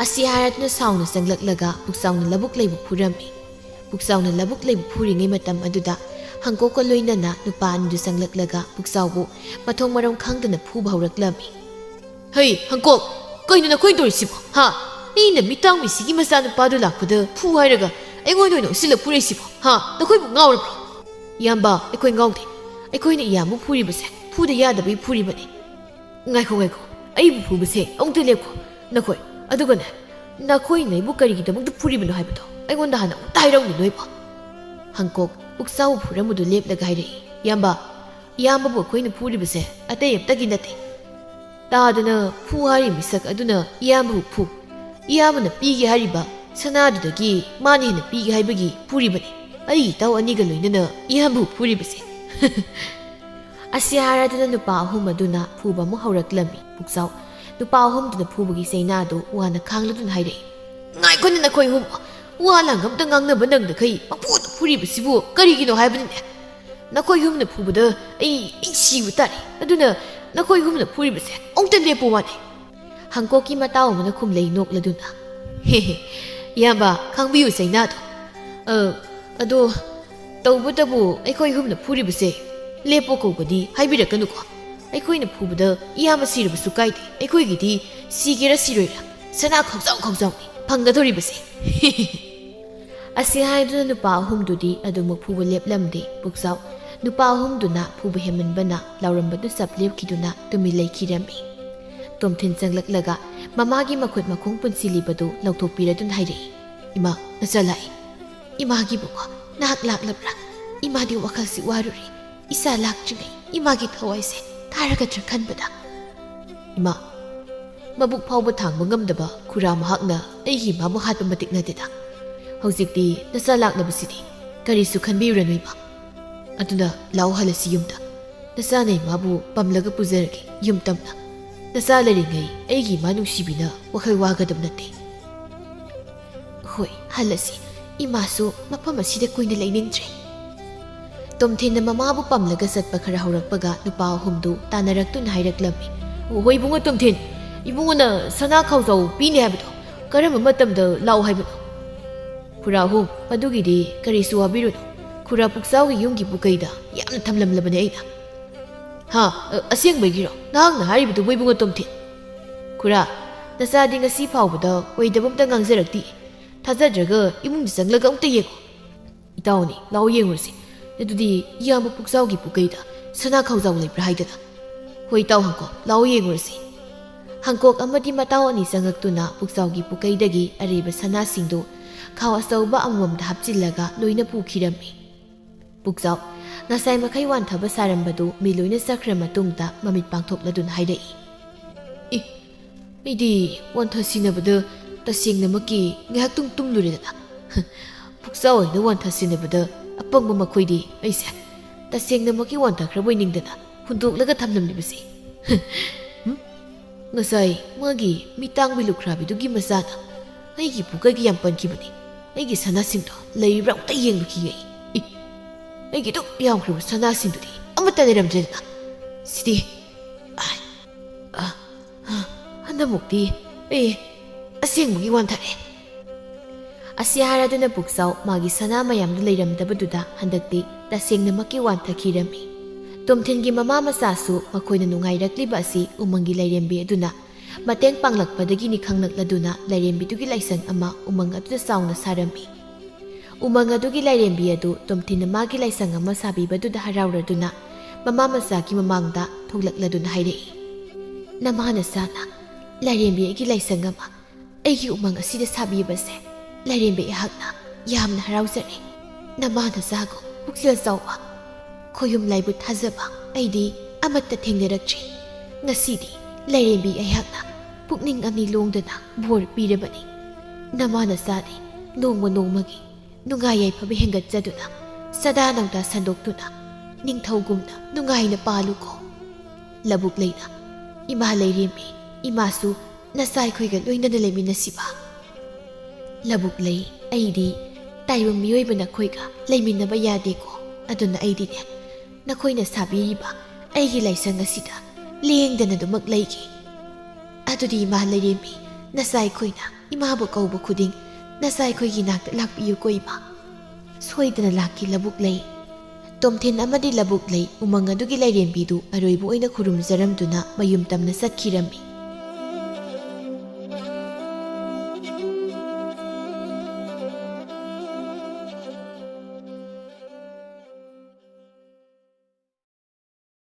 ꯑꯁꯤ ꯍꯥꯏꯔꯗꯨꯅ ꯁꯥꯎꯅ ꯆꯪꯂꯛꯂꯒ ꯄꯨꯛꯆꯥꯎꯅ ꯂꯧꯕꯨꯛ ꯂꯩꯕ ꯐꯨꯔꯝꯃꯤ꯫ ꯄꯨꯛꯆꯥꯎꯅ ꯂꯧꯕꯨꯛ ꯂꯩꯕ ꯐꯨꯔꯤꯉꯩ ꯃꯇꯝ ꯑꯗꯨꯗ ꯍꯪꯀꯣꯛꯀ ꯂꯣꯏꯅꯅ ꯅꯨꯄꯥ ꯑꯅꯤꯗꯨ ꯆꯪꯂꯛꯂꯒ ꯄꯨꯛꯆꯥꯎꯕꯨ ꯃꯊꯣꯡ ꯃꯔꯝ ꯈꯪꯗꯅ ꯐꯨꯕ ꯍꯧꯔꯛꯂꯝꯃꯤ꯫ "ꯍꯩ, ꯍꯪꯀꯣꯛ, ꯀꯩꯅꯣ ꯅꯈꯣꯏꯅ ꯇꯧꯔꯤꯁꯤꯕꯣ, ꯍꯥ? ꯃꯤꯅ ꯃꯤꯇꯥꯡꯕꯤꯁꯤꯒꯤ ꯃꯆꯥꯅꯨꯄꯥꯗꯨ ꯂꯥꯛꯄꯗ ꯐꯨ ꯍꯥꯏꯔꯒ ꯑꯩꯉꯣꯟꯗ ꯑꯣꯏꯅ ꯎꯁꯤꯜꯂ ꯐꯨꯔꯛꯏꯁꯤꯕꯣ, ꯍꯥ? ꯅꯈꯣꯏꯕꯨ ꯉꯥꯎꯔꯕ꯭ꯔꯣ?" "ꯏꯌꯥꯝꯕ, ꯑꯩꯈꯣꯏ ꯉꯥꯎꯗꯦ꯫ ꯑꯩꯈꯣꯏꯅ ꯏꯌꯥꯝꯕ ꯐꯨꯔꯤꯕꯁꯦ ꯐꯨꯗ ꯌꯥꯗꯕꯒꯤ ꯐꯨꯔꯤꯕꯅꯤ꯫ "ꯉꯥꯏꯈꯣ, ꯉꯥꯏꯈꯣ, ꯑꯩꯕꯨ ꯐꯨꯕꯁꯦ ꯑꯃꯨꯛꯇ ꯂꯦꯞꯈꯣ꯫ ꯅꯈꯣꯏ, ꯑꯗꯨꯒꯅꯦ, ꯅꯈꯣꯏꯅ ꯑꯩꯕꯨ ꯀꯔꯤꯒꯤꯗꯃꯛꯇ ꯐꯨꯔꯤꯕꯅꯣ ꯍꯥꯏꯕꯗꯣ ꯑꯩꯉꯣꯟꯗ ꯍꯥꯟꯅ ꯑꯃꯨꯛꯇ ꯍꯥꯏꯔꯛꯎꯅꯦ ꯅꯣꯏꯕꯣ꯫" ꯍꯪꯀꯣꯛ ꯄꯨꯛꯆꯥꯎꯕ ꯐꯨꯔꯝꯕꯗꯨ ꯂꯦꯞꯂꯒ ꯍꯥꯏꯔꯛꯏ, "ꯏꯌꯥꯝꯕ, ꯏꯌꯥꯝꯕꯕꯨ ꯑꯩꯈꯣꯏꯅ ꯐꯨꯔꯤꯕꯁꯦ ꯑꯇꯩ ꯑꯝꯇꯒꯤ ꯅꯠꯇꯦ꯫ ꯇꯥꯗꯅ ꯐꯨ ꯍꯥꯏꯔꯤ ꯃꯤꯁꯛ ꯑꯗꯨꯅ ꯏꯌꯥꯝꯕꯕꯨ ꯐꯨ꯫ ꯏꯌꯥꯝꯕꯅ ꯄꯤꯒꯦ ꯍꯥꯏꯔꯤꯕ ꯁꯅꯥꯗꯨꯗꯒꯤ ꯃꯥꯅ ꯍꯦꯟꯅ ꯄꯤꯒꯦ ꯍꯥꯏꯕꯒꯤ ꯐꯨꯔꯤꯕꯅꯤ꯫ ꯑꯩꯒꯤ ꯏꯇꯥꯎ ꯑꯅꯤꯒ ꯂꯣꯏꯅꯅ ꯏꯌꯥꯝꯕꯕꯨ ꯐꯨꯔꯤꯕꯁꯦ꯫" ꯑꯁꯤ ꯍꯥꯏꯔꯗꯨꯅ ꯅꯨꯄꯥ ꯑꯍꯨꯝ ꯑꯗꯨꯅ ꯐꯨꯕ ꯑꯃꯨꯛ ꯍꯧꯔꯛꯂꯝꯃꯤ꯫ ꯄꯨꯛꯆꯥꯎ ꯅꯨꯄꯥ ꯑꯍꯨꯝꯗꯨꯅ ꯐꯨꯕꯒꯤ ꯆꯩꯅꯥꯗꯨ ꯋꯥꯅ ꯈꯥꯡꯂꯗꯨꯅ ꯍꯥꯏꯔꯛꯏ, "ꯉꯥꯏꯈꯣꯅꯦ ꯅꯈꯣꯏ ꯑꯍꯨꯝ, ꯋꯥ ꯂꯥꯡ ꯑꯝꯇ ꯉꯥꯡꯅꯕ ꯅꯪꯗꯈꯩ ꯄꯪꯐꯨꯗ ꯐꯨꯔꯤꯕꯁꯤꯕꯨ ꯀꯔꯤꯒꯤꯅꯣ ꯍꯥꯏꯕꯅꯤꯅꯦ? ꯅꯈꯣꯏ ꯑꯍꯨꯝꯅ ꯐꯨꯕꯗ ꯑꯩ, ꯑꯩ ꯁꯤꯕ ꯇꯥꯔꯦ꯫ ꯑꯗꯨꯅ ꯅꯈꯣꯏ ꯑꯍꯨꯝꯅ ꯐꯨꯔꯤꯕꯁꯦ ꯑꯃꯨꯛꯇ ꯂꯦꯞꯄꯨ ꯋꯥꯅꯦ꯫" ꯍꯪꯀꯣꯛꯀꯤ ꯃꯇꯥꯎ ꯑꯃꯅ ꯈꯨꯝꯂꯩ ꯅꯣꯛꯂꯗꯨꯅ, "ꯍꯦ ꯍꯦ, ꯏꯌꯥꯝꯕ, ꯈꯪꯕꯤꯌꯨ ꯆꯩꯅꯥꯗꯣ꯫ ꯑ, ꯑꯗꯣ ꯇꯧꯕꯇꯕꯨ ꯑꯩꯈꯣꯏ ꯑꯍꯨꯝꯅ ꯐꯨꯔꯤꯕꯁꯦ ꯂꯦꯞꯄꯣ ꯀꯧꯕꯗꯤ ꯍꯥꯏꯕꯤꯔꯛꯀꯅꯨꯀꯣ꯫ ꯑꯩꯈꯣꯏꯅ ꯐꯨꯕꯗ ꯏꯌꯥꯝꯕ ꯁꯤꯔꯕꯁꯨ ꯀꯥꯏꯗꯦ꯫ ꯑꯩꯈꯣꯏꯒꯤꯗꯤ ꯁꯤꯒꯦꯔꯥ ꯁꯤꯔꯣꯏꯔꯥ ꯁꯅꯥ ꯈꯧꯖꯥꯎ ꯈꯧꯖꯥꯎꯅꯤ ꯐꯪꯒꯗꯧꯔꯤꯕꯁꯦ꯫" ꯑꯁꯤ ꯍꯥꯏꯗꯨꯅ ꯅꯨꯄꯥ ꯑꯍꯨꯝꯗꯨꯗꯤ ꯑꯗꯨꯃꯛ ꯐꯨꯕ ꯂꯦꯞꯂꯝꯗꯦ꯫ ꯄꯨꯛꯆꯥꯎ ꯅꯨꯄꯥ ꯑꯍꯨꯝꯗꯨꯅ ꯐꯨꯕ ꯍꯦꯟꯃꯟꯕꯅ ꯂꯥꯎꯔꯝꯕꯗꯨ ꯆꯞ ꯂꯦꯞꯈꯤꯗꯨꯅ ꯇꯨꯃꯤꯟ ꯂꯩꯈꯤꯔꯝꯃꯤ꯫ ꯇꯣꯝꯊꯤꯟ ꯆꯪꯂꯛꯂꯒ ꯃꯃꯥꯒꯤ ꯃꯈꯨꯠ ꯃꯈꯣꯡ ꯄꯨꯟꯁꯤꯜꯂꯤꯕꯗꯨ ꯂꯧꯊꯣꯛꯄꯤꯔꯗꯨꯅ ꯍꯥꯏꯔꯛꯏ, "ꯏꯃꯥ, ꯅꯆꯥ ꯂꯥꯛꯏ꯫ ꯏꯃꯥꯒꯤ ꯏꯕꯨꯡꯉꯣ, ꯅꯍꯥꯛ ꯂꯥꯛꯂꯕ꯭ꯔꯥ? ꯏꯃꯥꯗꯤ ꯋꯥꯈꯜꯁꯤ ꯋꯥꯔꯨꯔꯦ꯫ ꯏꯆꯥ ꯂꯥꯛꯇ꯭ꯔꯤꯉꯩ ꯏꯃꯥꯒꯤ ꯊꯋꯥꯏꯁꯦ ꯊꯥꯔꯒꯗ꯭ꯔꯥ ꯈꯟꯕꯗ꯫" "ꯏꯃꯥ, ꯃꯕꯨꯛ ꯐꯥꯎꯕ ꯊꯥꯡꯕ ꯉꯝꯗꯕ ꯈꯨꯔꯥ ꯃꯍꯥꯛꯅ ꯑꯩꯒꯤ ꯏꯃꯥꯕꯨ ꯍꯥꯠꯄ ꯃꯇꯤꯛ ꯅꯠꯇꯦꯗ꯫ ꯍꯧꯖꯤꯛꯇꯤ ꯅꯆꯥ ꯂꯥꯛꯂꯕꯁꯤꯗꯤ ꯀꯔꯤꯁꯨ ꯈꯟꯕꯤꯔꯨꯔꯅꯨ ꯏꯃꯥ꯫ ꯑꯗꯨꯅ ꯂꯥꯛꯑꯣ ꯍꯜꯂꯁꯤ ꯌꯨꯝꯗ꯫ ꯅꯆꯥꯅ ꯏꯃꯥꯕꯨ ꯄꯝꯂꯒ ꯄꯨꯖꯔꯒꯦ ꯌꯨꯝ ꯇꯝꯅ꯫ ꯅꯆꯥ ꯂꯩꯔꯤꯉꯩ ꯑꯩꯒꯤ ꯏꯃꯥ ꯅꯨꯡꯁꯤꯕꯤꯅ ꯋꯥꯈꯜ ꯋꯥꯒꯗꯕ ꯅꯠꯇꯦ꯫" "ꯍꯣꯏ, ꯍꯜꯂꯁꯤ꯫ ꯏꯃꯥꯁꯨ ꯃꯐꯝ ꯑꯁꯤꯗ ꯀꯨꯏꯅ ꯂꯩꯅꯤꯡꯗ꯭ꯔꯦ꯫" ꯇꯣꯝꯊꯤꯟꯅ ꯃꯃꯥꯕꯨ ꯄꯝꯂꯒ ꯆꯠꯄ ꯈꯔ ꯍꯧꯔꯛꯄꯒ ꯅꯨꯄꯥ ꯑꯍꯨꯝꯗꯨ ꯇꯥꯟꯅꯔꯛꯇꯨꯅ ꯍꯥꯏꯔꯛꯂꯝꯃꯤ, "ꯑꯣ, ꯍꯣꯏ ꯏꯕꯨꯡꯉꯣ ꯇꯣꯝꯊꯤꯟ, ꯏꯕꯨꯡꯉꯣꯅ ꯁꯅꯥ ꯈꯥꯎꯖꯥꯎ ꯄꯤꯅꯤ ꯍꯥꯏꯕꯗꯣ ꯀꯔꯝꯕ ꯃꯇꯝꯗ ꯂꯥꯛꯑꯣ ꯍꯥꯏꯕꯅꯣ?" "ꯈꯨꯔꯥ ꯑꯍꯨꯝ, ꯑꯗꯨꯒꯤꯗꯤ ꯀꯔꯤꯁꯨ ꯋꯥꯕꯤꯔꯨꯅꯨ꯫ ꯈꯨꯔꯥ ꯄꯨꯛꯆꯥꯎꯒꯤ ꯌꯨꯝꯒꯤ ꯄꯨꯀꯩꯗ ꯌꯥꯝꯅ ꯊꯝꯂꯝꯂꯕꯅꯦ ꯑꯩꯅ꯫" "ꯍꯥ? ꯑ, ꯑꯁꯦꯡꯕꯒꯤꯔꯣ ꯅꯍꯥꯛꯅ ꯍꯥꯏꯔꯤꯕꯗꯨꯕꯨ ꯏꯕꯨꯡꯉꯣ ꯇꯣꯝꯊꯤꯟ?" "ꯈꯨꯔꯥ, ꯅꯆꯥꯗꯤ ꯉꯁꯤ ꯐꯥꯎꯕꯗ ꯑꯣꯏꯗꯕ ꯑꯝꯇ ꯉꯥꯡꯖꯔꯛꯇꯦ꯫ ꯊꯥꯖꯗ꯭ꯔꯒ ꯏꯃꯨꯡꯗ ꯆꯪꯂꯒ ꯑꯃꯨꯛꯇ ꯌꯦꯡꯉꯨ꯫" "ꯏꯇꯥꯎꯅꯤ, ꯂꯥꯛꯑꯣ ꯌꯦꯡꯉꯨꯔꯁꯤ꯫ ꯑꯗꯨꯗꯤ ꯏꯌꯥꯝꯕ ꯄꯨꯛꯆꯥꯎꯒꯤ ꯄꯨꯀꯩꯗ ꯁꯅꯥ ꯈꯥꯎꯖꯥꯎ ꯂꯩꯕ꯭ꯔꯥ ꯍꯥꯏꯗꯅ?" "ꯍꯣꯏ, ꯏꯇꯥꯎ ꯍꯥꯡꯀꯣꯛ, ꯂꯥꯛꯑꯣ ꯌꯦꯡꯉꯨꯔꯁꯤ"꯫ ꯍꯥꯡꯀꯣꯛ ꯑꯃꯗꯤ ꯃꯇꯥꯎ ꯑꯅꯤ ꯆꯪꯉꯛꯇꯨꯅ ꯄꯨꯛꯆꯥꯎꯒꯤ ꯄꯨꯀꯩꯗꯒꯤ ꯑꯔꯩꯕ ꯁꯅꯥꯁꯤꯡꯗꯨ ꯈꯥꯎ ꯑꯆꯧꯕ ꯑꯃꯃꯝꯗ ꯍꯥꯞꯆꯤꯜꯂꯒ ꯂꯣꯏꯅ ꯄꯨꯈꯤꯔꯝꯃꯤ꯫ ꯄꯨꯛꯆꯥꯎ ꯉꯁꯥꯏ ꯃꯈꯩ ꯋꯥꯟꯊꯕ ꯁꯥꯔꯝꯕꯗꯨ ꯃꯤ ꯂꯣꯏꯅ ꯆꯠꯈ꯭ꯔ ꯃꯇꯨꯡꯗ ꯃꯃꯤꯠ ꯄꯥꯡꯊꯣꯛꯂꯗꯨꯅ ꯍꯥꯏꯔꯛꯏ, "ꯏ, ꯑꯩꯗꯤ ꯋꯥꯟꯊ ꯁꯤꯟꯅꯕꯗ ꯇꯁꯦꯡꯅꯃꯛꯀꯤ ꯉꯥꯏꯍꯥꯛꯇꯪ ꯇꯨꯝꯂꯨꯔꯦꯗꯅ꯫ ꯄꯨꯛꯆꯥꯎ ꯍꯣꯏꯅ ꯋꯥꯟꯊ ꯁꯤꯟꯅꯕꯗ ꯑꯄꯪꯕ ꯃꯈꯣꯏꯗꯤ ꯑꯩꯁꯦ ꯇꯁꯦꯡꯅꯃꯛꯀꯤ ꯋꯥꯟꯊꯈ꯭ꯔꯕꯣꯏ ꯅꯤꯡꯗꯅ ꯍꯨꯟꯗꯣꯛꯂꯒ ꯊꯝꯂꯝꯂꯤꯕꯁꯤ꯫ ꯍꯨꯝ? ꯉꯁꯥꯏ ꯃꯥꯒꯤ ꯃꯤꯇꯥꯡꯕꯤ ꯂꯨꯈ꯭ꯔꯥꯕꯤꯗꯨꯒꯤ ꯃꯆꯥꯅ ꯑꯩꯒꯤ ꯄꯨꯀꯩꯒ ꯌꯥꯝ ꯄꯟꯈꯤꯕꯅꯤ꯫ ꯑꯩꯒꯤ ꯁꯅꯥꯁꯤꯡꯗꯣ ꯂꯩꯔꯤꯕ꯭ꯔꯥ ꯑꯝꯇ ꯌꯦꯡꯂꯨꯈꯤꯒꯦ ꯑꯩ꯫ ꯏ, ꯑꯩꯒꯤ ꯑꯗꯨꯛ ꯌꯥꯝꯈ꯭ꯔꯕ ꯁꯅꯥꯁꯤꯡꯗꯨꯗꯤ ꯑꯃꯠꯇ ꯂꯩꯔꯝꯗ꯭ꯔꯦꯗꯅ꯫ ꯁꯤꯗꯤ, ꯑꯥꯏ, ꯑ, ꯑ, ꯍꯟꯗꯛꯃꯨꯛꯇꯤ ꯑꯩ ꯑꯁꯦꯡꯕꯒꯤ ꯋꯥꯟꯊꯔꯦ"꯫ ꯑꯁꯤ ꯍꯥꯏꯔꯗꯨꯅ ꯄꯨꯛꯆꯥꯎ ꯃꯥꯒꯤ ꯁꯅꯥ ꯃꯌꯥꯝꯗꯨ ꯂꯩꯔꯝꯗꯕꯗꯨꯗ ꯍꯟꯗꯛꯇꯤ ꯇꯁꯦꯡꯅꯃꯛꯀꯤ ꯋꯥꯟꯊꯈꯤꯔꯝꯃꯤ꯫ ꯇꯣꯝꯊꯤꯟꯒꯤ ꯃꯃꯥ ꯃꯆꯥꯁꯨ ꯃꯈꯣꯏꯅ ꯅꯨꯡꯉꯥꯏꯔꯛꯂꯤꯕ ꯑꯁꯤ ꯎꯃꯪꯒꯤ ꯂꯥꯏꯔꯦꯝꯕꯤ ꯑꯗꯨꯅ ꯃꯇꯦꯡ ꯄꯥꯡꯂꯛꯄꯗꯒꯤꯅꯤ ꯈꯪꯂꯛꯂꯗꯨꯅ ꯂꯥꯏꯔꯦꯝꯕꯤꯗꯨꯒꯤ ꯂꯥꯏꯁꯪ ꯑꯃ ꯎꯃꯪ ꯑꯗꯨꯗ ꯆꯥꯎꯅ ꯁꯥꯔꯝꯃꯤ꯫ ꯎꯃꯪ ꯑꯗꯨꯒꯤ ꯂꯥꯏꯔꯦꯝꯕꯤ ꯑꯗꯨ ꯇꯣꯝꯊꯤꯟꯅ ꯃꯥꯒꯤ ꯂꯥꯏꯁꯪ ꯑꯃ ꯁꯥꯕꯤꯕꯗꯨꯗ ꯍꯔꯥꯎꯔꯗꯨꯅ ꯃꯃꯥ ꯃꯆꯥꯒꯤ ꯃꯃꯥꯡꯗ ꯊꯣꯛꯂꯛꯂꯗꯨꯅ ꯍꯥꯏꯔꯛꯏ, "ꯅꯃꯥ ꯅꯆꯥꯅ ꯂꯥꯏꯔꯦꯝꯕꯤ ꯑꯩꯒꯤ ꯂꯥꯏꯁꯪ ꯑꯃ ꯑꯩꯒꯤ ꯎꯃꯪ ꯑꯁꯤꯗ ꯁꯥꯕꯤꯕꯁꯦ ꯂꯥꯏꯔꯦꯝꯕꯤ ꯑꯩꯍꯥꯛꯅ ꯌꯥꯝꯅ ꯍꯔꯥꯎꯖꯔꯦ꯫ ꯅꯃꯥ ꯅꯆꯥꯒꯨꯝ ꯄꯨꯛꯆꯦꯜ ꯆꯥꯎꯕ, ꯈꯣꯌꯨꯝ ꯂꯥꯏꯕꯨ ꯊꯥꯖꯕ ꯑꯩꯗꯤ ꯑꯃꯠꯇ ꯊꯦꯡꯅꯔꯛꯇ꯭ꯔꯤ꯫ ꯉꯁꯤꯗꯤ ꯂꯥꯏꯔꯦꯝꯕꯤ ꯑꯩꯍꯥꯛꯅ ꯄꯨꯛꯅꯤꯡ ꯑꯅꯤ ꯂꯣꯡꯗꯅ ꯕꯣꯔ ꯄꯤꯔꯕꯅꯤ꯫ ꯅꯃꯥ ꯅꯆꯥꯗꯤ ꯅꯣꯡꯃ ꯅꯣꯡꯃꯒꯤ ꯅꯨꯡꯉꯥꯏ ꯌꯥꯏꯐꯕ ꯍꯦꯟꯒꯠꯆꯗꯨꯅ, ꯁꯗꯥ ꯅꯧꯗꯥ ꯁꯟꯗꯣꯛꯇꯨꯅ, ꯅꯤꯡꯊꯧꯒꯨꯝꯅ ꯅꯨꯡꯉꯥꯏꯅ ꯄꯥꯜꯂꯨꯀꯣ"꯫ ꯂꯧꯕꯨꯛ ꯂꯩꯅ, "ꯏꯃꯥ ꯂꯥꯏꯔꯦꯝꯕꯤ, ꯏꯃꯥꯁꯨ ꯅꯆꯥ ꯑꯩꯈꯣꯏꯒ ꯂꯣꯏꯅꯅ ꯂꯩꯃꯤꯟꯅꯁꯤꯕ"꯫ ꯂꯧꯕꯨꯛ ꯂꯩ, "ꯑꯩꯗꯤ ꯇꯥꯏꯕꯪ ꯃꯤꯑꯣꯏꯕ ꯅꯈꯣꯏꯒ ꯂꯩꯃꯤꯟꯅꯕ ꯌꯥꯗꯦꯀꯣ꯫ ꯑꯗꯨꯅ ꯑꯩꯗꯤꯅꯦ, ꯅꯈꯣꯏꯅ ꯁꯥꯕꯤꯔꯤꯕ ꯑꯩꯒꯤ ꯂꯥꯏꯁꯪ ꯑꯁꯤꯗ ꯂꯦꯡꯗꯅ ꯑꯗꯨꯃꯛ ꯂꯩꯒꯦ"꯫ "ꯑꯗꯨꯗꯤ ꯏꯃꯥ ꯂꯥꯏꯔꯦꯝꯕꯤ, ꯅꯆꯥ ꯑꯩꯈꯣꯏꯅ ꯏꯃꯥꯕꯨ ꯀꯧꯕ ꯈꯨꯗꯤꯡ ꯅꯆꯥ ꯑꯩꯈꯣꯏꯒꯤ ꯅꯥꯛꯇ ꯂꯥꯛꯄꯤꯌꯨꯀꯣ ꯏꯃꯥ"꯫ ꯁꯣꯏꯗꯅ ꯂꯥꯛꯀꯦ ꯂꯧꯕꯨꯛ ꯂꯩ꯫ ꯇꯣꯝꯊꯤꯟ ꯑꯃꯗꯤ ꯂꯧꯕꯨꯛ ꯂꯩ ꯎꯃꯪ ꯑꯗꯨꯒꯤ ꯂꯥꯏꯔꯦꯝꯕꯤꯗꯨ ꯑꯔꯣꯏꯕ ꯑꯣꯏꯅ ꯈꯨꯔꯨꯝꯖꯔꯝꯗꯨꯅ ꯃꯌꯨꯝ ꯇꯝꯅ ꯆꯠꯈꯤꯔꯝꯃꯤ꯫